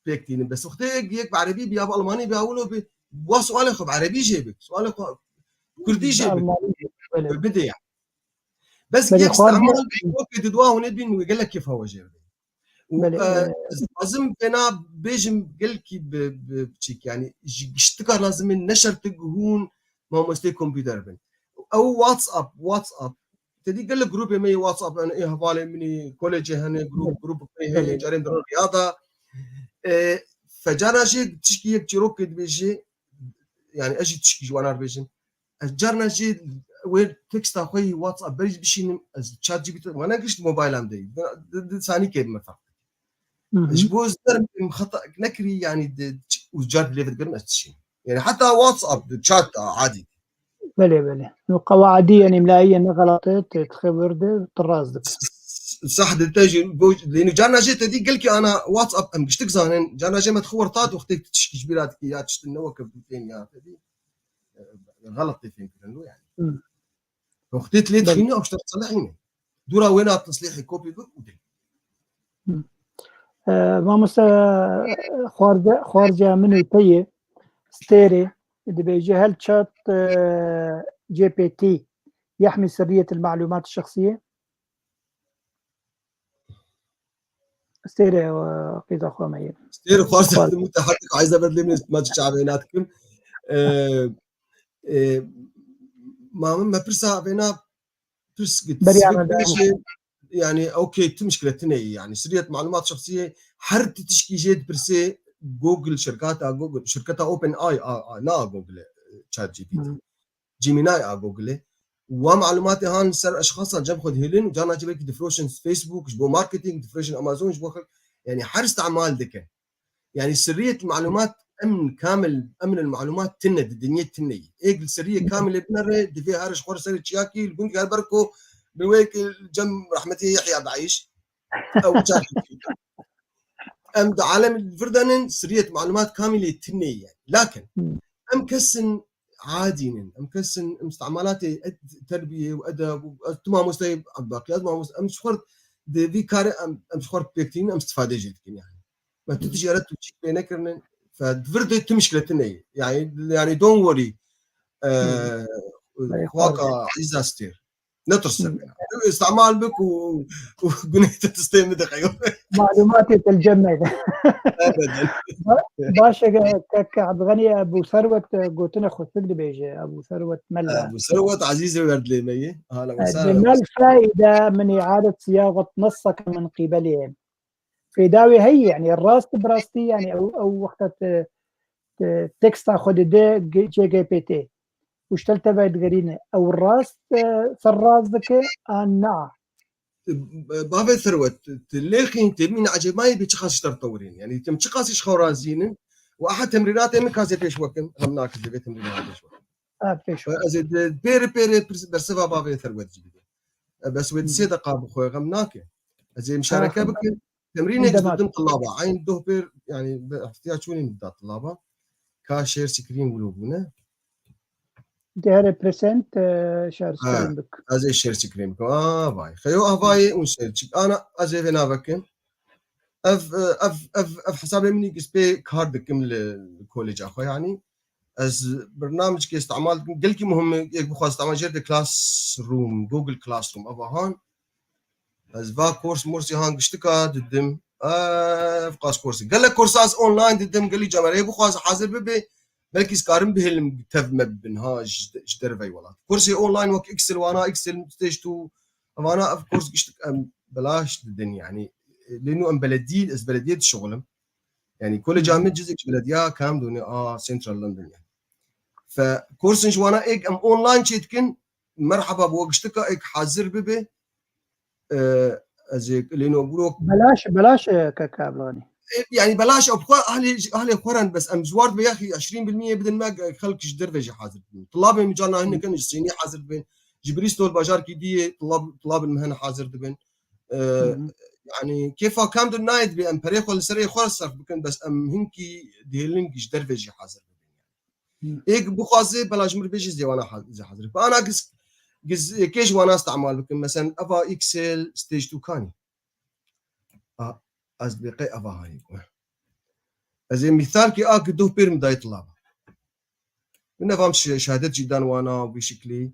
pêk tînim. Bes wextê yek, yek bi erebî bi ya bi almanî bi ya wilo bi wa sualê xwe bi erebî jê bik. Sualê xwe kurdî jê bik. Almanî, belê. Bidê ya. Bes Belê, yek xwarin îstemal wekî di dua hûnê bîn wê gelek kêfa we jê bidê. Û, Belê, e, e, ez dixwazim pêna bêjim gelkî bi, bi biçîk, yani ji giştika lazim e ne şertik hûn mamosteyê kompûter bin. Ew WhatsApp, WhatsApp. Te dî gelek grûpê me yê WhatsApp, yani ê hevalê min ê, kolejê hene, grûp, Belê. Grûp me hene, Belê. Carên dirin riyada. E, fe carna jê tişkî yek çîrokê dibêjê, yani ez jî tişkî ji wana dibêjim. Ez carna jî wê teksta xwe yî WhatsApp berî bişînim, ez ChatGPT, wana gişt mobilan de. Di, di, di sanîkê me ferq. Hı hı. Ji bo ez derim xeta nekirî, yani di, û car dilê dikirim ez dişînim. Yani heta WhatsApp, di chat adî. Belê, belê. No qewaidî, yani îmlaiyê ne xelat e, te dixê wir de, tu rast dike. S-, sah de te jî, bo, yani carna jê te dî gelkî ana WhatsApp em giştik zanin, carna jê me dixwe werta wextê tişkî ji bîra dikî ya tiştin ne weke bûtên ya te dî. E, xelat tê fêm kirin, yani. Hı. Wextê tu lê Belê. Dixînî, ew ji te re selehî ne. Dûra wê na teslîhê kopî bik û dê. Hı. E, mamoste, xwarce, xwarceya min û te yê, Stêrê, dibêje hel chat, e, G P T yehmî sirriyet el malumat şexsiye. Stêrê, e, qîza xwe me yê. Stêrê xwarza Xwar- muteheddik, ayza ber lê min ma çi çavê nadikim. E, e, Ma min me pirsa vêna pirs git. Beriyana Sivik devam. Bêje, yani, okey, tu mişkile tine ye, yani, sirriyet malumat şexsî ye, her ti tişkî jê dipirsê Google, şirketa Google, şirketa OpenAI a, a, na Google, e, ChatGPT. Hı. Gemini a Google. Wa malumatê han ser eşxasa cem xwe dihêlin û carna jî belkî difroşin Facebook ji bo marketing, difroşin Amazon ji bo xelk. Yani, her istimal dikin. Yani sirriyet malumat, emn kamil, emn el malumat tine di dinyê tine ye. Êk li sirriyê kamilê binere, divê her ji xwe serê çiyakî, li gundî her ber ku bi wê ki cem rahmetî Yehya Daiş. Ew çar. Em di alem virdenin sirriyet malumat kamilê tine ye. Lakin Hmm. em kesin adî nin. Em kesin, em istimalatê ed-, terbiyê û edeb û ez tu mamosteyê Ebdulbaqî, ez mamoste, em ji xwe di vî karê em, em ji xwe pêk tînin, em istifade jê dikin yani. Me tu tijara tu çîk pê nekirinin. Fe vir de tu mişkile tine ye. Yani, yani don't worry. Ee, waka Îza Stêr. Ne tirse. Hmm. Tu istimal bik û, û gunê te tistê min dixe. Malumatê te li cem neyde. Ebeden. Ba-, baş e, kek Ebdulganî, Ebû Serwet, e, gotine xweşik dibêje, Ebû Serwet Mella. Ebû Serwet Ezîzê werdilê me ye. Hala E, wesahla. Di mel feyde min îadet siyaxet nesseke min qîbelê. Fêda wê heye, yani rast bi rastî, yani ew, ew wexta te, te teksta xwe dide G-, ChatGPT û ji te li te ve digerîne. Ew rast, e, ser rast dike an na? Bavê Serwet, tu lêxîn, tu mîn ecêbayê bê çiqas ji te re tewirîn. Yani tim çiqas ji xwe razînin û aha temrînatê min kazê pêş wekim, hem nakin divê temrînatê pêş wekim. Ha, pêş. Ez ê di pêre pêre pirs-, bersiva bavê Serwet jî bidim. E, bes wê di sê deqa bi xwe xem nake. Ez ê müşareke Ha, bikim. Temrînek Demek. Didim tilaba. Eyn doh pêr, yani, bi ihtiyac çûnî da tilaba. Ka share screen wilo bûne. Dihere present, e, share Ha, screen bik. Ez ê share screen bikim. Aa, vay. Xeyo, ah, vay, un share çik. Ana, ez ê vê navekim. Ev, e, ev, ev, ev hesabê min giz pê kar dikim li koleja xwe, yani. Ez birnamecekê istimal dikim. Gelkî muhim e, yek bixwaz istimal jê de Classroom, Google Classroom, ev ahan. Ez va kors morsî han giştika didim. Ev qas korsî. Gelek korsa ez online didim, gelî camerê bixwaz hazir bibe. Belkî ez karim bihêlim tev me bibin ha ji, ji dervey welat. Korsê online wek Excel wana, Excel stage two, evana ev kors giştik em belaş didin yani. Lê nû em beledî, ez belediyê dişixulim. Yani koleja min cizek ji belediya kam dûne a Central London yani. Fe kursin ji wana êk em online çê dikin, merhaba bi we giştika êk hazir bibe. E, ez ê lê no gurok. Belaş, belaş, e, keke Abdulganî. E, yani belaş, ew xwe ahlê, ahlê xwe ran bes em ji war dibe yaxî eşrîn bilmiyê bidin me, xelk ji derve jî hazir bibin. Tilabê min carna hin dikin, ji Sînî hazir dibin. Ji Bristol bajarkî diyê tilab, tilabin min hene hazir dibin. E, Hı hı. Yani kêfa kam dir nayê dibê em perê xwe li serê xwe serf bikin, bes em hinkî dihêlin ji derve jî hazir bibin. Hı. Êk bixwaze bela ji mir bêjî zêwana ha-, zê hazir. Bi ana giz, giz, kê ji wana istimal bikin. Mesela eva Excel stage two kanî. A, ez dibê qey eva hayê ku. Ez ê mîsalkî a ki doh pêr min dayê tilaba. Min nevam şe-, şehadet jî dan wana û vî şiklî.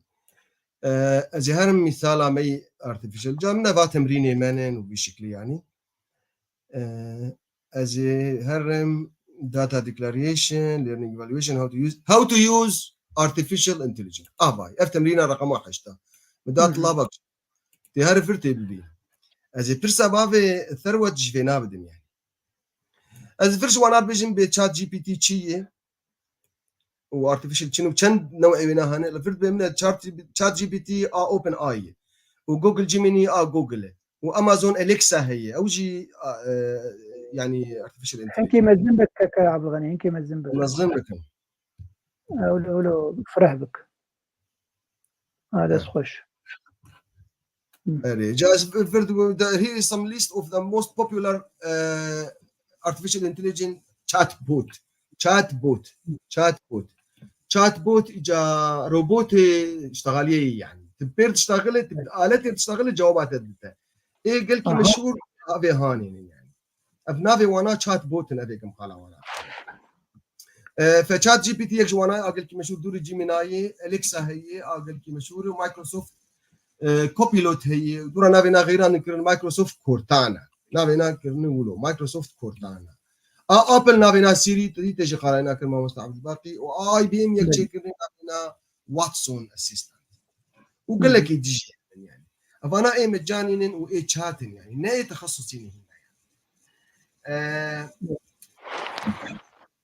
E, ez ê herim mîsala me yî artificial. Ca min neva temrînê me ne û vî şiklî yani. E, ez ê herim data declaration, learning evaluation, how to use, how to use artificial intelligence. Ah vay, ev temrîna reqema heşta. Min da Hı hı. tilaba. Tê her vir tê bibî. Ez ê pirsa bavê Serwet ji vê nabidim yani. Ez vir ji wana bêjim bê ChatGPT çi ye? Û artificial çi ne û çend newê wêna hene? Li vir dibê min e Chat, ChatGPT a OpenAI ye. Û Google Gemini a Google e. Û Amazon Alexa heye. Ew jî, a, e, yani artificial intelligence. Hinkî mezin bik keke Abdulganî, hinkî mezin bik. Mezin bikim. Ewlo, ewlo fireh bik. Ha, dest Evet. xweş. Hı. Erê, ca ez vir, vir, here is some list of the most popular, eh, artificial intelligence chatbot. Chatbot. Chatbot. Chatbot ca robotê iştexaliyê yani. Tu pêr diştexile, tu aletê diştexile cewaba te dite. Ê gelkî Aha. meşhur avê hanê ne yani. Ev navê wana chatbot in, ev êkim qala wana. E, fe ChatGPT yek ji wana a gelkî meşhur dûrî Gemini yê, Alexa heye, a gelkî meşhur û Microsoft, e, Copilot heye. Dûra navê na xeyran kirin Microsoft Cortana. Navê na kirin wilo, Microsoft Cortana. A Apple navê na Siri, te dî te jî qarayna kir mamosta Abdulbaqî. Û a I B M yek Belê. çêkirin navê na Watson Assistant. û gelekî dijî yani. Evana ê mecanî nin û ê çat in yani. Ne ê texesusî ne hîna yani.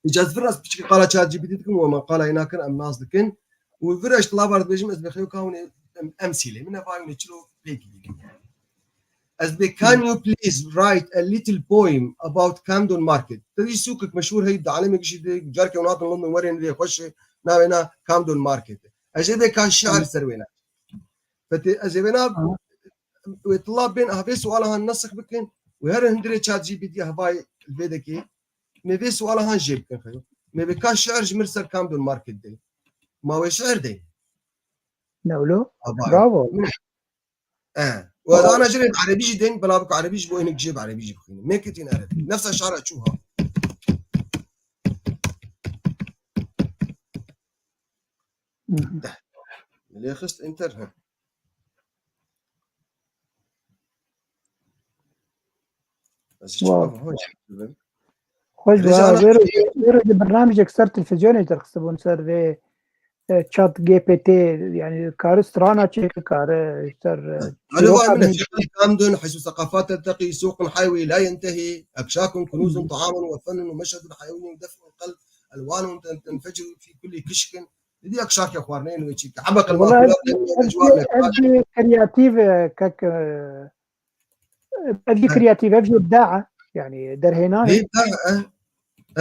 Îca ez vir ez piçekî qala ChatGPT dikim û me qala wî nakin, em nas dikin. Û vir ez ti lavar dibêjim, ez bê xeyo ka hûn ê em, em sîlê min e, va hûn ê çilo pêkî dikin yani. Ez bê, "Can you please write a little poem about Camden Market?" Te dî sûkek meşhûr heyî di alemê gişî de, carkê hûn hatin London werên vê xweş e, navê na Camden Market e. Ez ê bê ka şiir ser wê ne. Fetê ez ê wê na, wê tila bên, aha, vê suala han nesix bikin û her hundirê ChatGPT hevayê vê dekê, me vê suala han jê bikin xeyo. Me bê ka şiir ji mir ser Camden Market de. Ma wê şiir de. Newlo. Hevayê. Bravo. E. Û ez ana jê re bi erebî jî deyn, bela bik erebî ji bo hinek jê bi erebî jî bixwînim. Make it in Arabic. Nefsa şara çû ha. Mhm. Lê xist enter, ha. Ez hiç Wow. Xweş Rêza bû. Ana Vê rojê, vê rojê bernamecek ser televîzyonê derxistibûn, ser vê, e, Chat G P T, yani kare strana çêke, kare ser, e, Alo, çîroka vay min, min. Fîqil Kamdun, heysu seqafat telteqî, sûqun haywi la yentehî, ekşakun kunuzun, tahamun ve fennun ve meşhedun hayawîn, defun qelb, elwanun ten-, tenfecru fî kulli kişkin. Didî ekşakê xwarinê wê çîke. Hebek el Wala, makûlat, ev, ecwa ev, mekal. Ev kreatif, e, kek, e, Ev jî He. Kreatîf, ev jî îbda e. Yani derhênan e. Hê, da, e,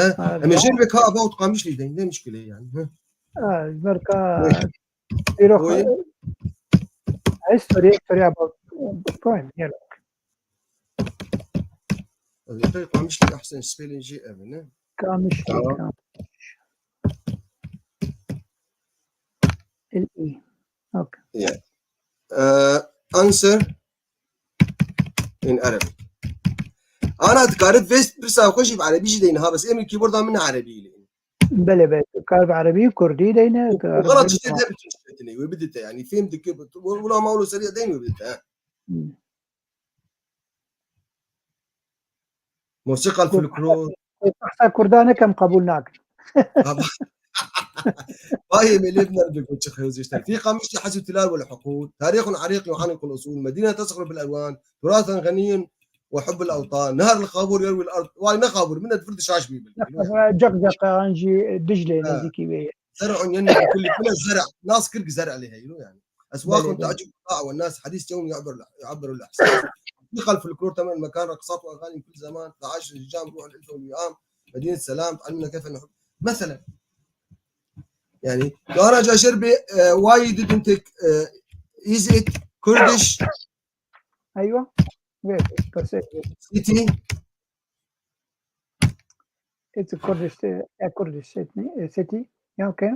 e. Ha, Em ê da. Jêr ve ka ava û Qamişlî de, ne muşkilê yani. Hı. Ha, ji ber ka Hı. Dîroxa Oy. History, history about poem, yeah. Ez ê Qamişlî, ehsen, spelling jî ev e, ne? Qamişlî, Tamam. Qamişlî. L E. Okay. Yeah. Uh, answer in Arabic. Ana dikarit vê pirsa xwe jî bi erebî jî deyne ha, bes êmî keyboarda min erebî lê. Belê, belê. Kar bi erebî û kurdî deyne, kar Xela bi tiştê de bütün şiketine, wê bidite yani. Fêm dike, wela ma wilo seriya deyne wê bidite, ha. Hmm. Morsîqa folklor. Behsa Kurdan nekem, qebûl nakin. Vay, em ê lê binêrin, bêguh çi xeyo zî işte. Fî Qamişlî hesû tilal wal huqûl. Tarîxun erîq yuhanin kul usul. Medîne tesxur bil elwan. Turasen xenîyun ve hubbul ewtan. Nehar li xabur yerwil ard. Vay ne xabur, min et vir di şaş bî bil. Cek cek an jî Dicle Ha. Nêzîkî wê ye. Zer'un yenmi bi kulli, bile zer'a. Nas kir ki zer'a lê heyro yani. Eswaqun Belê, belê. Te'cib ta'a ve nas hadis yevm yu'abbiru, yu'abbiru al-ihsas. Fî xelf el-kur temen mekan reqsat ve agani kul zaman. Te'aş cam ruh el-ilfe ve liyam. Medînet selam. Te'allimna keyfe nuhib. Mesela. Yani, dara caşer bi, e, why didn't take, e, is it Kurdish Eywa. Wê, pirsê. City? It's a Kurdish, a Kurdish city. City. Ya, okay.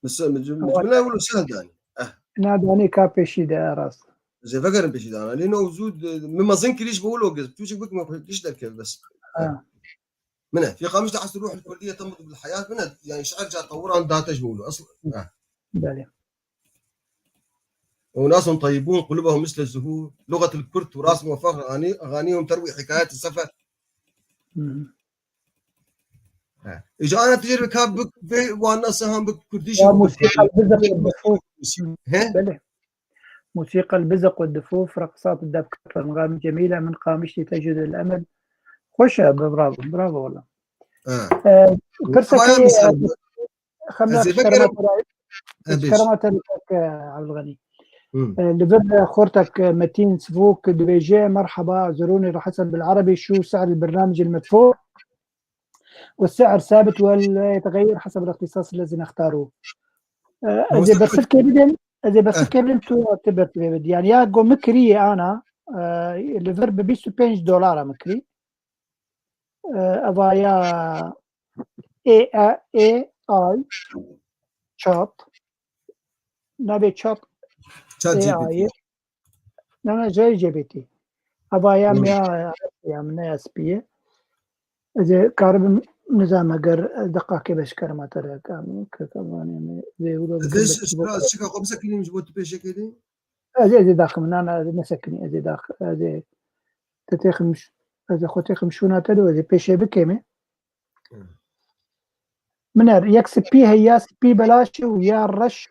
Mesela, mesela, Ama mesela, wilo sehel danî. Eh. Na danî ka pêşî de, rast. Ez ê vegerim pêşî dana. Lê no zû, e, min mezin kirî ji bo wilo giz. Tu çik bik min giş derkeve bes. Ha. Min e. Fî Qamişlî hesû ruh el-kurdiye temut bil hayat. Min e. Yani şiir ca tewran date ji bo wilo. Asl. Ha. Belê. وناس طيبون قلوبهم مثل الزهور. لغة الكرد تراث موفق، أغاني-، أغانيهم تروي حكايات السفر. Hı hı. Ha. Îca ana tijêr bi ka bi, bi wan nasa han bi Kurdî Ya jî. Musîqa Bizq û Difûf. He? Belê. Musîqa Bizq û Difûf, reqsat û debkat, engam cemîle, min Qamişlî tecrîd el emel. Xweş e, bravo, bravo wala. Ha. E, Pirsekê, Xemla Ez ê vegerim. Kerema te re, Ez ê kerema te re, kek, e, Abdulganî. Hı. E, li vir xortek, e, Metîn Sivok dibêje, "Merhaba, zirûnê re hesen bil erebî şu si'r el bernamij el medfû ve si'r sabit ve la yetegeyyer haseb el ihtisas ellezî nextaru." E, ez ê Mustafa. Bersivkê bidim, ez ê Eh. Bersivkê bidim, tu, tu bertivê bidî. Yani ya go min kirî ana, e, li vir bi bîst û pênc dolara min kirî. E, eva ya A I, A I, chat. Navê chat ChatGPT. A I. Na, na, ChatGPT. Eva ya Hı. ya, ya min ne S P ye. Ez ê karibim nizam eger deqakê beş kerema te re kam, ke, ke, vanê me, zê wilo Ez bikim ê de şi-, çi bo şi-, şika xwe bisekinîm ji bo tu pêşekê de? Ez ê, ez ê daxim, na, na, ez ê nesekinî, ez ê dax-, ez ê te têxim ş-, ez ê xwe têxim şûna te de, ez ê pêşê bikêmê. Hı. Min er, yek spî heye, ya spî belaş û ya reş,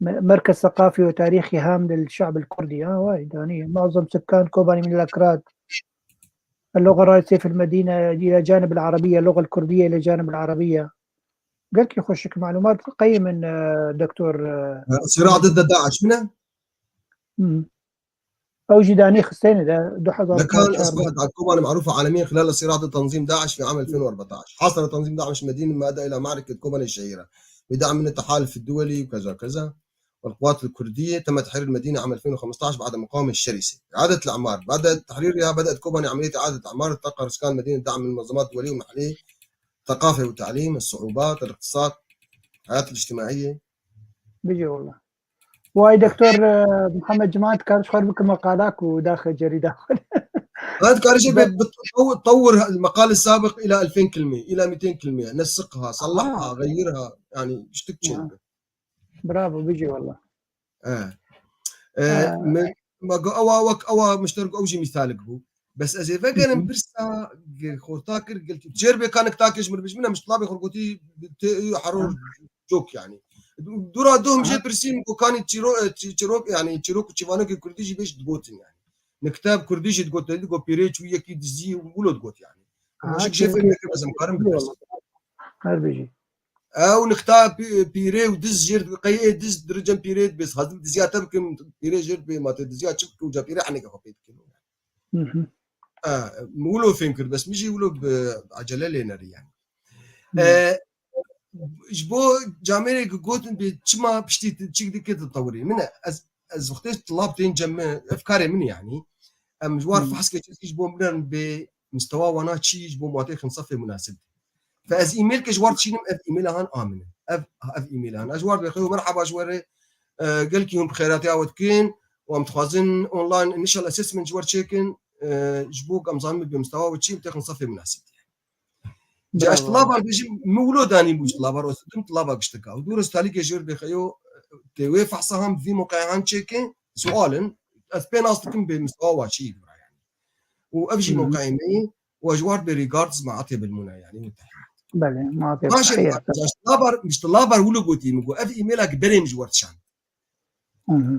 م-، مركز ثقافي وتاريخي هام للشعب الكردي. اه، وايد، يعني معظم سكان كوباني من الأكراد. اللغة الرئيسية في المدينة إلى جانب العربية، اللغة الكردية إلى جانب العربية. قالك يخشك معلومات قيم من، آه، دكتور، آه، صراع ضد داعش منه؟ مم. أو جداني خستين ده دو حزار لكان أصبحت كوباني معروفة عالميا خلال الصراع ضد تنظيم داعش في عام ألفين وأربعتاش. حاصر تنظيم داعش مدينة ما أدى إلى معركة كوباني الشهيرة بدعم من التحالف الدولي وكذا وكذا والقوات الكردية. تم تحرير المدينة عام ألفين وخمستاش بعد مقاومة شرسة. إعادة الإعمار. بعد تحريرها بدأت كوباني عملية إعادة إعمار، تلقى سكان المدينة دعم من المنظمات الدولية والمحلية، ثقافة وتعليم، الصعوبات، الاقتصاد، الحياة الاجتماعية. بيجي والله. واي دكتور، آه، محمد جماعة كارش خير بك مقالك وداخل جريدة. هذا كارش بتطور، تطور المقال السابق إلى ألفين كلمة، إلى ميتين كلمة، نسقها، صلحها، آه. غيرها، يعني اشتكتشن. آه. برافو، بيجي والله. آه. آه. آه. من، ما قو-، أوا، وك-، أوا مشترك أوجي مثالك بو. بس أزي فقرن برسا ق-، خورتا كر قلت، جير بي كانك تاكش مر بيش منها مش طلابي خرقوتي تي-، حرور آه. جوك يعني. دورا دوهم آه. جي برسيم كو كاني تشيرو-، تشي-، تشيروك يعني، تشيروك وتشيفانوك كردي جي بيش دقوتن يعني. نكتاب كردي جي دقوت، دقو بيريتش ويكي دزي ولو دقوت يعني. آه، مش جي فيلم كده زمكارن بس. هر بيجي. Ew nixta pî-, pîrê û diz jêr qey ê diz diricem pîrê dibê, hazir diziya te bikim, pîrê jêr dibê, ma te diziya çi bike û ca pîrê heneke xwe pê dikin. Mhm. E, min wilo fêm kir, bes min jî wilo bi ecele lê nerî yani. E, ji bo camêrê ku gotin bê çima piştî ti-, çi dike tu tewirî. Min e, ez, ez wextê tulab tên cem min, ev karê min e yani. Em ji war fehs ke çi ji bo min bê mistewa wana çi ji bo matê xin sefê munasib. Fe ez e-mail ke ji war dişînim, ev e-maila han a min e. Ev, ev e-maila han. Ez ji war dibê xeyo merhaba ji we re, e, gelkî hûn bi xêratiya we dikin û em dixwazin online initial assessment ji we re çêkin, e, ji bo ku em zanin bi mistewa we çi, em têxin sefê munasib. Ca ez tilavan bêjim, min wilo danî bû ji tilavan rostitim, tilava giştika. Û dûr ez talîkê jêr dibê xeyo, tê wê fehsa han vî moqeya han çêkin, sual in, ez pê nas dikim bê mistewa wa çi bira yani. û ev jî mewqeyê me ye û ez ji war dibê regards ma atê bilmûne yani. Belê, ma atê Baş e, ji labar, ji labar wilo gotî min got, ev e-maila ki berê min ji we re dişand.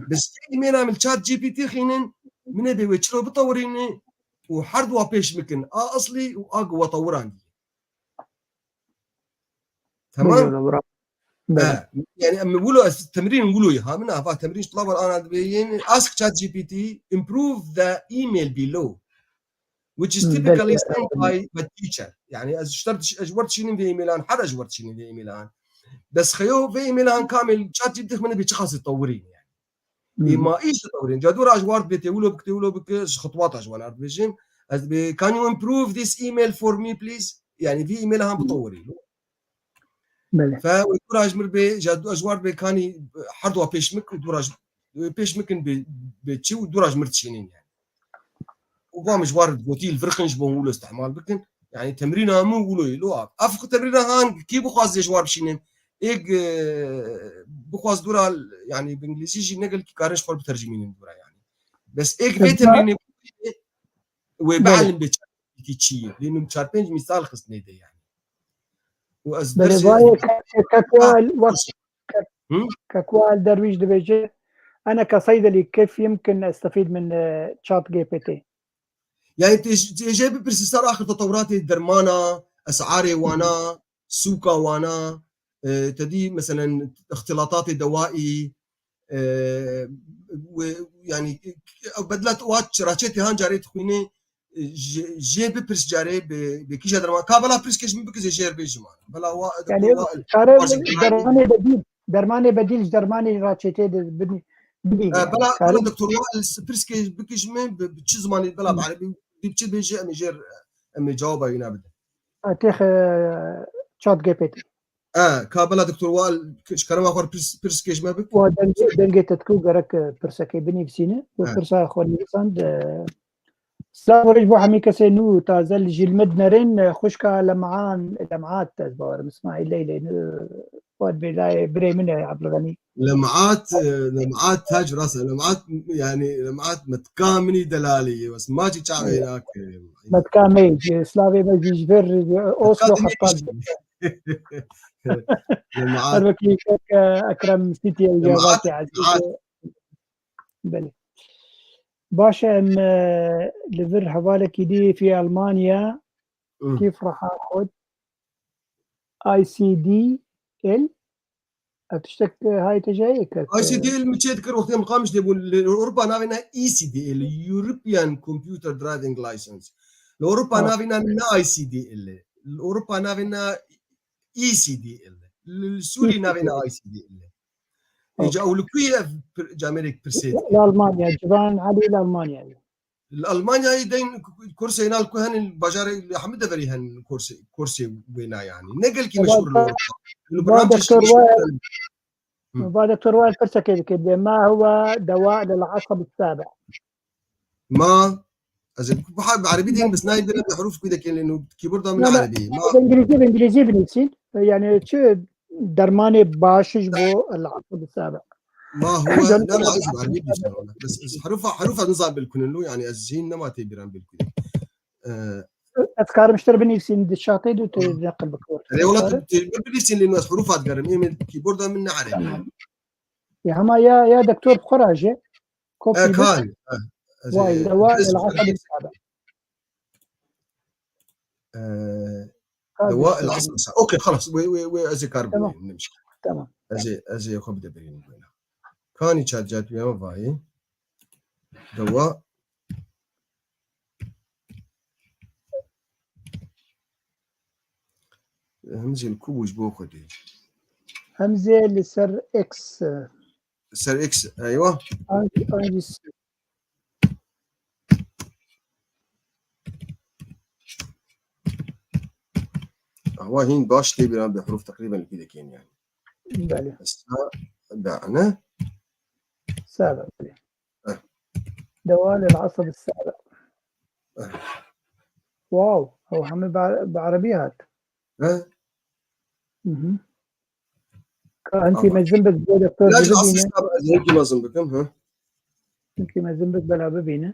Bi sê e-maila min li chat G P T xînin, min ê bê wê çiro bitewirîne û her dua pêş bikin, a eslî û a ku we tewirandî. Tamam? Belê. Ha, yani em wilo ez temrîn wilo ha min ava temrîn ji tulavar ana dibê yên ask ChatGPT improve the email below, which is Hmm, typically belê. sent by the teacher. Yani ez ji ter diş-, ez ji wer dişînim vê e-mailan, her ez ji wer dişînim vê e-mailan. Bes xeyo vê e-mailan kamil ChatGPT xmene bê çi xasî tewirî yani. Hmm. Ê ma îş tewirîn. Ca dûra ji war dibê tê wilo bik, tê wilo bik, ji xitwata ji wan ard dibêjim. Ez dibê, can you improve this email for me please? Yani vê e-mail han bitewirî. Belê. Fe wê dûra ji mir bê, ja du-, ji war bê kanî her dua pêş mik û dûra ji, pêş mikin bê, bê çi û dûra ji mir dişînin yani. Û va min ji war gotî li vir xin ji bo wilo istihmal bikin. Yani temrîna min wilo yê. Lo av. Ev xwe temrîna han kî bixwaz ji war bişînin. Êk, e, bixwaz dûra yani bi îngilîzî jî ne gelkî karin ji xwe bitercimînin dûra yani. Bes êk vê Belê. temrînê wê Belê. bielin bê çi çi ye. Lê min çar pênc mîsal xistine de yani. Û ez Belê dersê vayê ke-, ke-, kekual wek Hı? kekual derwîş dibêje, ene ke seydelî keyf yimkin estefîd min, e, chat G P T. Yani tê, tê jê bipirsî ser axir tetewratê dermana, esarê wana, sûka wana, e, te dî meselen ixtilatatê dewaî, e, wê, yani, ew bedlet wa raçetê han carê dixwînê, e, jê, jê bipirs carê bi, bi kîja derman. Ka bela pirs keş min bikizê jêr bêjim ana. Bela wa, Yani wa, çare wa jî dermanê bedîl, dermanê bedîl ji dermanê raçetê de bidî. Bidî E, yani. bela, Çare bela doktor wa pirs keş bikij min bi, bi çi zimanê bela bi erebî, bi çi bêjî em ê jêr, em ê cewaba wî nabidin. Têx, e, chat G P T. E, ka bela doktor wa ji kerema xwe pirs, pirs keş me bik. Wa dengê, dengê te dikû gerek, e, pirsekê binivîsîne. Û E. Pirsa xwe nivîsand, e, Silav û rêj bo hemî kesê nû taze li jî li me dinerin, e, xwişka Lem'an, Lem'at ez bawerim, Îsmaîl Leylê, e, Wat bê layê birê min e Abdulganî. Lem'at, e, Lem'at tac rasa. Lem'at, yani, Lem'at metka minî delalî. Bes ma jî çavê nake. Metka me, e, slavê me jî ji vir, e, Oslo xetal. Lem'at. Her wekî kek, e, Ekrem Sîtiyê û Lem'at, Cevatê Ezîz. Lem'at. Belê. Baş e, em, e, li vir hevalekî dî fî Almanya. Hı. Kîf reha xwe. I C D L. Ev tiştek, e, hayê te jayê kir. I C D L min çê dikir wextê min qamiş dê bûn. Li Ewropa navê ne E C D L, European Computer Driving License. Li Ewropa, ha, navê ne, ne I C D L. Li Ewropa navê ne E C D L. Li Sûrî navê ne I C D L. Îca ew li ku ye ev pir-, camêrek pirsê dike? Li Almanya, Civan Elî li Almanya ye. Li Almanyayê deyn kursê nal ku henin bajarê li hemî deverî hen kursê, kursê wêna yani. Ne gelkî meşhur li Ewropa. Li Berlin Doktor Wael. Hı. Va Doktor Wael pirsekê dike, bê ma huwa dewa lil asab sabi. Ma, ez ê, bi erebî deyim, bes nayê bira bi huruf ku deke, lê keyboarda min erebî. Ma, bi îngilîzî, bi îngilîzî binivîsîn. Yani çi dermanê baş ji bo el asab sabi. Ma huwa, na, na, ez bi erebî binivîsînim. Bes, bes herufa, herufa nizam bilkunin lo, yani ez jî nema tê biran bilkunin. Ee, ez karim ji te binivîsîn di çatê de tu neqil bikor. Erê, wela tu, tu binivîsîn lê ez herufa digerim. Ê min keyboarda min ne erebî. Tamam. Ya hema ya, ya doktor bi xwe re jî. Kopî bik. Kan. Vay, dewa el asab sabi. Ee, dewa el asab sabi. Okey, xelas. Wê, wê, wê, ez ê kar bû. Tamam. Tamam. Ez ê, ez ê xwe bide birînim wêna. Kanî çat cat wê vayî. Dewa. Hemzê li ku bû ji bo Xwedê? Hemzê li ser X. Ser X, eywa. An-, an-, Awa hîn baş tê bîran bi huruf teqrîben li kî dekên yani. Belê. Esa, dane. Sebe, belê. Eh. Dewa lil asab sabi. Eh. Wow, ew hemî bi, bi erebî hat. Eh. Mhm. Ka hintî mezin bik bo doktor bibîne. Hintî mezin bikim, ha? Hintî mezin bik bela bibîne.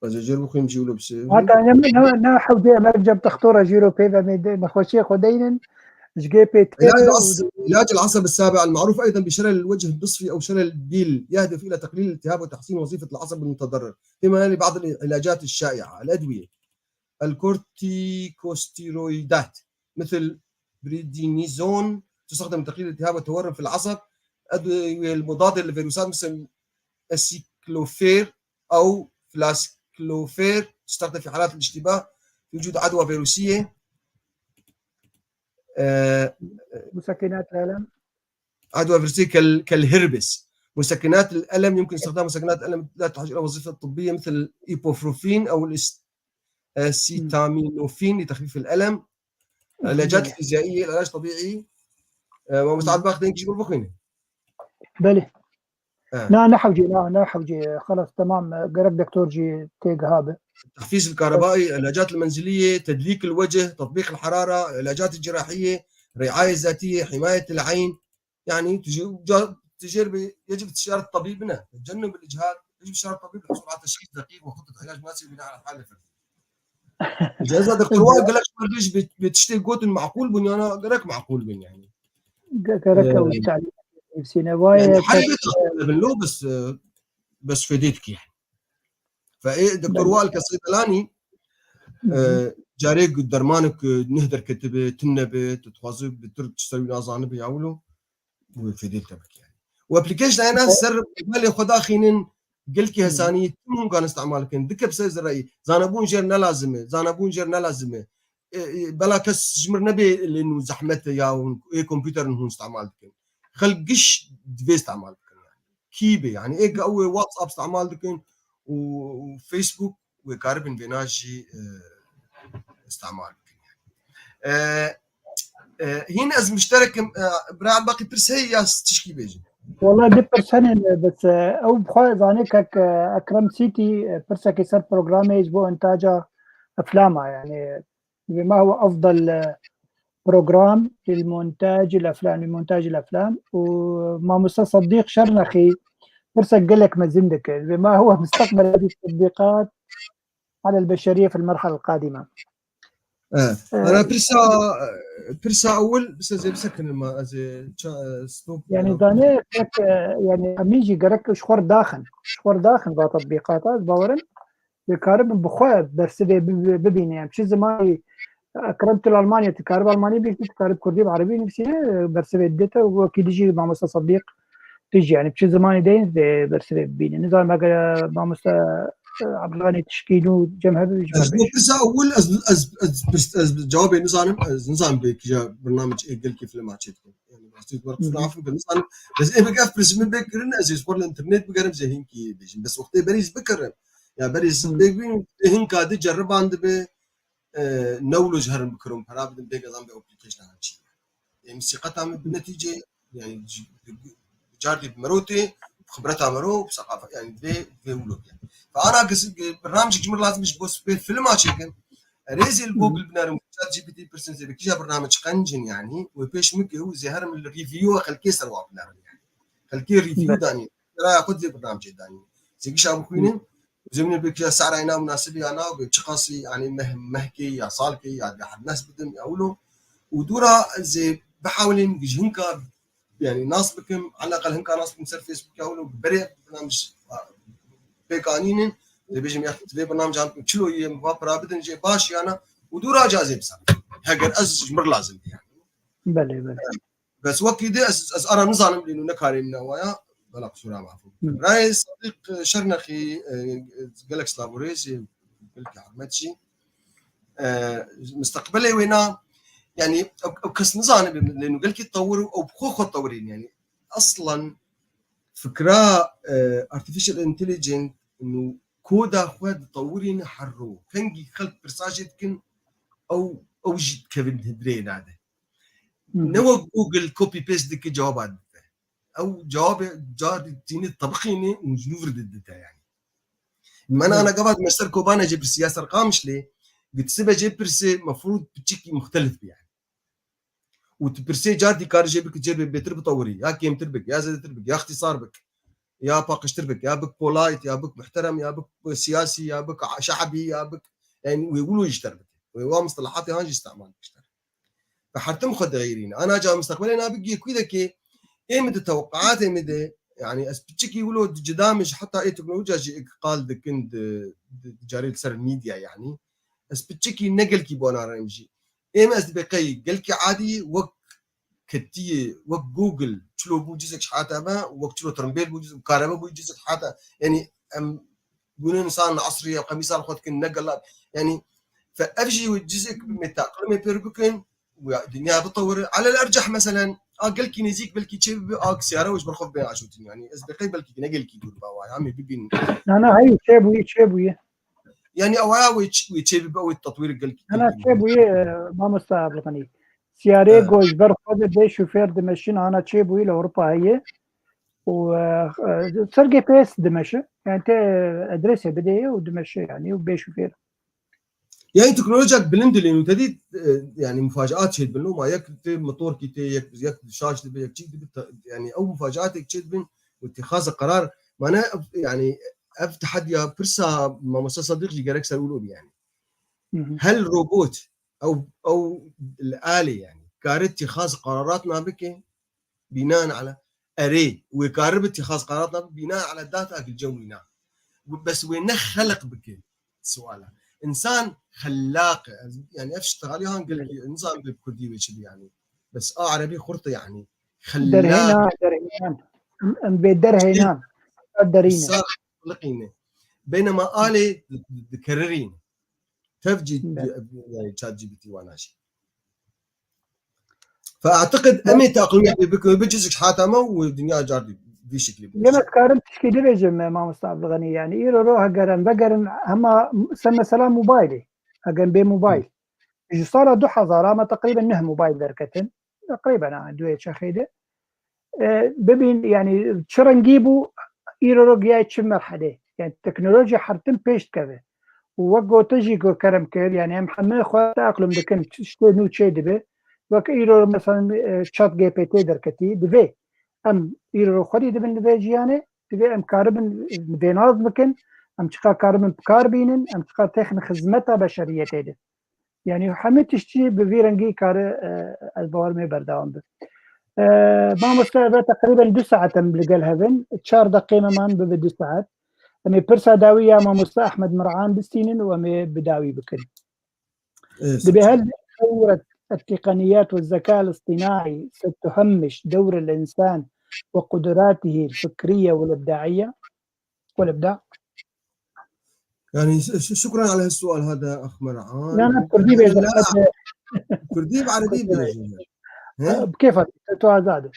Ez ê jêr bixwînim jî wilo bise. Hata ne, ne, ne hewdê em cem textora jî ro pê ve me de nexweşiyê xwe deynin. Ji G P T. علاج العص-، علاج العصب السابع المعروف أيضًا بشلل الوجه النصفي أو شلل الديل، يهدف إلى تقليل الالتهاب وتحسين وظيفة العصب المتضرر، فيما يلي بعض العلاجات الشائعة، الأدوية، الكورتيكوستيرويدات، مثل بريدينيزون، تستخدم لتقليل الالتهاب والتورم في العصب. أدوية المضادة للفيروسات مثل الأسيكلوفير أو فلاسكلوفير تستخدم في حالات الاشتباه في وجود عدوى فيروسية. آه، مسكنات الألم. عدوى فيروسية كال-، كالهربس. مسكنات الألم، يمكن استخدام مسكنات الألم لا تحتاج إلى وظيفة طبية مثل الإيبوفروفين أو الأس-، الأسيتامينوفين لتخفيف الألم. العلاجات الفيزيائية، العلاج الطبيعي. آه، ما مستعد باخذ يمكن يقول بخيني. بلي. آه. لا، نحوجي، لا، نحوجي. خلاص، تمام. قرب دكتور جي تيج هابه. التحفيز الكهربائي، العلاجات المنزلية، تدليك الوجه، تطبيق الحرارة، العلاجات الجراحية، رعاية ذاتية، حماية العين. يعني تج-، جا-، تجربة يجب استشارة طبيبنا، تجنب الإجهاد، يجب استشارة الطبيب للحصول على تشخيص دقيق وخطة علاج مناسبة بناء على الحالة الفردية. إذا، إذا دكتور وائل قال لك ما بديش بت-، بتشتي قوت معقول بني، أنا قال لك معقول بني يعني. قرأت آه. وش تعليق سيناوية يعني حاجة بنلو بس، آه، بس فديتك يعني. فإيه دكتور وائل كصيدلاني، آه، جاريك درمانك، آه، نهدر كتبه، تنبه، تتخوازي بتر تشتري نازاني بيعولو، وفديت تبك يعني. وابلكيشن أنا سر بالي خدا خينن قلكي هساني تمهم كان استعمال كن. دكب سيز الرأي. زانبون جير نلازمه، زانبون جير نلازمه. بلا کەس ژمر نەبێ لێن و زەحمەتە یا ê kompûterin hûn استعمال dikin. Xelk giş divê استعمال bikin. Kî bê, yani ê ew ê WhatsApp استعمال dikin û, û Facebook wê karibin vêna jî, e, استعمال bikin. E, e, hîn ez muşterek im, e, bira Elbaqî pirs heye ya tişkî bêjin? Wala du pirs hene, bes, e, ew bi xwe zanê kek, e, Ekrem Sîtî, e, pirsekê ser programê ji bo intaca eflama, yani, ما هو أفضل program للمونتاج الأفلام، لمونتاج الأفلام؟ وماموستا صديق شرنخي، pirsek gelek mezin dike. ما هو مستقبل هذه التطبيقات على البشرية في المرحلة القادمة؟ Eh, ana pirsa, pirsa ewil, pirsa zê bisekin ma ez ê ça-, stop. Yani zanê, yani, em jî gerek ji xwe daxin. Ji xwe daxin va tatbîqata, ez bawerim. Dikaribin bi xwe bersivê bi-, bibîne. Em çi zimanî, Ekrem, tu li Almanya, tu karib Almanî bî, tu karib Kurdî bi Erebî nivîsîne, bersivê dide te, wekî dijî mamosta Sedîq, tu jî, yani, bi çi zimanî deyên vê bersivê bibîne. Nizanim eger mamosta, e, Ebdulganî tişkî nû cem hebe, ji Ez me bo bêje. Pirsa ewil, ez, ez, ez, pirs-, ez cewabê nizanim, ez nizanim bê kîja bernamec ê gelkî filma çê dikin. Yani, rastî, tu berxwe, afû, nizanim. Ez ê bik ev pirs min bê kirin, ez ê ji xwe li internet bigerim, ez ê hinkî bêjim. Bes wextê berî ez bikirim. Ya berî ez Hmm. bêk bînim, hinka di ceriban dibe, e, ne wilo ji herin bikirin, pera bidin, bêk ezan be application çi. Ê, musîqeta min bi netîce, yani, ji-, cardî bi merotê, bi xibreta mero, bi seqafe, yani, divê, divê wilo biya. Fe ana kes, bernamecek ji min lazim ji bo spê filma çêkin. Erê zê li Google binerim, ChatGPT pirsin, zê bi kîja bernamec qencin, yani, wê pêş min ke û zê herim li review xelkê ser wa binerim, yani. Xelkê review danî. Raya xwe divê bernamecê danî. Zê gişa bixwînin, zê min pêk ya sehra îna munasib ya na, bi çiqasî, yani, meh-, mehkê ya salkê ya dibe hermes bidim ya wilo. Û dûra zê bihawilin ji hinka, yani, nas bikim, eleqal hinka nas bikim ser Facebook ya wilo, berê bernamec pêk anînin, dê bêjim ya divê bernamec çilo ye, va pira bidin jê baş ya na, û dûra ca zê bisekin. Heger ez ji mir lazim bî, yani. Belê, belê. Bes wekî de ez, ez ara nizanim lê nû nekarê min waya, bela qisûra mafû. Hı. Birayê Sadiq, e, Şernexî, e, gelek silav û rêz ê, gelkî hurmet jî. E, misteqbelê wê na, yani, ew, ew kes nizane bê lê nû gelkî tewir û ew bi xwe xwe tewirîn, yani. Aslan fikra, e, artificial intelligence nû koda xwe ditewirîne her ro. Kengî xelk pirsa jê dikin, ew, ew jî dikevin hindrê nade. Hı hı. Ne wek Google copy paste dike cewaba dide. Ew cewabê carî tîne tebiqîne û ji nû vir dide yani. Min Hı. ana gava me ser Kobane jê pirsiya ser Qamişlê, gitsi be jê pirse mefrûd piçikî muxtelif bi yani. Û tu pirsê car dî kar jê bik, jê bê bêtir bitewirî, ya kêmtir bik, ya zêdetir bik, ya ixtîsar bik, ya paqijtir bik, ya bik polite, ya bik muhterem, ya bik siyasî, ya bik şe'bî, ya bik, yani wê wilo jî ter bike. Wê wa mistilahatê han jî îstemal bik ji ter. Ve her tim xwe dixeyirîne. Ana ca misteqbelê na bigiyê kû dekê, ê min di tewqeatê min de, yani ez piçikî wilo di cida min ji heta ê teknolojiya jî êk qal dikin di, di, di carê li ser medya yani. Ez piçikî ne gelkî bona rem jî. Êm ez dibê qey gelkî adî wek ketiyê, wek Google, çilo bû cizek ji hata me, wek çilo tirimbêl bû cizek, karebe bû cizek ji hata, yanî em gune insan asrî ya qemîsal xwe dikin, ne gela, yanî fe ev jî wê cizek me taqlimê pêr bikin, û ya dinya bitewire. Alel erceh meselen, a gelkî nêzîk belkî çê bibe, a siyare wê ji ber xwe bê aşotin, yanî ez bê qey belkî ne gelkî dûr be wa, ya em ê bibînin. Na, na, heyî, çê bûyî, çê bûyî. Yanî ewaya wê ç-, wê çê bibe, wê tetwîr gelkî. Na, na, çê bûyî, e, mamosta Abdulganî. Siyarê go ji ber xwe de bê şofêr dimeşin, ana çê bûyî li Ewropa heye. Û, e, e, ser G P S dimeşe. Yani te adresê bidê û dimeşe yani û bê şofêr. Yani teknolojiyek bilind dilên û te dî, e, yani mufacaat çê dibin. Loma yek tê motorkî tê, yek, yek şaş dibe, yek çîk dibe, ta-, yani ew mufacaatêk çê dibin û tîxaza qerar. Mane ev, yani ev tehediya pirsa Mamosta Sadiq jî gerek ser wilo bi yani. Hı hı. Hel robot, ew, ew li alê yani, kare tîxaz qerarat nabike, bînan ala, erê, wê kare bi tîxaz qerarat nabike, bînan ala data ki cem wîna. Bes wê ne xelq bike suala. Însan xellaq e. Ez, yani ev ştexalî han gelkî, nizam bi kurdî wê çi bi yani. Bes a erebî xurt e yani. Xellaq. Derhênan, derhênan. Em, em bê derhênan. Derîne. Xellaq xeliqîne. Beynema alê di-, di-, dikerirîne. Tev cî, yani ChatGPT wana jî. Fe e'tiqid em ê taqliyê pê bikin, bi cizek hata me û dinya car dî, vî şeklî bû. Yem ez karim tişkî dibêjim, e, mamosta Abdulganî, yani îro ro heger em vegerin hema se mesela mobaylê, heger bê mobayl. Ji sala du hezar ama teqrîben neh mobayl derketin. Teqrîben, ha, duyê çexê de. E, bibîn, yani çi rengî bû, îro ro giyaye çi merhelê. Yani teknoloji her tim pêş dikeve. Û wek gote jî ku kerem kir, yani em hemî xwe teaqlum dikin, çi-, tiştê nû çê dibe. Wek îro ro mesela, e, Chat G P T derketî, divê em îro ro xwedî dibin li vê jiyanê, divê em karibin, e, vênaz bikin, em çiqa karibin bi kar bînin, em çiqa têxin xizmeta beşeriyetê de. Yani hemî tiştî bi vî rengî kare, e, ez bawer me berdewam be. E, mamoste, eve teqrîben du saet em li gel hev in. Çar deqê me man bibe du saet. Em ê pirsa dawî ya mamoste Ahmed Mir'an bistînin û em ê bi dawî bikin. Evet. Dibê hel tewret التقنيات والذكاء الاصطناعي ستهمش دور الإنسان وقدراته الفكرية والإبداعية؟ والإبداع. يعني ش-، ش-، شكرًا على هالسؤال هذا أخ مرعان. لا، لا، كردي بيجي. لا، كردي بعربي بيجي. ها؟ بكيفك، تو آزاد.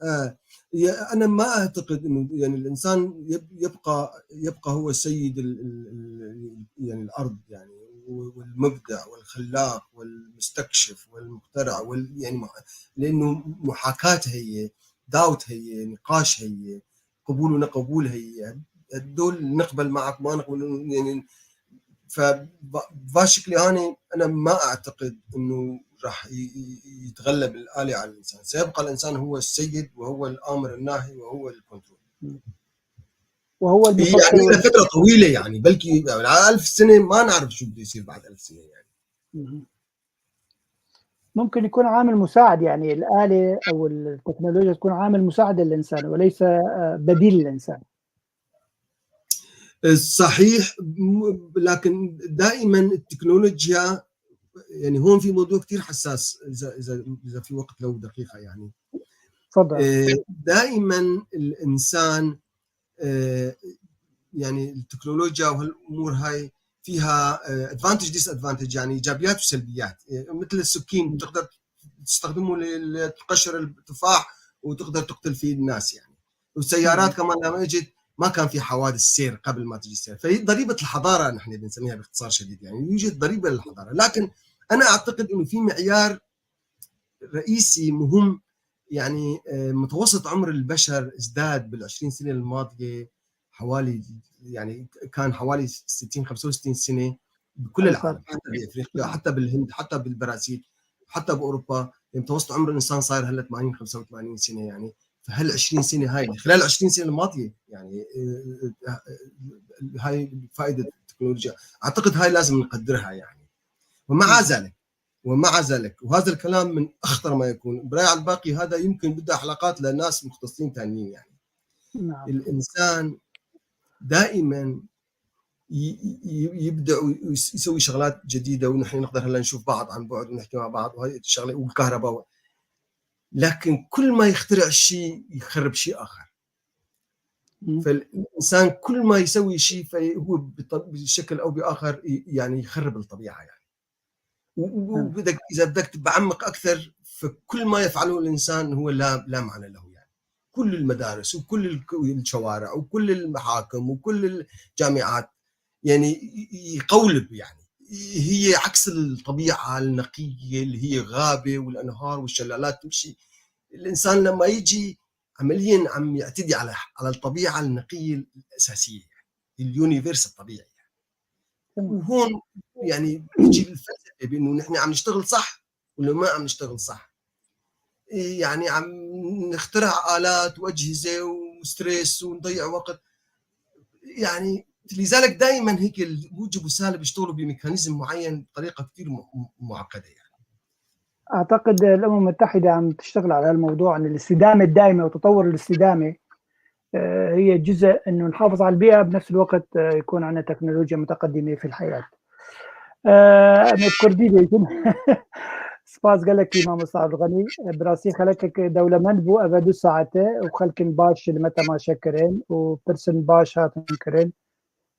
آه، يا-، أنا ما أعتقد إنه، يعني، الإنسان يب-، يبقى، يبقى هو سيد ال-، ال-، ال-، يعني، الأرض، يعني، و-، والمبدع والخلاق والمستكشف والمخترع وال-، يعني، مح-، لأنه محاكاة هي، doubt هي، نقاش هي، قبول ونقبول هي، هدول نقبل معك، ما نقبل، يعني، ف-، ب-، بشكل عام أنا ما أعتقد إنه راح ي-، ي-، يتغلب الآلة على الإنسان. سيبقى الإنسان هو السيد وهو الآمر الناهي وهو الكنترول. وهو يعني المفكر إلى فترة طويلة، يعني، بلكي على ألف سنة ما نعرف شو بده يصير بعد ألف سنة، يعني. ممكن يكون عامل مساعد، يعني الآلة أو التكنولوجيا تكون عامل مساعد للإنسان وليس، آه، بديل للإنسان. صحيح، م-، لكن دائمًا التكنولوجيا، يعني هون في موضوع كتير حساس، إذا، إذا، إذا في وقت لو دقيقة يعني. تفضل. آه، دائمًا الإنسان آه، يعني التكنولوجيا وهالأمور هاي فيها، آه، advantage disadvantage، يعني إيجابيات وسلبيات. آه، مثل السكين، بتقدر تستخدمه ل-، ل-، تقشر التفاح وتقدر تقتل فيه الناس يعني. والسيارات كمان لما اجت ما كان في حوادث سير قبل ما تجي السيارة. فهي ضريبة الحضارة نحن بنسميها باختصار شديد، يعني يوجد ضريبة للحضارة. لكن أنا أعتقد إنه في معيار رئيسي مهم، يعني، آه، متوسط عمر البشر ازداد بالعشرين سنة الماضية حوالي، يعني، كان حوالي ستين، خمسة وستين سنة بكل العالم، حتى بإفريقيا، حتى بالهند، حتى بالبرازيل، حتى بأوروبا. يعني، متوسط عمر الإنسان صاير هلا ثمانين، خمسة وثمانين سنة، يعني. فهال عشرين سنة هاي، خلال عشرين سنة الماضية، يعني، آه، آه، آه، هاي فائدة التكنولوجيا. أعتقد هاي لازم نقدرها، يعني. ومع ذلك، ومع ذلك، وهذا الكلام من أخطر ما يكون، براي على الباقي هذا يمكن بدها حلقات لناس مختصين تانيين، يعني. نعم. الإنسان دائمًا ي- ي- يبدع ويسوي شغلات جديده، ونحن نقدر هلا نشوف بعض عن بعد ونحكي مع بعض، وهي الشغله والكهرباء. لكن كل ما يخترع شيء يخرب شيء اخر. فالانسان كل ما يسوي شيء فهو بط- بشكل او باخر ي- يعني يخرب الطبيعه يعني. و- و- وبدك اذا بدك بعمق اكثر، فكل ما يفعله الانسان هو لا لا معنى له يعني. كل المدارس وكل الك- الشوارع وكل المحاكم وكل الجامعات يعني ي- ي- يقولب يعني. هي عكس الطبيعه النقيه اللي هي غابه والانهار والشلالات تمشي. الانسان لما يجي عمليا عم يعتدي على على الطبيعه النقيه الاساسيه، اليونيفيرس الطبيعي. وهون يعني بتجي الفلسفه بانه نحن عم نشتغل صح ولا ما عم نشتغل صح. يعني عم نخترع الات واجهزه وستريس ونضيع وقت. يعني لذلك دائما هيك الموجب والسالب يشتغلوا بميكانيزم معين بطريقه كثير معقده يعني. أعتقد الأمم المتحدة عم تشتغل على هالموضوع، عن الاستدامة الدائمة وتطور الاستدامة. آه، هي جزء إنه نحافظ على البيئة، بنفس الوقت آه، يكون عندنا تكنولوجيا متقدمة في الحياة. آه، أنا بكردي بيكون سباس قال لك إمام صاحب الغني براسي خلقك دولة من بو أبدو ساعته وخلق باش لمتى ما شكرين وبرسن باش هاتن كرين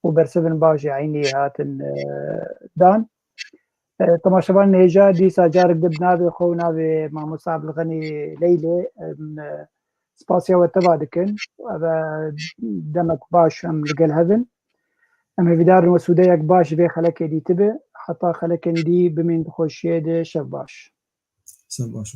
وبرسفن باش عيني هاتن آه، دان. تماشەبان هێژا دیسا جارێک دە بناوێ خۆ ناوێ مامۆستا عبدالغەنی لەیلێ. سپاسیاوە تەوا دکن ئەە دەمەک باش ئەم لەگەل هەبن. ئەم هێڤیدارن وە سوودەیەک باش بێ خەلەکێ دیتبێ حتا خەلەکن دی بمین بخۆشیێ دێ شەف باش. شەف باش.